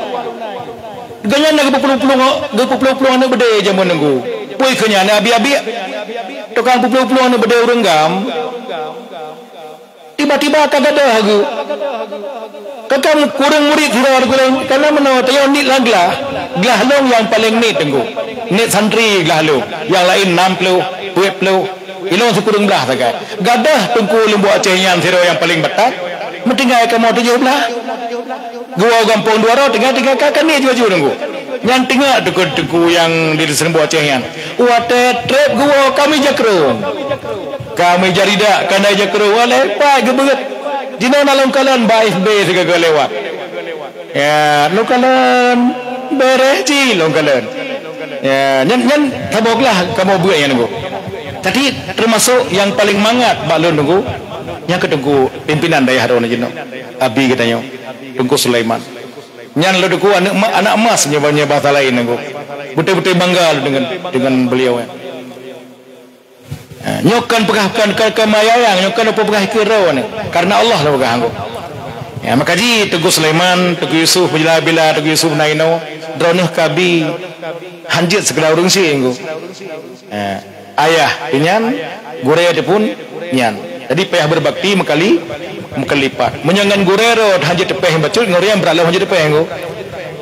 Geuhnyan na geupeuplong-plong, geupeuplong-plong aneuk beudé jameun teungku. Pui keu nyan abi-abi tukang peuplong-plong aneuk beudé ureuëng gam. Tiba-tiba ka gadôh geuh. Ka kan kureueng murit sidroe teungku lôn, karena meunoe tanyoe niet lam glah. Glah lôn nyang paleng niet teungku. Niet santri glah lôn. Nyang laén nam ploh, peuet ploh. Ilôn sikureueng blah sagai. Gadôh teungku leumbok Aceh nyan sidroe nyang paleng batat. Meutinggai kamoe tujoh blah. Geuwoe gampông dua droe, teungoh-teungoh ka keuneuk juju teungku. Nyan teungoh teungku-teungku nyang di Seureumbok Aceh nyan. Watée treb geuwoe kami jakrong. Kami jaridak kandai jakrong, walai pai geubeuet. Jinoe na lôn kalon bak F B sigoe lewat. Ya, lôn kalon bereh ji lôn kalon. Ya, nyan, nyan kamoe glah, kamoe beuet nyan teungku. Jadi termasuk nyang paleng mangat bak lôn teungku, nyang keu teungku pimpinan dayah droeneuh jinoe. Abi geutanyoe, Teungku Sulaiman. Nyan lôn teungku aneuk ma-, anak emas nyoe ba-, nyoe bahasa laén teungku. Beutôi-beutôi bangga lôn deungon, deungon beliau nyan. Ha, nyoe kan peugah, kan, kan, kan mayang, nyoe kan apa peugah ikeu droe ni. Karena Allah lah peugah teungku. Ya, maka ji Teungku Sulaiman, Teungku Yusuf, bila-bila Teungku Yusuf na inoe, droeneuh ka bi han jeuet sekedar ureuëng syik teungku. Eh, ayah pih nyan, gurée teuh pun nyan. Jadi payah berbakti meukali, meukalipat. Meunyoe ngon gurée rot han jeuet teupéh bacut, ngon ureuëng brat lom han jeuet teupéh teungku.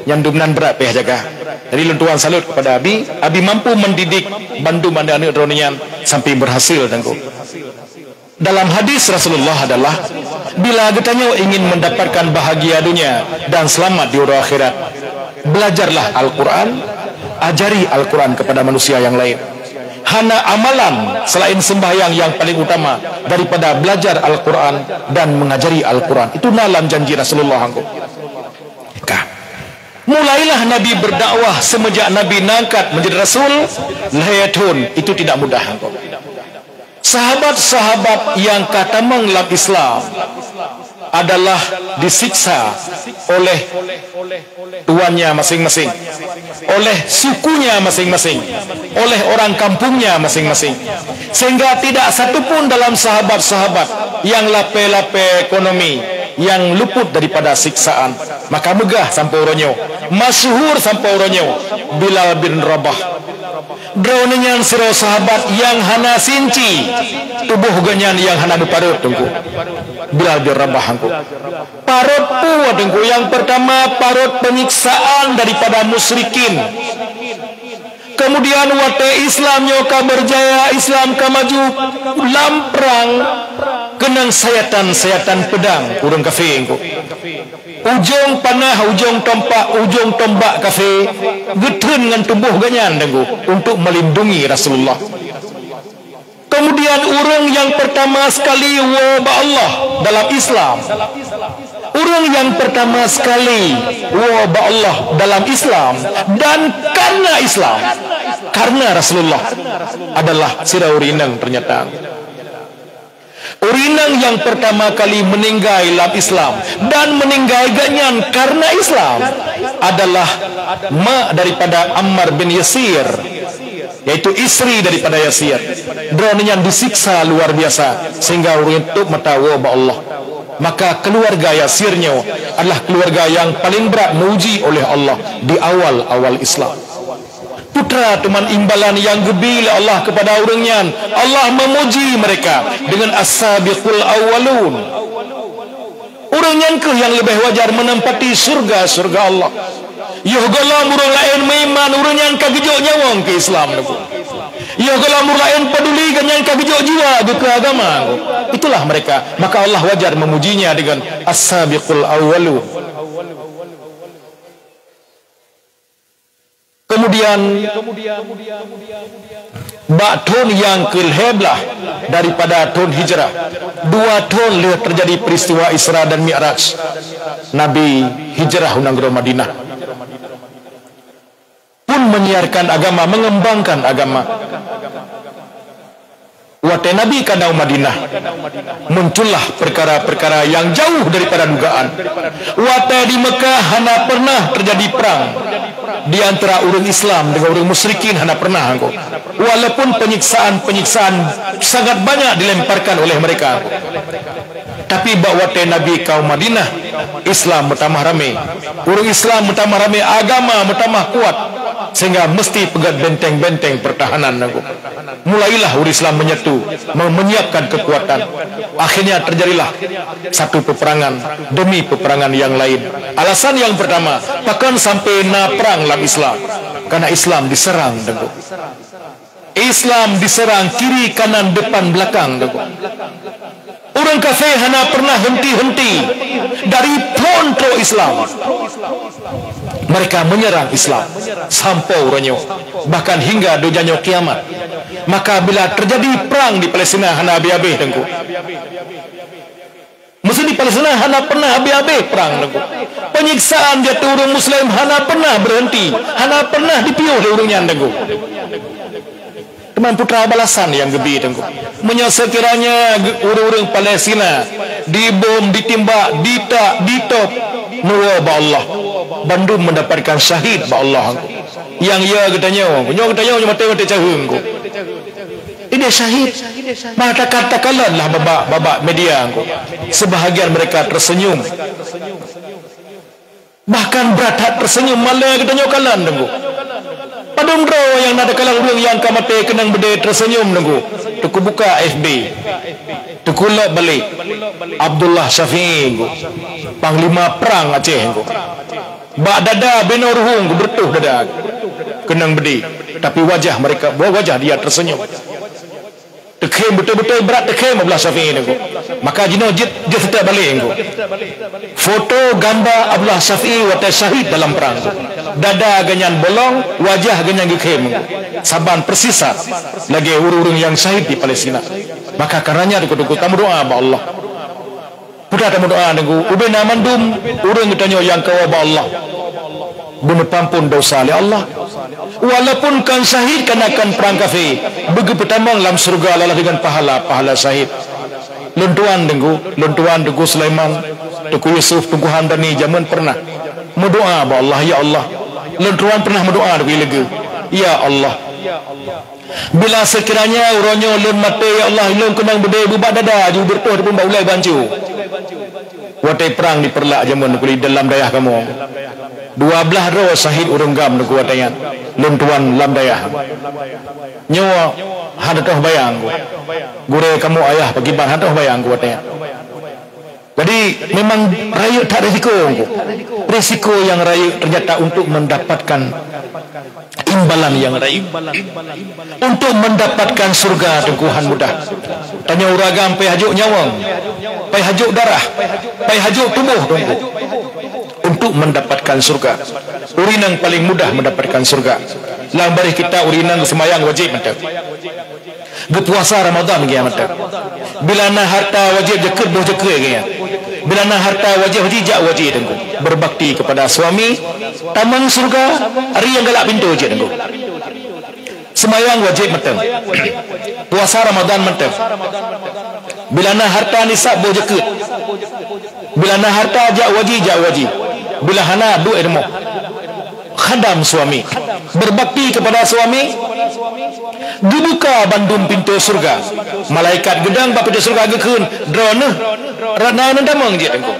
Nyan dumnan brat payah jaga. Jadi lôn tuan salut kepada Abi, Abi mampu mendidik bandum aneuk-aneuk droeneuh nyan sampai berhasil teungku. Dalam hadis Rasulullah adalah, bila geutanyoe ingin mendapatkan bahagia dunia dan selamat di uroe akhirat, belajarlah Al-Quran, ajari Al-Quran kepada manusia yang lain. Hana amalan selain sembahyang yang paling utama daripada belajar Al-Quran dan mengajari Al-Quran. Itu na lam janji Rasulullah teungku. Ka. Mulailah Nabi berdakwah semenjak Nabi na angkat menjadi Rasul, lhée thon, itu tidak mudah teungku. Sahabat-sahabat nyang ka tamong lam Islam adalah disiksa oleh tuannya masing-masing, oleh sukunya masing-masing, oleh orang kampungnya masing-masing. Sehingga tidak satu pun dalam sahabat-sahabat nyang lapée-lapée ekonomi nyang luput daripada siksaan. Maka meugah sampoe uroe nyoe, masyhur sampoe uroe nyoe, Bilal bin Rabah. Droeneuh nyan sidroe sahabat nyang hana sinci, tuboh geuhnyan nyang hana meuparot teungku. Bilal bin Rabah teungku. Parot peue teungku? Nyang pertama, parot penyiksaan daripada musyrikin. Kemudian watée Islam nyoe ka berjaya, Islam ka maju, lam prang keunong sayatan-sayatan peudang ureuëng kafé teungku. Ujong panah, ujong tompak, ujong tombak kafé geutheun ngon tuboh geuhnyan teungku untuk melindungi Rasulullah. Kemudian ureuëng nyang pertama sekali woe bak Allah dalam Islam. Ureuëng nyang pertama sekali woe bak Allah dalam Islam dan karena Islam. karena Rasulullah adalah sidroe ureuëng inong ternyata. Ureuëng inong nyang pertama kali meuninggai lam Islam dan meuninggai geuhnyan karena Islam adalah mak daripada Ammar bin Yasir, yaitu istri daripada Yasir. Droeneuh nyan disiksa luar biasa sehingga ureuëng nyan tutup mata woe bak Allah. Maka keluarga Yasir nyoe adalah keluarga nyang paling brat meuuji oleh Allah di awal-awal Islam. Putra teuma imbalan nyang geubi lé Allah kepada ureuëng nyan. Allah memuji mereka dengan as-sabiqul awwalun. Ureuëng nyan kheueh nyang leubeh wajar meunempati syurga-syurga Allah. Yoh gohlom ureuëng laén meuiman, ureuëng nyan ka geujok nyawöng keu Islam, Teungku. Yoh gohlom ureuëng laén peuduli, geuhnyan ka geujok jiwa geuh keu agama, Teungku. Itulah mereka. Maka Allah wajar memujinya dengan as-sabiqul awwalun. Kemudian, bak thon nyang keu lhée blaih daripada thon Hijrah, dua thon lheueh teujadi peristiwa Isra dan Mi'raj, Nabi hijrah u nanggroe Madinah, pun menyiarkan agama, mengembangkan agama. Watée Nabi ka na u Madinah, muncullah peukara-peukara nyang jauh daripada dugaan. Watée di Meukah hana pernah teujadi prang di antara ureuëng Islam deungon ureuëng musyrikin, hana pernah, Teungku. Walaupun penyiksaan-penyiksaan sangat banyak dilemparkan oleh mereka, Teungku. Tapi bak watée Nabi ka u Madinah, Islam meutamah ramé. Ureuëng Islam meutamah ramé, agama meutamah kuat, sehingga meusti peugét benteng-benteng peurtahanan, Teungku. Mulailah ureuëng Islam menyatu, me-, menyiapkan kekuatan. Akhirnya terjadilah satu peperangan demi peperangan yang lain. Alasan yang pertama, pakon sampai na perang lam Islam? Karena Islam diserang, Teungku. Islam diserang kiri, kanan, depan, belakang, Teungku. Ureuëng kafé hana pernah henti-henti dari phon trok Islam. Mereka menyerang Islam sampoe uroe nyoe, bahkan hingga donya nyoe kiamat. Maka bila terjadi perang di Palestina hana habéh-habéh, Teungku. Meuseu di Palestina hana pernah habéh-habéh perang, Teungku. Penyiksaan di ateueh ureuëng Muslim hana pernah berhenti, hana pernah dipiôh lé ureuëng nyan, Teungku. Teuma putra balasan nyang geubi, Teungku. Meunyoe sekiranya ge-, ureuëng-ureuëng Palestina dibom, ditimbak, ditak, ditôb, neuwoe bak Allah, bandum mendapatkan syahid bak Allah, Teungku. Nyang ya geutanyoe, nyoe geutanyoe nyoe maté-maté caheueng, Teungku. Ideh syahid, maka takalon lah babak, babak media, Teungku. Sebahagian mereka tersenyum. Bahkan brat that tersenyum, malée geutanyoe kalon, Teungku. Padum droe nyang na takalon ureuëng nyang ka maté keunong beudé tersenyum, Teungku. Teungku buka F B. Teungku lok balék. Abdullah Syafi'i, Teungku. Panglima perang Aceh, Teungku. Bak dada binoe ruhueng, Teungku, beureutoh dada. Keunong beudé. Tapi wajah mereka, wajah dia tersenyum. Teukhém beutôi-beutôi brat teukhém Abdullah Syafi'i, Teungku. Maka jinoe jeuet, jeuet seutôt balék, Teungku. Foto gamba Abdullah Syafi'i watée syahid dalam perang. Dada geuhnyan bolong, wajah geuhnyan geukhém, Teungku. Saban persis lagée ureuëng-ureuëng nyang syahid di Palestina. Maka karenanya, Teungku, Teungku, tameudoá bak Allah. Peue tameudoá, Teungku, ubé na mandum ureuëng geutanyoe nyang kawoe bak Allah, beuneupampon desya lé Allah. Walaupun kon syahid kareuna kon prang kafé, beugeupeutamong lam syeuruga laloh deungon pahala-pahala syahid. Lôn tuan, Teungku, lôn tuan Teungku Sulaiman, Teungku Yusuf, Teungku Hamdani jameun pernah meudoá bak Allah, "Ya Allah." Lôn tuan pernah meudoá, Teungku, lagée, "Ya Allah, bila sekiranya uroe nyoe lôn maté, ya Allah, lôn keunong beudé bak dada, ju beureutoh teupeu bak ulée bancu." Watée prang di Peureulak jameun, Teungku, di dalam dayah kamoe. Dua blaih droe syahid ureuëng GAM, Teungku, watée nyan. Lôn tuan lam dayah. Nyoe hana teubayang, Teungku. Gurée kamoe ayah pakriban hana teubayang, Teungku, watée nyan. Jadi, memang rayeuk that risiko, Teungku. Risiko nyang rayeuk ternyata untuk mendapatkan imbalan nyang rayeuk. Untuk mendapatkan syeuruga, Teungku, han mudah. Tanyoe ureuëng agam payah jok nyawöng, payah jok darah, payah jok tuboh, Teungku, untuk mendapatkan syeuruga. Ureuëng nyang paling mudah mendapatkan syeuruga. Lam baréh kitab ureuëng nyang seumayang wajéb mantong. Geupuasa Ramadan geuh mantong. Bila na harta wajéb jakeuet boh jakeuet geuh. Bila na harta wajéb haji, jak haji, Teungku. Berbakti kepada suami, tamong syurga, ari nyang galak pintoe jeuet, Teungku. Seumayang wajéb mantong. Puasa Ramadan mantong. Bila na harta, nisab boh jakeuet. Bila na harta, jak haji, jak haji. Bila hana, duek i rumoh. Khadam suami, berbakti kepada suami, geubuka bandum pintoe syurga. Malaikat geudong bak pintoe syurga geukheun, "Droeneuh, rot na nyang tamong jeuet, Teungku."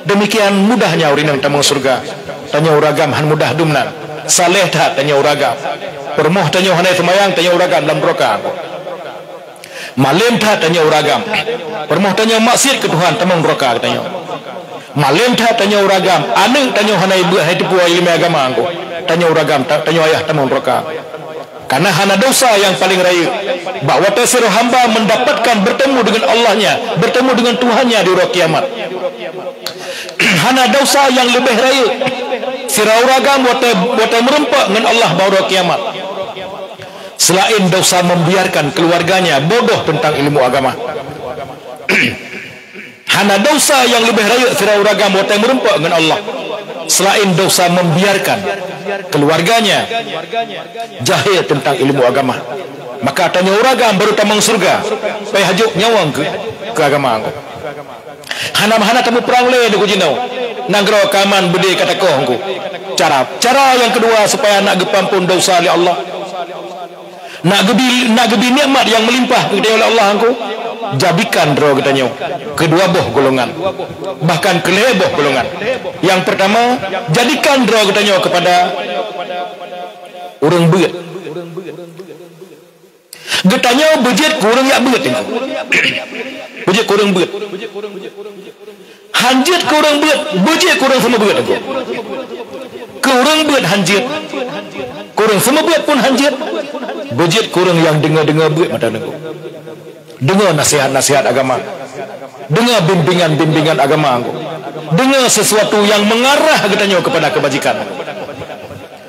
Demikian mudahnya ureueng inong tamong syurga. Tanyoe ureueng agam han mudah dum nan. Saleh that tanyoe ureueng agam. Peurumoh tanyoe hana seumayang, tanyoe ureueng agam lam nuraka. Malém that tanyoe ureueng agam. Peurumoh tanyoe maksiat keu Tuhan, tamong nuraka tanyoe. Malém that tanyoe ureueng agam. Aneuk tanyoe hana ibeuet, hai teupeu ileumèe agama, Teungku. Tanyoe ureueng agam, ta-, tanyoe ayah tamong nuraka. Karena hana dosa nyang paleng rayeuk bak watèe sidroe hamba mendapatkan bertemu dengan Allahnya, bertemu dengan Tuhannya di uroe kiamat. Hana dosa nyang leubeh rayeuk sidroe ureueng agam watèe, watèe meurumpok ngon Allah bak uroe kiamat. Selain dosa membiarkan keluarganya bodoh tentang ilmu agama. Hana dosa nyang leubeh rayeuk sidroe ureueng agam watèe meurumpok ngon Allah, selain dosa membiarkan keluarganya jahil tentang ilmu agama. Maka tanyoe ureueng agam baru tamong syurga, payah jok nyawöng keu, keu agama. Hana, hana tamuprang lé, Teungku, jinoe. Nanggroe ka aman, beudé ka takoh, Teungku. Cara, cara nyang keudua supaya nak geupeuampon dosa lé Allah, nak geubi, nak geubi nikmat nyang meulimpah keu geutanyoe lé Allah, Teungku. Jadikan droe geutanyoe keudua boh golongan, bahkan keu lhèe boh golongan. Nyang peurtama, jadikan droe geutanyoe keupada ureueng beuet. Geutanyoe beujeuet keu ureueng jak beuet, Teungku. Beujeuet keu ureueng beuet. Han jeuet keu ureueng beuet, beujeuet keu ureueng seumeubeuet, Teungku. Keu ureueng beuet han jeuet, keu ureueng seumeubeuet pun han jeuet. Beujeuet keu ureueng nyang deungoe-deungoe beuet mantong, Teungku. Deungoe nasihat-nasihat agama. Deungoe bimbingan-bimbingan agama, Teungku. Deungoe sesuatu nyang mengarah geutanyoe keupada keubajikan.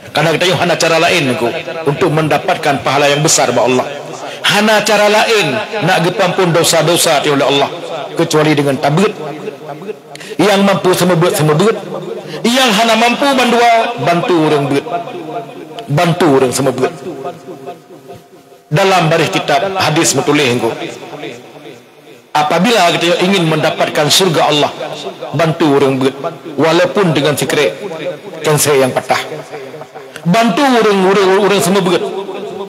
Karena geutanyoe hana cara laén, Teungku, untuk mendapatkan pahala nyang besar bak Allah. Hana cara laén nak geupeuampon dosa-dosa tanyoe lé Allah, keucuali deungon tabeuet. Nyang mampu seumeubeuet, seumeubeuet. Nyang hana mampu bandua, bantu ureueng beuet. Bantu ureueng seumeubeuet. Dalam baréh kitab hadis meutuléh, Teungku, apabila geutanyoe ingin mendapatkan syurga Allah, bantu ureueng beuet, walaupun deungon sikrék kensé nyang patah. Bantu ureueng, ureueng, ureueng seumeubeuet,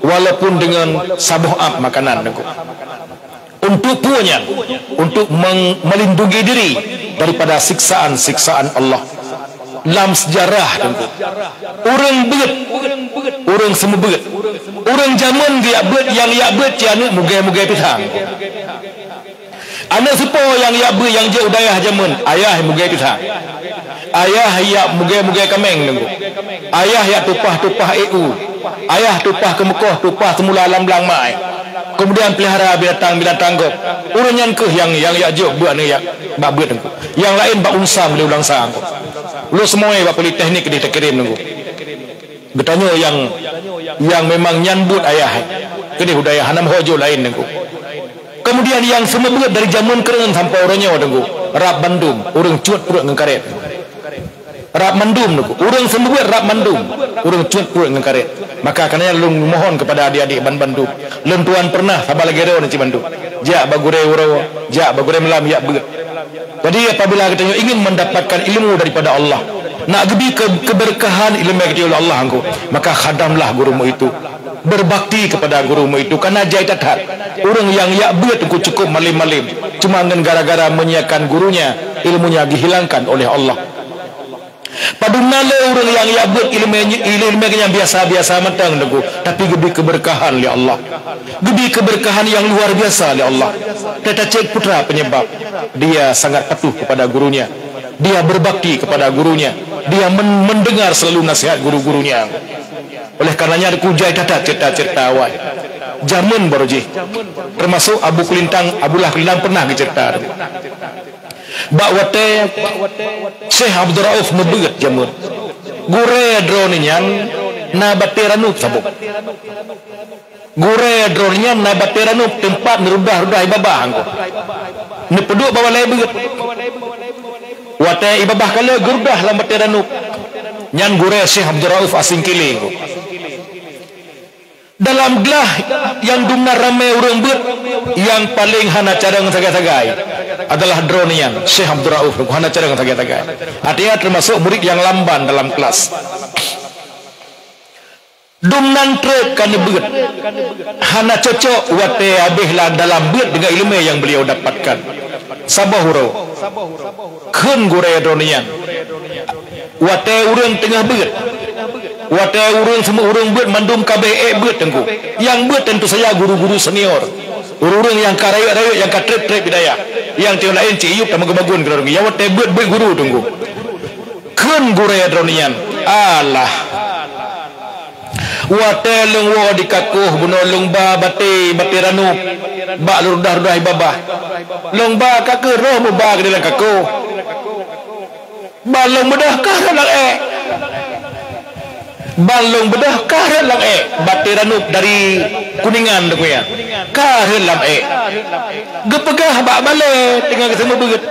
walaupun deungon saboh ap makanan, Teungku. Untuk peue nyan? Untuk meng-, melindungi diri daripada siksaan-siksaan Allah. Lam seujarah, Teungku, ureueng beuet, ureueng seumeubeuet, ureueng jameun geujak beuet, nyang jak beuet cit aneuk mugée-mugée pisang. Aneuk seupôt nyang jak beuet nyang jeuet u dayah jameun, ayah mugée pisang. Ayah jak mugée-mugée kaméng, Teungku. Ayah jak tupah-tupah ék u. Ayah tupah keumeukoh, tupah seumula lam blang mai. Keumudian peulihara binatang-binatang gob. Ureueng nyan kheueh nyang, nyang jak jok beuet aneuk jak bak beuet, Teungku. Nyang laén bak unsam lé ulang sa, Teungku. Lôn seumue bak politeknik keudeh takirém, Teungku. Geutanyoe nyang, nyang memang nyan buet ayah, keudeh u dayah hana meuho jok laén, Teungku. Keumudian nyang seumeubeuet dari jameun keureun sampoe uroe nyoe, Teungku, rab bandum, ureueng cut pruet ngon karét. Rab mandum, Teungku. Ureueng seumeubeuet rab mandum, ureueng cut pruet ngon karét. Maka kareuna nyan lôn mohon keupada adik-adik ban bandum, lôn tuan peureunah saba lagée droeneuh cit mandum. Jak bak gurée uroe, jak bak gurée malam jak beuet. Jadi, apabila geutanyoe ingin mendapatkan ilmu daripada Allah, nak geubi ke-, keberkahan ileumé geutanyoe lé Allah, Teungku, maka khadamlah gurumu itu. Berbakti kepada gurumu itu, karena jai that-that. Ureueng nyang jak beuet, Teungku, cukup malém-malém, cuma ngon gara-gara menyiakan gurunya, ilmunya dihilangkan oleh Allah. Padum na lé ureueng nyang jak beuet ileumé, ileumé nyang biasa-biasa mantong, Teungku, tapi geubi keberkahan lé Allah. Geubi keberkahan nyang luar biasa lé Allah. Teuma cit peue teuma penyebab, dia sangat patuh kepada gurunya. Dia berbakti kepada gurunya. Dia men-, mendengar selalu nasihat guru-gurunya. Oleh karenanya, Teungku, jai that-that cerita-cerita awai. Jameun barô jih, termasuk Abu Kulintang, Abdullah Kulintang pernah geucerita, Teungku. Bak watée Syekh Abdul Rauf meubeuet jameun, gurée droeneuh nyan na batée ranub saboh. Gurée droeneuh nyan na batée ranub teumpat neurudah-rudah ié babah, Teungku. Neupeuduek bak balée beuet. Watée ié babah ka lheueh geurudah lam batée ranub, nyan gurée Syekh Abdul Rauf Asingkili. Dalam glah nyang dumna ramé ureuëng beuet, nyang paleng hana carông sagai-sagai adalah droeneuh nyan, Syekh Abdul Rauf, hana carông sagai-sagai. Artinya teumasok murit nyang lamban dalam kelas. Dumnan treuk ka neubeuet, hana cocok watée habéh lam dalam beuet deungon iéleumé nyang beuliau dapatkan. Saboh uroe, kheun gurée droeneuh nyan, watée ureuëng teungoh beuet, watée ureuëng seumeubeuet, ureuëng beuet mandum ka bék ék beuet teungku. Nyang beuet tentu saja guru-guru senior, ureuëng-ureuëng nyang ka rayeuk-rayeuk, nyang ka treb-treb di dayah, nyang teungoh laén cit yup tameugeumaguen keudroe, nyang watée beuet-beuet guru teungku. Kheun gurée droeneuh nyan, alah, watée lôn woe di kakoh bunoe lôn ba batée, batée ranub bak lôn rudah-rudah ié babah. Lôn ba ka keuh roh muba keudilang kakoh. Ban lôn beudôh ka rhot lam ék. Ban lôn beudôh ka rhot lam ék. Batée ranub dari Kuningan teungku nyan ka rhot lam ék. Geupeugah bak balée teungoh geuseumeubeuet.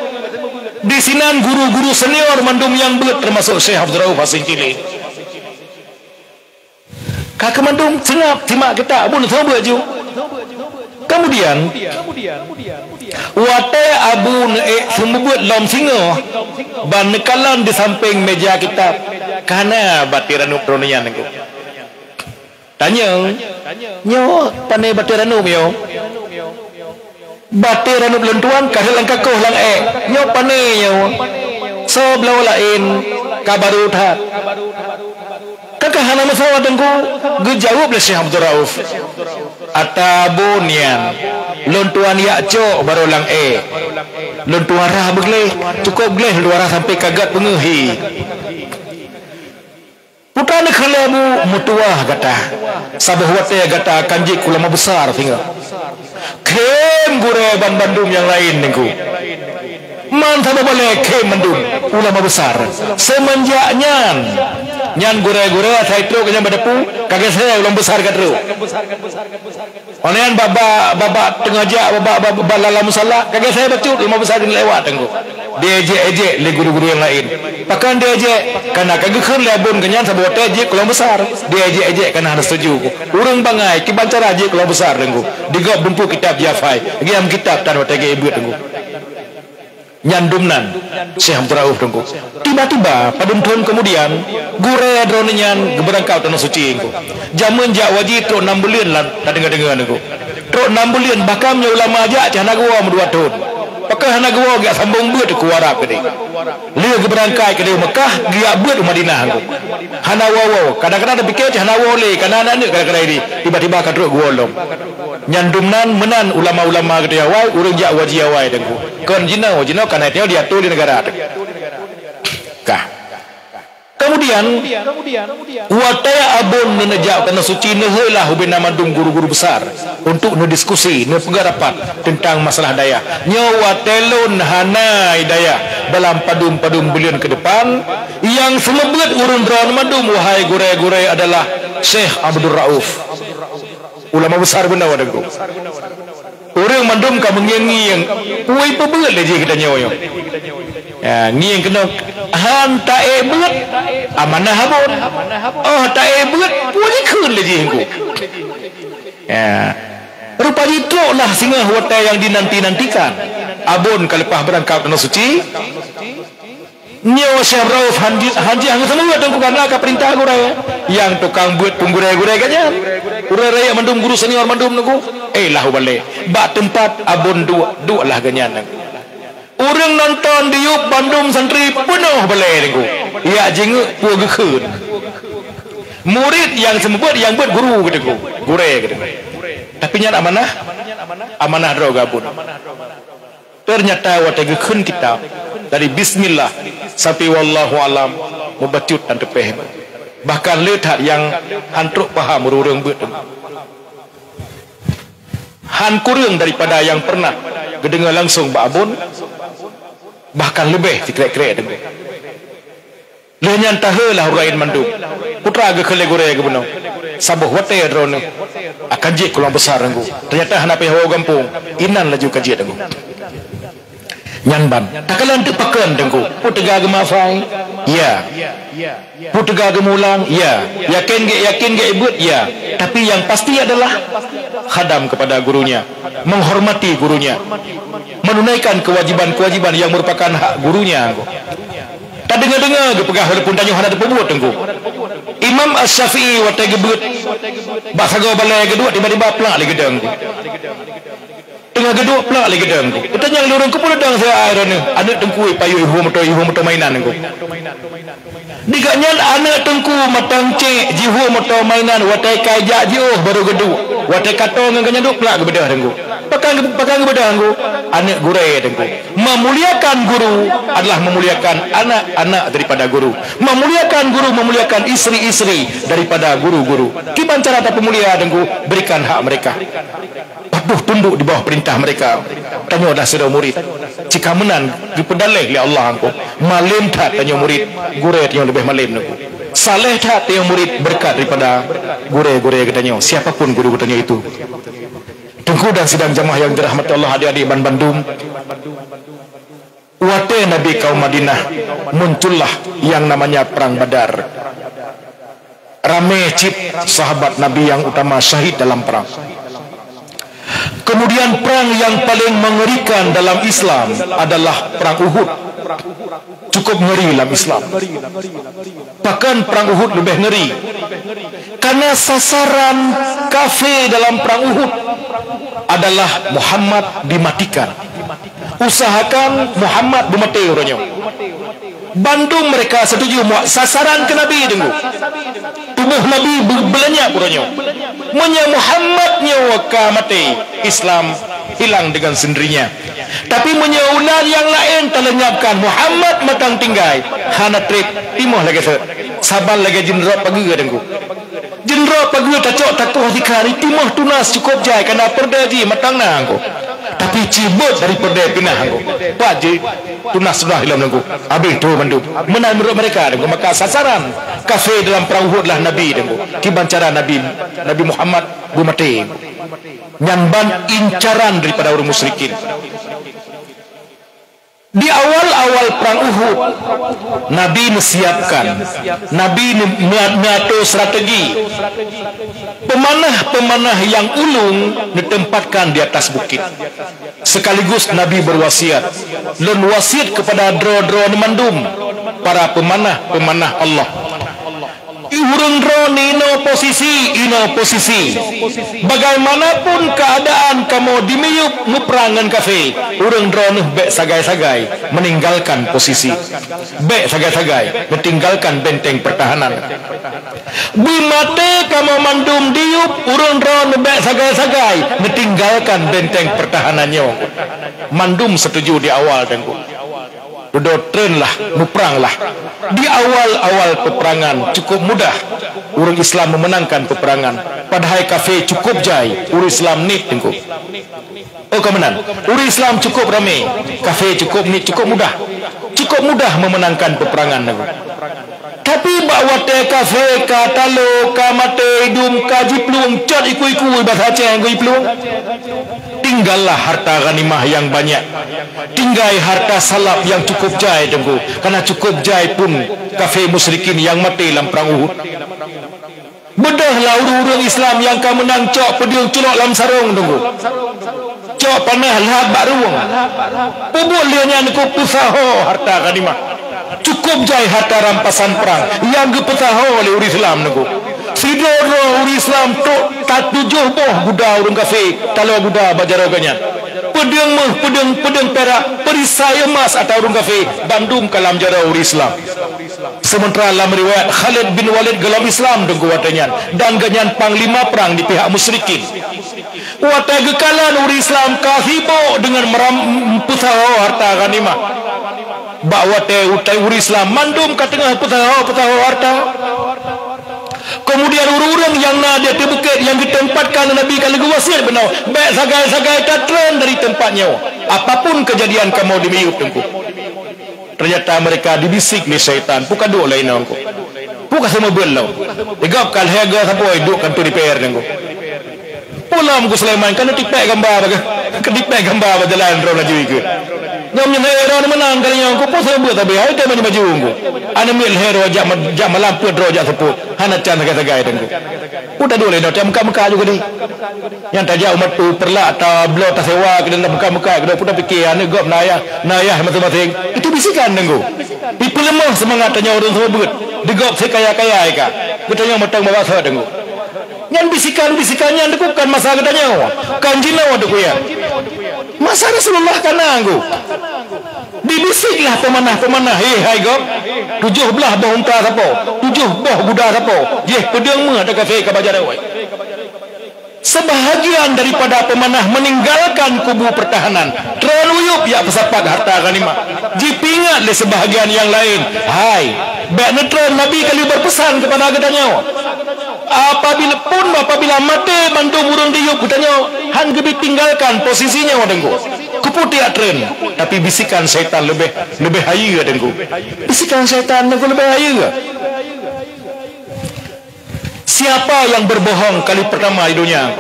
Di sinan guru-guru senior mandum nyang beuet teumasok Syekh Abdul Rauf Asingkili. Ka keuh mandum seungab simak kitab, bun seumeubeuet ju. Kemudian, watée Abu neuék seumeubeuet lom singoh, ban neukalon di sampéng méja kitab, ka na batée ranub droeneuh nyan teungku. Tanyong, nyoe pané batée ranub nyoe? Batée ranub lôn tuan ka rhot lam kakoh lam ék. Nyoe pané nyoe? Soe bloe laén ka barô that. Ka keuh hana meusawa teungku, geujaweueb lé Syekh Abdul Rauf. Ata bun nyan, lôn tuan jak cok barô lam ék. Lôn tuan rhah beugleh, cukôp gleh lôn tuan rhah sampoe ka gét peungeuh hi. Peue ka neukheun lé Abu, meutuwah gata, saboh watée gata akan jeuet keu ulama besar singoh. Khém gurée ban bandum nyang laén teungku. Man saboh balée khém mandum ulama besar. Seumeunjak nyan, nyan gurée-gurée asai trok nyan bak teupeu, ka geusé ulama besar ka trok. Óh lheueh nyan bak, bak, bak, bak teungoh jak, bak, bak, bak, bak lam musala, ka geusé bacut, ulama besar keuneuk lewat teungku. Diejek-ejek lé guru-guru nyang laén. Pakon diejek? Kareuna ka geukheun lé Abon geuh nyan saboh watée jeuet keu ulama besar. Diejek-ejek kareuna hana seutuju. Ureuëng bangai, kiban cara jeuet keu ulama besar teungku. Di gob dumpeue kitab jihafai. Geujak meukitab tan watée geubeuet teungku. Nyan dumnan, Syekh Abdul Rauf teungku. Tiba-tiba, padum thon keumudian, gurée droeneuh nyan geubeurangkat u Tanoh Suci teungku. Jameun jak haji trok nam buleuen lam tadeungoe-deungoe teungku. Trok nam buleuen, bahkan meunyoe ulama jak cit hana geuwoe meudua thon. Pakon hana geuwoe, geujak sambong beuet keu Arab keudeh. Lheueh geubeurangkat keudeh Meukah, geujak beuet u Madinah teungku. Hana woe-woe, kadang-kadang tapike cit hana woe lé, kareuna aneuk-aneuk kadang-kadang ideh, tiba-tiba ka trok geuwoe lom. Nyan dumnan meunan ulama-ulama geutanyoe awai, ureuëng jak haji awai teungku. Kon jinoe, jinoe ka na tanyoe diatur di neugara teungku. Kah. Keumudian, watée Abon neuneuk jak u Tanoh Suci, neuheulah ubena mandum guru-guru besar untuk neudiskusi, neupeugah rapat teuntang masalah dayah. Nyoe watée lôn hana i dayah dalam padum-padum buleuen keudepan, nyang seumeubeuet ureuëng droeneuh mandum, wahai gurée-gurée, adalah Syekh Abdul Rauf. Ulama besar beuna teungku. Ureuëng mandum ka meungieng-ngieng, peue peubeuet lé jih geutanyoe nyoe. Ya, ngieng keunoe, han taék beuet, amanah Abon. Oh, taék beuet, peue jikheun lé jih teungku. Ya. Rupa jih troklah singoh watée nyang dinanti-nantikan. Abon ka leupah beurangkat u Tanoh Suci. Nyoe Syekh Rauf han jeuet, han jeuet han geuseumeubeuet teungku kareuna ka peurintah gurée. Nyang tukang beuet pun gurée-gurée geuh nyan. Ureuëng rayeuk mandum, guru senior mandum teungku. Eh, lahu balée. Bak teumpat Abon duek, dueklah geuh nyan teungku. Ureuëng nonton diyueb bandum santri peunoh balée teungku. Jak jingeuk peue geukheun. Murit nyang seumeubeuet nyang beuet guru geuh teungku. Gurée geuh teungku. Tapi nyan amanah, amanah droe geuh Abon. Teunyata watée geukheun kitab dari bismillah sampoe wallahu alam, meubacut dan teupéh. Bahkan le that nyang han trok paham ureuëng beuet teungku. Han kureueng daripada nyang pernah geudeungoe langsong bak Abon, bahkan leubeh sikrek-krek teungku. Lheueh nyan taheulah ureuëng laén mandum. Peue geukheun lé gurée geuh bunoe, saboh watée droeneuh akan jeuet keu ulama besar teungku. Teunyata hana payah woe gampông, inan laju ka jeuet teungku. Nyan ban. Takalon teuk pakon, Teungku. Peue teuga geumafai? Ya. Peue teuga geumulang? Ya. Yakin gét, yakin gét ibuet? Ya. Tapi yang pasti adalah khadam kepada gurunya, menghormati gurunya, menunaikan kewajiban-kewajiban yang merupakan hak gurunya. Tadeungoe-deungoe geupeugah walaupun tanyoe hana teupeubuet, Teungku. Imam Asy-Syafi'i watée geubeuet bak sagoe balée geuduek, tiba-tiba plak lé geudong. Teungoh geuduek plak lé geudong. Geutanyong lé ureuëng, "Keupeue geudong siat droeneuh?" "Aneuëk teungku payoh jihue moto, jihue moto mainan, Teungku." Di gobnyan aneuëk teungku mantong cék jihue moto mainan, watée ka jak jiôh barô geuduek. Watée ka toe ngon gobnyan duek plak geubeudôh, Teungku. Pakon geu-, pakon geubeudôh, Teungku? Aneuëk gurée, Teungku. Memuliakan guru adalah memuliakan anak-anak daripada guru. Memuliakan guru memuliakan isteri-isteri daripada guru-guru. Kiban cara tapeumulia, Teungku? Berikan hak mereka. Patuh tunduk di bawah perintah mereka. Tanyoe adalah sidroe murid. Cit ka meunan geupeudaleh lé Allah, Teungku. Malém that tanyoe murid, gurée tanyoe leubeh malém, Teungku. Saleh that tanyoe murid berkat daripada gurée-gurée geutanyoe, siapapun guru geutanyoe itu. Teungku dan sidang jamaah yang dirahmati Allah, adik-adik ban bandum. Watée Nabi ka u Madinah, muncullah yang namanya Perang Badar. Ramé cit sahabat Nabi yang utama syahid dalam perang. Kemudian perang yang paling mengerikan dalam Islam adalah Perang Uhud. Cukup ngeri dalam Islam. Pakon Perang Uhud leubeh ngeri? Karena sasaran kafé dalam Perang Uhud adalah Muhammad dimatikan. Usahakan Muhammad beumaté uroe nyoe. Bandum mereka setuju muat sasaran keu Nabi, Teungku. Tuboh Nabi beu-, beulenyap uroe nyoe. Meunyoe Muhammad nyoe ka maté, Islam hilang dengan sendirinya. Tapi meunyoe ulat nyang laén talenyapkan, Muhammad mantong tinggai, hana treb, timoh lagée sot. Saban lagée jeuet rot pageue, Teungku. Jeuet rot pageue tacok takoh sikari, timoh tunas cukup jai, kana peureudée jih mantong na, Teungku. Tapi cibot dari peureudée pinah, Teungku. Pat jih tunas sudah ilom, Teungku. Habéh tu mandum. Meunan meunurot mereka, Teungku. Maka sasaran kafé dalam perang Uhud lah Nabi, Teungku. Kiban cara Nabi, Nabi Muhammad beumaté. Nyan ban incaran daripada ureuëng musyrikin. Di awal-awal perang Uhud, Nabi neusiapkan, Nabi neu-, neu-, neuatur strategi. Peumanah-peumanah nyang ulung neutempatkan di atas bukét. Sekaligus Nabi berwasiat, "Lôn wasiat kepada droe-droe mandum, para peumanah-peumanah Allah." Ureuëng droeneuh inoe posisi, inoe posisi. Bagaimanapun keuadaan kamoe di miyueb muprang ngon kafé, ureuëng droeneuh bék sagai-sagai meuninggalkan posisi. Bék sagai-sagai meutinggalkan benteng pertahanan. Beumaté kamoe mandum di yueb, ureuëng droeneuh bék sagai-sagai meutinggalkan benteng pertahanan nyoe. Mandum setuju di awal, Teungku. Dudoe tren lah, muprang lah. Di awal-awal peperangan cukup mudah ureuëng Islam memenangkan peperangan. Padahai kafé cukup jai, ureuëng Islam niet, Teungku. Oh, ka meunan. Ureuëng Islam cukup ramé, kafé cukup niet, cukup mudah. Cukup mudah memenangkan peperangan, Teungku. Tapi bak watée kafé ka talo, ka maté, idum ka jiplueng, cot iku-iku, basa Aceh ngon jiplueng. Tinggallah harta ghanimah yang banyak. Tinggai harta salap yang cukup jai, Teungku. Karena cukup jai pun kafé musyrikin yang maté lam perang Uhud. Beudôhlah ureuëng-ureuëng Islam nyang ka meunang cok peudeueng culok lam sarong, Teungku. Cok panah lhab bak rueng. Peubuet lheueh nyan, Teungku, peusaho harta ghanimah. Cukup jai harta rampasan perang nyang geupeusaho lé ureuëng Islam, Teungku. Sidroe-droe ureuëng Islam trok tatujoh boh guda ureuëng kafé taloe guda bak jaroe gobnyan. Peudeueng méuh, peudeueng, peudeueng pirak, perisai emas atra ureuëng kafé, bandum ka lam jaroe ureuëng Islam. Sementara lam riwayat, Khalid bin Walid gohlom Islam, Teungku, watée nyan, dan gobnyan panglima perang di pihak musyrikin. Watée geukalon ureuëng Islam ka sibok deungon meram-, peusaho harta ghanimah. Bak watée utai ureuëng Islam mandum ka teungoh peusaho-peusaho harta. Kemudian ureuëng-ureuëng nyang na di ateueh bukét nyang geutempatkan lé Nabi ka lheueh geuwasiet bunoe, "Bék sagai-sagai tatreun dari teumpat nyoe, apapun keujadian kamoe di miyueb, Teungku." Ternyata mereka dibisik lé syaitan, "Peue ka duek lé inoe, Teungku? Peue ka seumeubeuet lom? Igob ka lhée goe saboh duek kantô D P R, Teungku. Peue lom, Teungku Sulaiman, ka neutipék gamba bak, ka neutipék gamba bak jalan droe laju ikeu." Nyoe meunyoe lhèe droe neumeunang kali nyoe, keupeue seumeubeuet sabe hai keu baju-baju Teungku. Aneuk miet lhèe droe jak ma-, jak malam peuet droe jak seupôt, hana can sagai-sagai Teungku. Peue taduek lé nyoe, meuka-meuka ju keudeh. Nyang tajak umat tu peureulak tabloe tasewa keudeh, meuka-meuka keudeh, peue tapike aneuk gob na ayah, na ayah maséng-maséng. Itu bisikan Teungku. Ipeuleumoh seumangat tanyoe ureueng seumeubeuet. Di gob sikaya-kaya ka. Geutanyoe mantong bak basoe Teungku. Nyan bisikan-bisikan nyan Teungku kon masa geutanyoe, kon jinoe Teungku ya. Masa Rasulullah ka na Teungku. Dibisiklah peumanah-peumanah, "Hé hai gob, tujoh blaih boh unta sapo, tujoh boh guda sapo, jih peudeueng meuh ata kafé ka bak jaroe." Sebahagian daripada peumanah meninggalkan kubu pertahanan, treun u yup jak peusapat harta ghanimah. Jipeuingat lé sebahagian nyang laén, "Hai, bèk neutreun, Nabi ka lheueh beupeusan keupada geutanyoe." Apabila pun, apabila maté mandum ureueng di yup geutanyoe, han geubri tinggalkan posisi nyoe Teungku. Keupeue tajak treun, tapi bisikan syaitan leubeh, leubeh hayeue Teungku. Bisikan syaitan Teungku leubeh hayeue. Siapa yang berbohong kali pertama di dunia?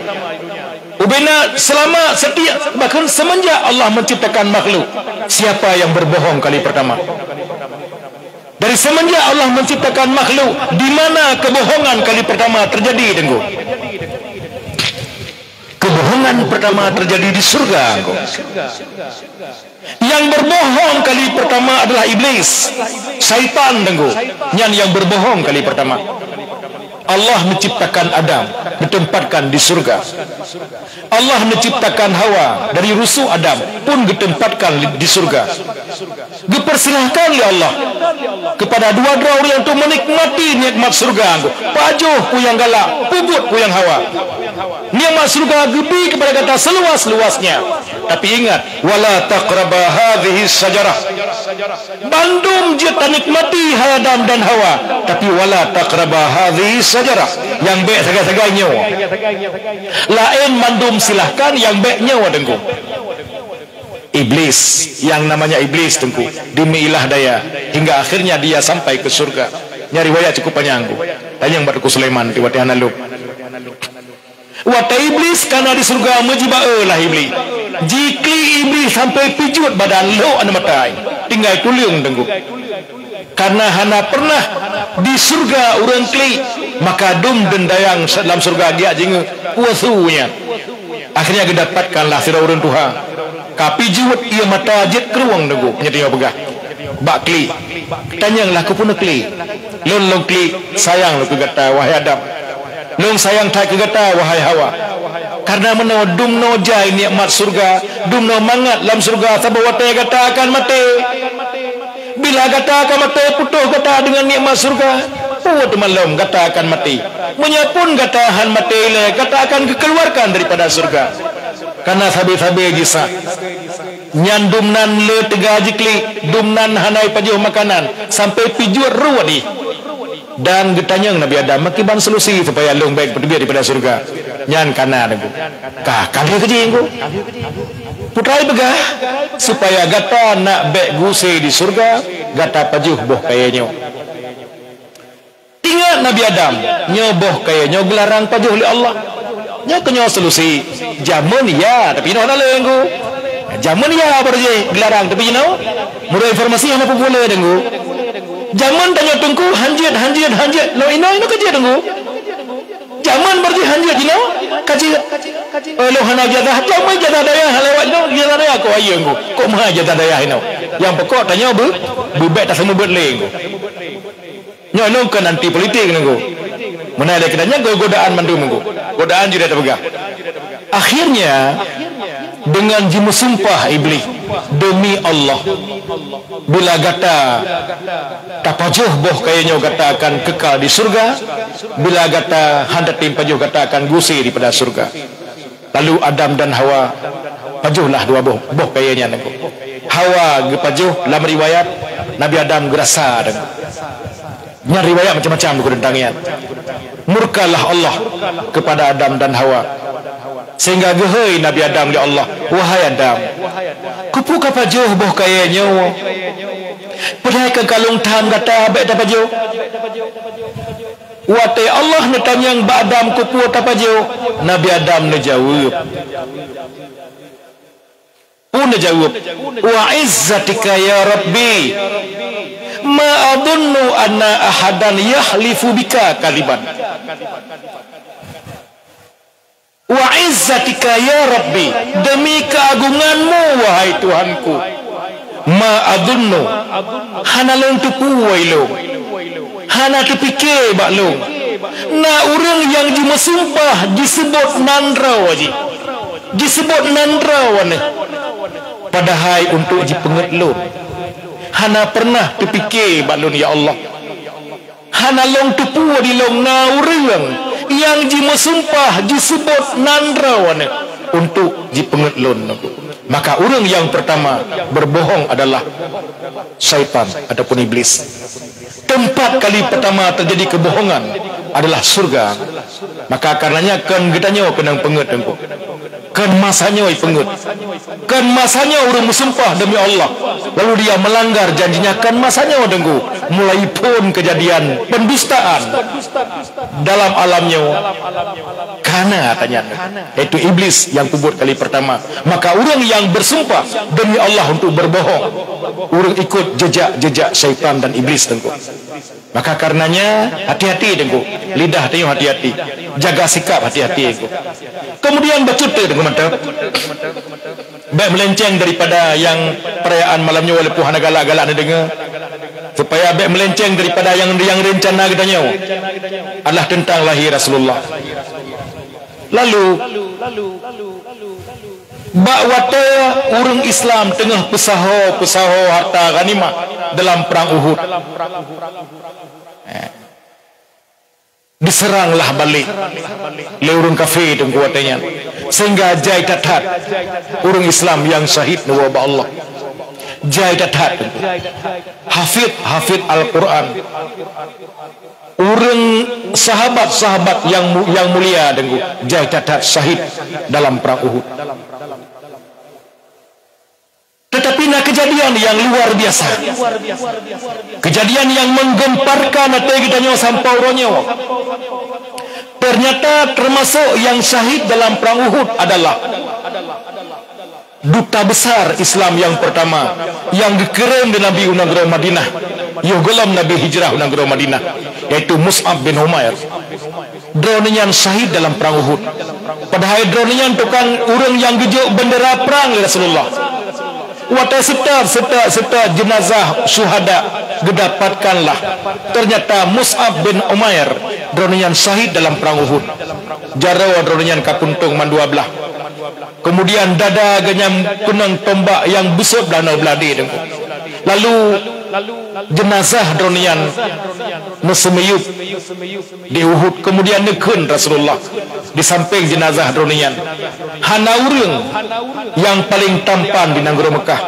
Ubena selama setiap, bahkan semenjak Allah menciptakan makhluk, siapa yang berbohong kali pertama? Dari semenjak Allah menciptakan makhluk, di mana kebohongan kali pertama terjadi, Teungku? Kebohongan pertama terjadi di surga, Teungku. Yang berbohong kali pertama adalah iblis, syaitan, Teungku. Nyan yang berbohong kali pertama. Allah menciptakan Adam, ditempatkan di surga. Allah menciptakan Hawa dari rusuk Adam, pun ditempatkan di surga. Geupersilahkan lé Allah kepada dua droe ureueng untuk menikmati nikmat surga. Pajoh peue nyang galak, peubuet peue nyang hawa. Nikmat surga geubri kepada gata seluas-luasnya. Tapi ingat, "Wala taqraba hadhihi syajarah." Bandum jeuet tanikmati hai Adam dan Hawa, tapi "Wala taqraba hadhihi syajarah." Nyang bèk sagai-sagai nyoe. Laén mandum silahkan, nyang bèk nyoe Teungku. Iblis, yang namanya Iblis Teungku, dimeuilah daya hingga akhirnya dia sampai ke surga. Nyan riwayat cukup panyang Teungku. Tanyong bak Teungku Sulaiman, di watèe hana lôn. Watèe Iblis ka na di surga, meujiba-e lah Iblis. Jiklik Iblis sampai pijuet badan, lhok aneuk mata, tinggai tuleueng Teungku. Karena hana pernah di surga ureueng klik, maka dum deundayang lam surga geujak jingieng peue su nyan. Akhirnya geudapatkanlah sidroe ureueng tuha. Ka pijuet ie mata jeuet krueng Teungku, nyan tanyoe peugah. Bak klik. Tanyong lah keupeue neuklik. Lôn lôn klik, sayang lôn keu gata, wahai Adam. Lôn sayang that keu gata, wahai Hawa. Karena meunoe dumnoe jai nikmat surga, dumnoe mangat lam surga saboh watèe gata akan maté. Bila gata ka maté, putôh gata deungon nikmat surga, peue teuma lom gata akan maté. Meunyoe pun gata han maté ilèe, gata akan geukeuluarkan daripada surga. Karena sabe-sabe jisah. Nyan dum nan le teuga jiklik, dum nan hana jipajoh makanan, sampai pijuet ruweuet jih. Dan geutanyong Nabi Adam, "Meukiban solusi supaya lôn bèk peuteubiet daripada syeuruga?" Nyan ka na Teungku. Ka, ka lheueh keujih Teungku. Putra jipeugah, "Supaya gata nak bèk geuuse di syeuruga, gata pajoh boh kayèe nyoe." Ingat Nabi Adam, nyoe boh kayèe nyoe geularang pajoh lé Allah. Nyoe keuh nyoe solusi. Jameun ya, tapi inoe hana lé Teungku. Jameun ya baru jih geularang, tapi inoe meunurot informasi hana populer Teungku. Jameun tanyoe Teungku, hanjeuet, hanjeuet, hanjeuet. Lôn inoe, inoe ka jeuet Teungku. Jameun baru jih hanjeuet, inoe ka jeuet. Eh, lôn hana ijazah, jameun ijazah dayah lewat inoe, ijazah dayah kok ayeue Teungku. Kok meuhai ijazah dayah inoe. Nyang pokok tanyoe beu, beubèk taseumeubeuet lé Teungku. Nyoe lôn kon anti politik Teungku. Meunan lé keunan nyan godaan mandum Teungku. Godaan jeuet tapeugah. Akhirnya, dengan jimeusumpah Iblih, "Demi Allah, bila gata tapajoh boh kayèe nyoe, gata akan kekal di syeuruga. Bila gata han tatem pajoh, gata akan geuuse daripada syeuruga." Lalu Adam dan Hawa pajohlah dua boh, boh kayèe nyan Teungku. Hawa geupajoh, lam riwayat Nabi Adam geurasa Teungku. Nyan riwayat macam-macam Teungku teuntang nyan. Murkalah Allah kepada Adam dan Hawa, sehingga geuhôi Nabi Adam lé Allah, "Wahai Adam, keupeue kapajoh boh kayèe nyoe? Padahai ka kalôn tham gata bèk tapajoh." Watèe Allah neutanyong bak Adam keupeue tapajoh, Nabi Adam neujaweueb, Pun jaweueb, "Wa izzatika ya Rabbi, ma adunnu anna ahadan yahlifu bika kaliban." "Wa izzatika ya Rabbi, demi keagungan-Mu, wahai Tuhanku, ma adunnu, hana lôn teupeue lôn, hana teupike bak lôn, na ureuëng nyang jimeusumpah jiseubot nan droe jih, jiseubot nan droe aneuëk, padahai untuk jipeungét lôn. Hana peureunah teupike bak lôn, ya Allah. Hana lôn teupeue di lôn na ureuëng nyang jimeusumpah jiseubot nan droe aneuëk untuk jipeungét lôn." Maka ureuëng nyang peurtama beubohong adalah syaitan ataupun iblis. Teumpat kali peurtama teujadi keubohongan adalah syeuruga. Maka karenanya kon geutanyoe keunong peungét, Teungku. Kon masa nyoe ipeungét. Kon masa nyoe ureuëng meusumpah demi Allah, lalu dia melanggar janjinya, kon masa nyoe, Teungku, mulai phon keujadian peundustaan dalam alam nyoe. Kana tanya, yaitu iblis nyang peubuet kali peurtama. Maka ureuëng nyang beusumpah demi Allah untuk beubohong, ureuëng ikot jejak-jejak syaitan dan iblis, Teungku. Maka karenanya, hati-hati, Teungku. Lidah tanyoe hati-hati. Jaga sikap hati-hati, Teungku. Kemudian bacut, Teungku, mantap. Bék meulenceng daripada nyang perayaan malam nyoe, walaupun hana galak-galak neudeungoe. Supaya bék meulenceng daripada nyang, nyang rencana geutanyoe adalah teuntang lahé Rasulullah. Lalu, bak watée ureuëng Islam teungoh peusaho-peusaho harta ghanimah dalam prang Uhud, eh, diseurang lah balek lé ureuëng kafé, Teungku, watée nyan, sehingga jai that-that ureuëng Islam nyang syahid neuwoe bak Allah. Jai that-that, Teungku. Hafid-hafid Al-Quran, ureuëng sahabat-sahabat nyang mu-, nyang mulia, Teungku, jai that-that syahid dalam prang Uhud. Tetapi na keujadian nyang luar biasa, keujadian nyang menggemparkan até geutanyoe sampoe uroe nyoe. Ternyata teumasok nyang syahid dalam prang Uhud adalah duta besar Islam nyang peurtama nyang geukirém lé Nabi u nanggroe Madinah, yoh gohlom Nabi hijrah u nanggroe Madinah, yaitu Mus'ab bin Umair. Droeneuh nyan syahid dalam prang Uhud. Padahai droeneuh nyan tukang ureuëng nyang geujok bendera prang lé Rasulullah. Watée seutôt, seutôt, seutôt jeunazah syuhada geudapatkanlah, ternyata Mus'ab bin Umair, droeneuh nyan syahid dalam prang Uhud. Jaroe droeneuh nyan ka puntông mandua blaih. Kemudian dada geuh nyan keunong tombak nyang beuseuet blaih noe blaih deh, Teungku. Lalu jeunazah droeneuh nyan neuseumiyueb di Uhud, kemudian neukheun Rasulullah di sampéng jeunazah droeneuh nyan. Hana ureuëng nyang paleng tampan di nanggroe Meukah.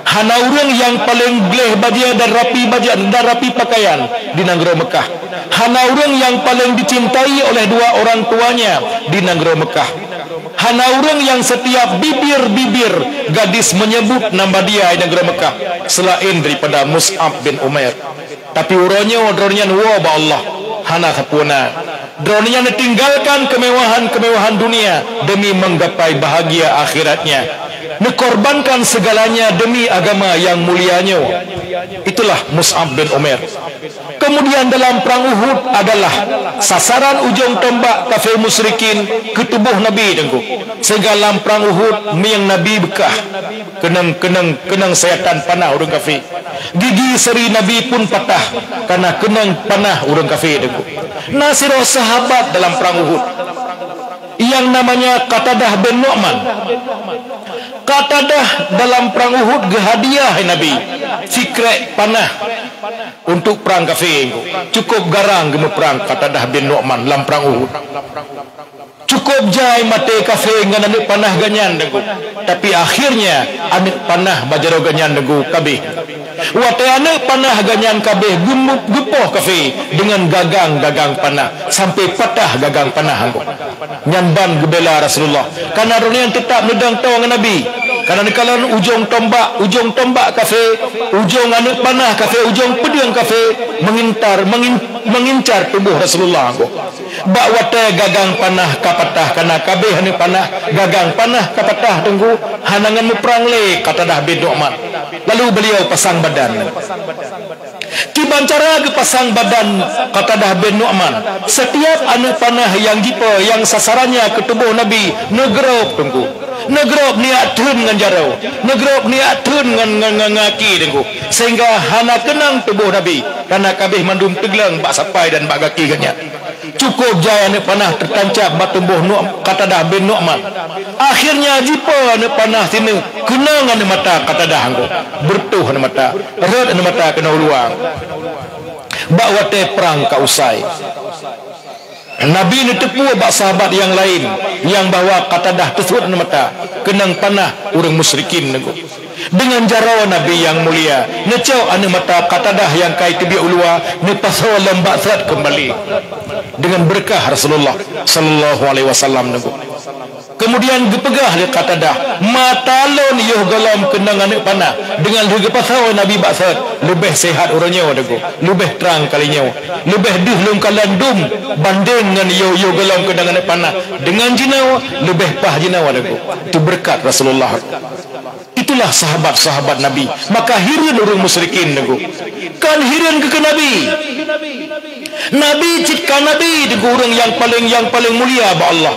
Hana ureuëng nyang paleng gleh bajée dan rapi bajée dan rapi pakaian di nanggroe Meukah. Hana ureuëng nyang paleng dicintai oleh dua orang tuanya di nanggroe Meukah. Hana ureuëng nyang setiap bibir-bibir gadis menyebut nama dia di nanggroe Meukah selain daripada Mus'ab bin Umair. Tapi uroe nyoe droeneuh nyan woe bak Allah, hana sapeue na. Droeneuh nyan neutinggalkan kemewahan-kemewahan dunia demi menggapai bahagia akhiratnya. Neukorbankan segalanya demi agama nyang mulia nyoe. Itulah Mus'ab bin Umair. Kemudian dalam prang Uhud adalah sasaran ujong tombak kafé musyrikin keu tuboh Nabi, Teungku. Sehingga lam prang Uhud mieng Nabi beukah. Keunong, keunong, keunong sayatan panah ureuëng kafé. Gigi seuri Nabi pun patah karena keunong panah ureuëng kafé, Teungku. Na sidroe sahabat dalam prang Uhud nyang namanya Qatadah bin Nu'man. Qatadah dalam prang Uhud geuhadiah Nabi sikrék panah untuk prang kafé, Teungku. Cukup garang geumeuprang Qatadah bin Nu'man lam prang Uhud. Cukup jai maté kafé ngon aneuëk panah geuh nyan, Teungku. Tapi akhirnya aneuëk panah bak jaroe geuh nyan, Teungku, ka abéh. Watée aneuëk panah geuh nyan ka abéh, geumu-, geupoh kafé deungon gagang-gagang panah sampai patah gagang panah, Teungku. Nyan ban geubela Rasulullah, karena droeneuh nyan teutap neudong toe ngon Nabi. Karena neukalon ujong tombak, ujong tombak kafé, ujong aneuk panah kafé, ujong peudeueng kafé mengintar, mengin-, mengincar tuboh Rasulullah. Bak watée gagang panah ka patah, kana ka abéh aneuk panah, gagang panah ka patah, Teungku, hana ngon muprang lé Qatadah bin Nu'man. Lalu beliau pasang badan. Kiban cara geupasang badan Qatadah bin Nu'man, setiap aneuk panah nyang jipo nyang sasarannya keu tuboh Nabi neugrob, Teungku. Neugrob neujak theun ngon jaroe, neugrob neujak theun ngon, ngon, ngon, ngon gaki, Teungku. Sehingga hana keunong tuboh Nabi, karena ka abéh mandum teugleueng bak sapai dan bak gaki geuhnyan. Cukup jai aneuk panah teutancab bak tuboh Nu'm-, Qatadah bin Nu'man. Akhirnya jipo aneuk panah sineuk keunong aneuk mata Qatadah, Teungku. Beureutoh aneuk mata, rhot aneuk mata keunoe u luwa. Bak watée prang ka usai, Nabi neuteupeue bak sahabat nyang laén nyang bahwa Qatadah teusuet aneuk mata, keunong panah ureuëng musyrikin, Teungku. Deungon jaroe Nabi nyang mulia, neucok aneuk mata Qatadah nyang ka iteubiet u luwa, neupasoe lom bak sot keumbali deungon beureukat Rasulullah sallallahu alaihi wasallam, Teungku. Keumudian geupeugah lé Qatadah, "Mata lôn yoh gohlom keunong aneuk panah, deungon lheueh geupasoe Nabi bak sot, leubeh seuhat uroe nyoe, Teungku, leubeh trang kali nyoe, leubeh deuh lôn kalon dum bandeng ngon yoh, yoh gohlom keunong aneuk panah, deungon jinoe leubeh paih jinoe, Teungku." Itu beureukat Rasulullah. Itulah sahabat-sahabat Nabi. Maka hireuen ureuëng musyrikin, Teungku. Kon hireuen keu, keu Nabi. Nabi cit ka Nabi, Teungku, ureuëng nyang paleng, nyang paleng mulia bak Allah.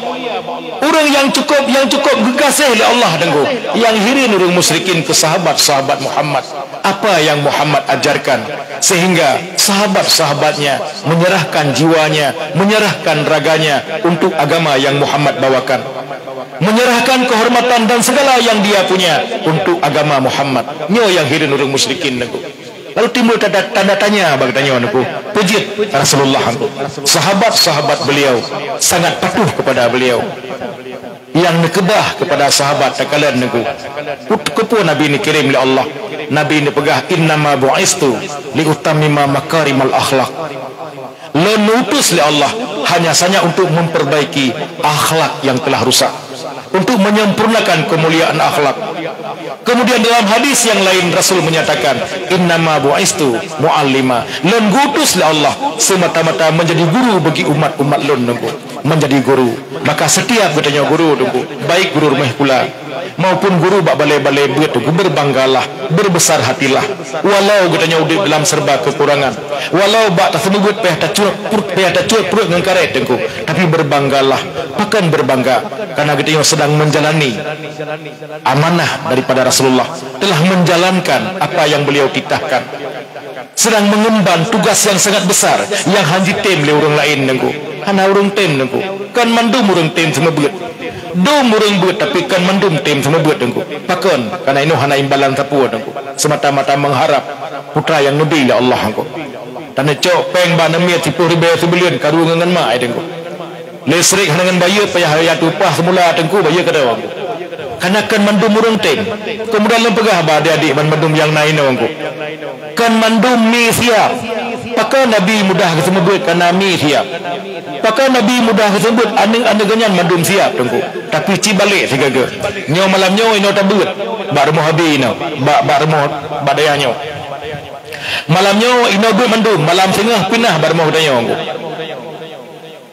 Ureuëng nyang cukup, nyang cukup geugaséh lé Allah, Teungku. Nyang hireuen ureuëng musyrikin keu sahabat-sahabat Muhammad. Apa yang Muhammad ajarkan, sehingga sahabat-sahabatnya menyerahkan jiwanya, menyerahkan raganya untuk agama yang Muhammad bawakan. Menyerahkan kehormatan dan segala yang dia punya untuk agama Muhammad. Nyoe nyang hireuen ureuëng musyrikin, Teungku. Lalu timbul tanda, tanda tanya bak geutanyoe, Teungku. Peue jeuet Rasulullah, Teungku? Sahabat-sahabat beliau sangat patuh kepada beliau. Nyang neukeubah kepada sahabat takalon, Teungku. Keupeue Nabi neukirém lé Allah? Nabi neupeugah, "Innama bu'istu li utammima makarimal akhlak." Lôn neuutus lé Allah hanya saja untuk memperbaiki akhlak yang telah rusak, untuk menyempurnakan kemuliaan akhlak. Kemudian dalam hadis yang lain Rasul menyatakan, "Innama bu'istu mu'allima." Lôn geuutus lé Allah semata-mata menjadi guru bagi umat-umat lôn, Teungku. Menjadi guru. Maka setiap geutanyoe guru, Teungku, baik guru rumoh sikula, maupun guru bak balé-balé beuet, Teungku, berbanggalah, berbesar hatilah. Walau geutanyoe udeb dalam serba kekurangan, walau bak taseumeubeuet payah tacuet pruet, payah tacuet pruet ngon karet, Teungku, tapi berbanggalah. Pakon berbangga? Karena geutanyoe sedang menjalani amanah daripada Rasulullah, telah menjalankan apa yang beliau titahkan. Sedang mengemban tugas yang sangat besar yang hana jitem lé ureuëng laén, Teungku. Hana ureuëng tem, Teungku. Kon mandum ureuëng tem seumeubeuet. Dum ureuëng beuet, tapi kon mandum tem seumeubeuet, Teungku. Pakon? Karena inoe hana imbalan sapeue, Teungku. Semata-mata mengharap putra yang neubi lé Allah, Teungku. Taneucok péng bak aneuk miet siplôh ribée sibuleuen karu ngon mak, Teungku. Listrik hana ngon bayeue, payah raya tueng upah seumula, Teungku, bayeue keudroe. Karena kon mandum ureuëng tem. Keumudian lôn peugah bak adik-adik banmandum nyang na inoe, Teungku. Kon mandum mi siab. Pakon Nabi mudah geuseumeubeuet, karena mi siab. Pakon Nabi mudah geuseumeubeuet, aneuk-aneuk geuhnyan mandum siab, Teungku. Tapi ci balek sigaga. Nyoe malam nyoe inoe tabeuet bak rumoh Abi inoe, bak, bak rumoh, bak dayah nyoe. Malam nyoe inoe beuet mandum, malam singoh pinah bak rumoh geutanyoe, Teungku.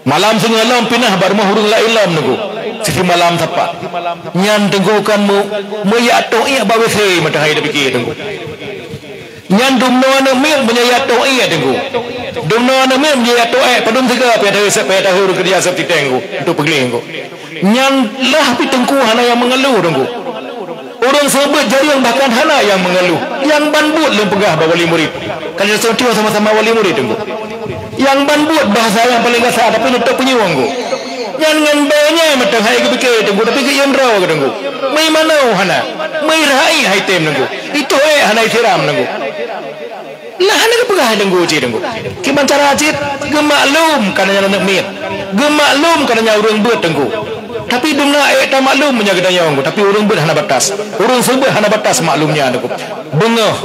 Malam singoh lom pinah bak rumoh ureuëng laén lom, Teungku. Sisi malam sapat. Nyan, Teungku, kon meu-, meujak toh iék bak WC meuteun hai tapike, Teungku. Nyan dumnoe aneuk miet meunyoe jak toh iék, Teungku. Dumnoe aneuk miet meunyoe jak toh iék, padum siga payah tahu, payah tahu ureuëng keureuja seup titeng, Teungku, untuk peugleh, Teungku. Nyan lah pih, Teungku, hana nyang meungeuluh, Teungku. Ureuëng seumeubeuet jareueng bahkan hana nyang meungeuluh. Nyang ban buet lôn peugah bak wali murit. Ka lheueh sama-sama wali murit, Teungku. Nyang ban buet bahasa nyang paleng gasa, tapi neutôp punyueng, Teungku. Nyan ngon bée nyan meuteun hai geupike, Teungku, tapi geuieng droe, Teungku. Meuimanoe hana. Meurhai hai tem, Teungku. Itoh ék hana isiram, Teungku. Lah hana geupeugah, Teungku, cit, Teungku. Kiban cara cit, geumaklum kana nyan aneuk miet. Geumaklum kana nyan ureuëng beuet, Teungku. Tapi dumna ék tamaklum meunyoe geutanyoe, Teungku. Tapi ureuëng beuet hana batas. Ureuëng seumeubeuet hana batas maklumnya, Teungku. Beungoh.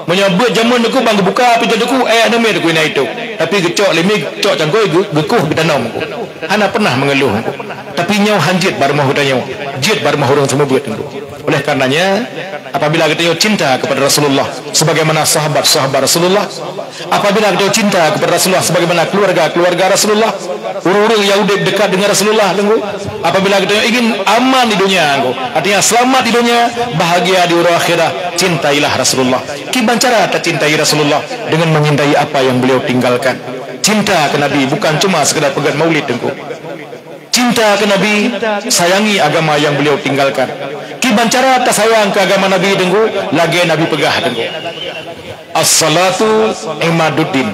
Meunyoe beuet jameun, Teungku, ban geubuka pintoe, Teungku, ék aneuk miet, Teungku, inan itoh. Tapi geucok lé mi, geucok cangkôi, geu-, geukoh geutanom, Teungku. Hana pernah meungeuluh, Teungku. Tapi nyoe han jeuet bak rumoh geutanyoe. Jeuet bak rumoh ureuëng seumeubeuet, Teungku. Oleh karenanya, apabila geutanyoe cinta kepada Rasulullah sebagaimana sahabat-sahabat Rasulullah, apabila geutanyoe cinta kepada Rasulullah sebagaimana keluarga-keluarga Rasulullah, ureuëng-ureuëng nyang udeb dekat dengan Rasulullah, Teungku, apabila geutanyoe ingin aman di dunia, Teungku, artinya selamat di dunia, bahagia di uroe akhirat, cintailah Rasulullah. Kiban cara tacintai Rasulullah? Dengan mencintai apa yang beliau tinggalkan. Cinta ke Nabi bukan cuma sekadar peugét maulid, Teungku. Cinta ke Nabi, sayangi agama yang beliau tinggalkan. Kiban cara tasayang ke agama Nabi, Teungku, lagée Nabi peugah, Teungku, "As-salatu imaduddin.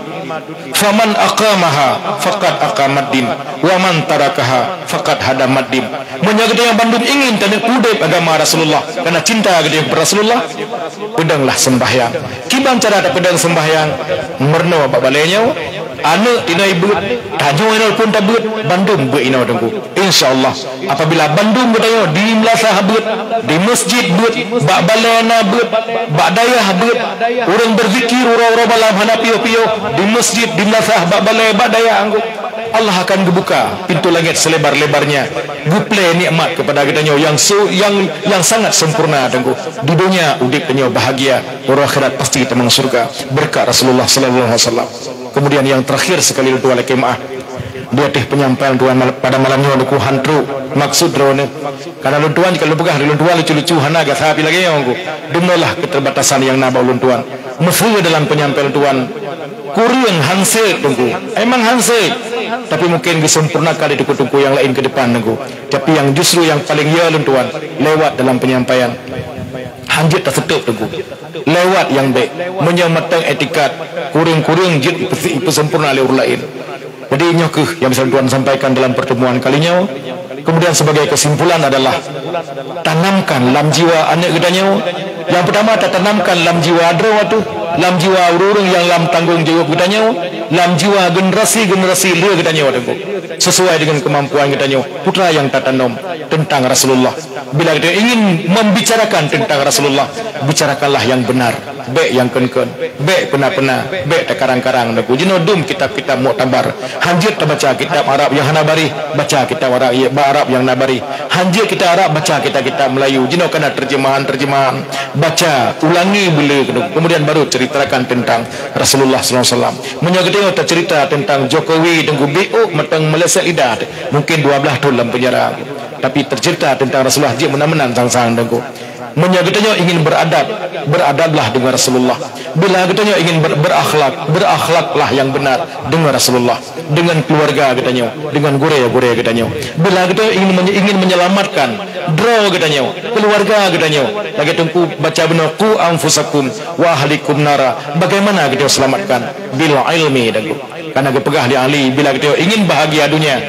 Faman aqamaha faqad aqamaddin. Wa man tarakaha faqad hadamaddin." Meunyoe geutanyoe bandum ingin taneuk udeb agama Rasulullah, karena cinta geutanyoe kepada Rasulullah, peudonglah sembahyang. Kiban cara tapeudong sembahyang? Meurunoe bak balée nyoe, aneuëk tinoe beuet, tanyoe inoe pun tabeuet, bandum beuet inoe, Teungku. Insya Allah, apabila bandum geutanyoe di meulasah beuet, di masjid beuet, bak balée na beuet, bak dayah beuet, ureuëng berzikir uroe-uroe malam hana piôh-piôh, di masjid, di meulasah, bak balée, bak dayah, Teungku, Allah akan geubuka pintu langét selebar-lebarnya, geuplé nikmat kepada geutanyoe yang su-, yang, yang sangat sempurna, Teungku. Di dunia udeb tanyoe bahagia, uroe akhirat pasti tamong syurga. Berkat Rasulullah sallallahu alaihi wasallam. Kemudian yang terakhir sekali, lôn tuan lakée meuáh, di ateueh penyampaian lôn tuan mal-, pada malam nyoe, Teungku, han trok maksud droeneuh. Karena lôn tuan, jika lôn peugah lôn tuan lucu-lucu, hana gasa pi lagée nyoe, Teungku. Deungolah keterbatasan yang na bak lôn tuan. Meuseu dalam penyampaian lôn tuan kureueng, han seuet, Teungku. Emang han seuet, tapi mungkin geusempurnakan di teungku-teungku yang lain ke depan, Teungku. Tapi yang justru yang paling ya lôn tuan lewat dalam penyampaian. Han jeuet taseutôt, Teungku. Lewat nyang bék. Meunyoe mantong etikat, kureueng-kureueng jeuet ipeu-, ipeusempurna lé ureuëng laén. Jadi, nyoe kheueh nyang bisa lôn tuan sampaikan dalam pertemuan kali nyoe. Kemudian, sebagai kesimpulan adalah, tanamkan lam jiwa aneuëk geutanyoe. Nyang pertama, tatanamkan lam jiwa droe teuh, lam jiwa ureuëng-ureuëng nyang lam tanggong jaweueb geutanyoe, lam jiwa generasi-generasi lheueh geutanyoe, Teungku, sesuai dengan kemampuan geutanyoe, peue nyang tatanom tentang Rasulullah. Bila geutanyoe ingin membicarakan tentang Rasulullah, bicarakanlah yang benar, bék yang keun-keun, bék peuna-peuna, bék takarang-karang, Teungku. Jinoe dum kitab-kitab muktabar. Han jeuet tabaca kitab Arab nyang hana bareh, baca kitab Arab, Arab nyang na bareh. Han jeuet kitab Arab, baca kitab-kitab Melayu. Jinoe kana terjemahan-terjemahan, baca, ulangi beu le, Teungku. Kemudian baru ceritakan tentang Rasulullah sallallahu alaihi wasallam. Meunyoe geutanyoe tacerita tentang Jokowi, Teungku, biôk mantong meuleset lidah, mungkin dua belas thon lam penjara. Tapi tercerita tentang Rasulullah jeuet meunan-meunan sang-sang, Teungku. Meunyoe geutanyoe ingin beradab, beradablah dengan Rasulullah. Bila geutanyoe ingin ber-, berakhlak, berakhlaklah yang benar dengan Rasulullah, dengan keluarga geutanyoe, dengan gurée-gurée geutanyoe. Bila geutanyoe ingin menye-, ingin menyelamatkan droe geutanyoe, keluarga geutanyoe, lagée Teungku baca bunoe, "Qu anfusakum wa ahlikum nara." Bagaimana geutanyoe selamatkan? Bil ilmi, Teungku. Karena geupeugah lé Ali, bila geutanyoe ingin bahagia dunia,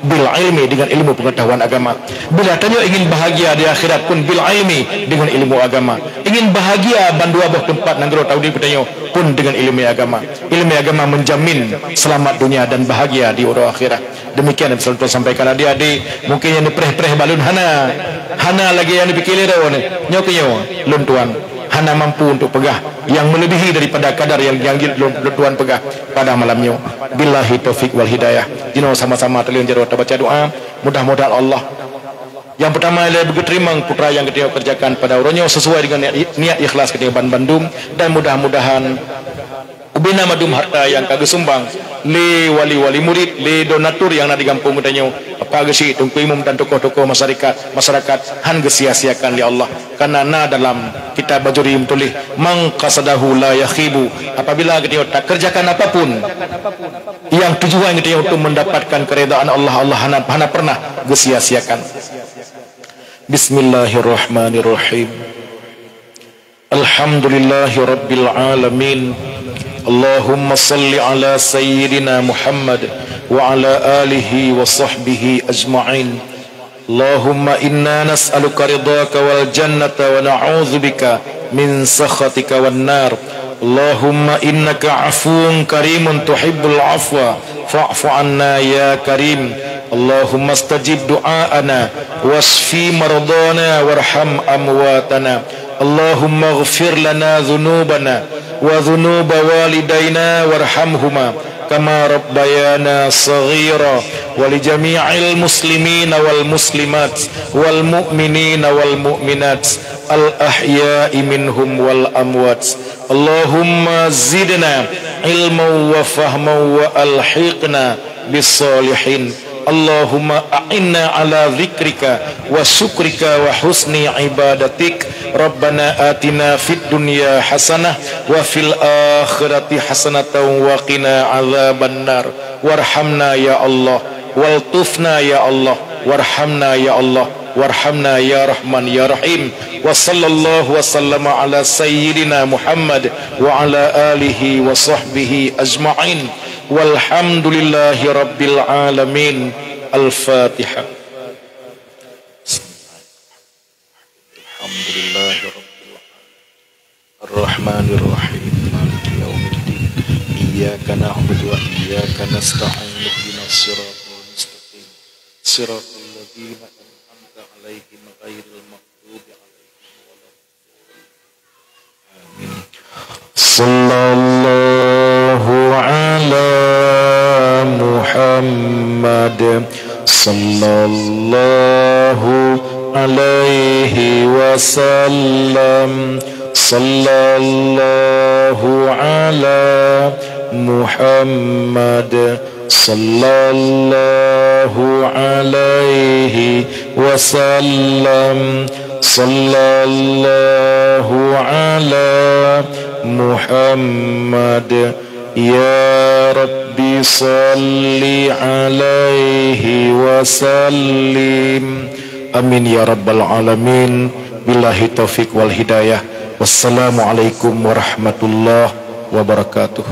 bil ilmi, dengan ilmu pengetahuan agama. Bila tanyoe ingin bahagia di akhirat pun bil ilmi, dengan ilmu agama. Ingin bahagia bandua boh teumpat nanggroe taudeb geutanyoe pun dengan ilmu agama. Ilmu agama menjamin selamat dunia dan bahagia di uroe akhirat. Demikian yang bisa lôn sampaikan, adik-adik. Mungkin nyang neupreh-preh bak lôn hana, hana lagée nyang neupike lé droeneuh. Nyoe keuh nyoe, lôn tuan hana mampu untuk peugah nyang melebihi daripada kadar yang, yang lôn, lôn tuan peugah pada malam nyoe. Billahi taufik wal hidayah. Jinoe sama-sama teulian jaroe tabaca doa. Mudah-mudahan Allah yang pertama lé beugeuteurimong peue nyang geutanyoe kerjakan pada uroe nyoe sesuai dengan niat, niat ikhlas geutanyoe ban bandum, dan mudah-mudahan ubena mandum harta nyang ka geusumbang lé wali-wali murid, lé donatur nyang na di gampông geutanyoe, Bapak Geuchik, Teungku Imum dan tokoh-tokoh masyarakat, masyarakat han geusia-siakan lé Allah. Karena na dalam kitab Bajuri meutuléh, "Man qasadahu la yakhibu." Apabila geutanyoe takerjakan apapun nyang tujuan geutanyoe untuk mendapatkan keridaan Allah, Allah hana, hana pernah geusia-siakan. Bismillahirrahmanirrahim. Alhamdulillahirabbil alamin. Allahumma salli ala sayyidina Muhammad wa ala alihi wa sahbihi ajma'in. Allahumma inna nas'aluka ridhaka wal jannata wa na'udzubika min sakhatika wan nar. Allahumma innaka afuwun karimun tuhibbul afwa fa'fu anna ya karim. Allahumma stajib du'aana wasfi mardana warham amwatana. Allahumma ighfir lana dzunubana wa dzunuba walidaina warhamhuma kama rabbayana shaghira. ولجميع المسلمين والمسلمات والمؤمنين والمؤمنات الأحياء منهم والأموات. اللهم زدنا علما وفهما وألحقنا بالصالحين. اللهم أعنا على ذكرك وشكرك وحسن عبادتك. ربنا آتنا في الدنيا حسنة وفي الآخرة حسنة وقنا عذاب النار. وارحمنا يا الله، والطفنا يا الله، وارحمنا يا الله، وارحمنا يا رحمن يا رحيم. وصلى الله وسلم على سيدنا محمد وعلى آله وصحبه أجمعين. والحمد لله رب العالمين. الفاتحة. الحمد لله رب العالمين. الرحمن الرحيم. مالك يوم الدين. إياك نعبد وإياك نستعين. اهدنا الصراط المستقيم. صراط الذين أنعمت عليهم غير المغضوب عليهم ولا الضالين. آمين. صلى الله على محمد. صلى الله عليه وسلم. صلى الله على محمد. صلى الله عليه وسلم. صلى الله على محمد. يا رب صل عليه وسلم. آمين يا رب العالمين. بالله التوفيق والهداية. والسلام عليكم ورحمة الله وبركاته.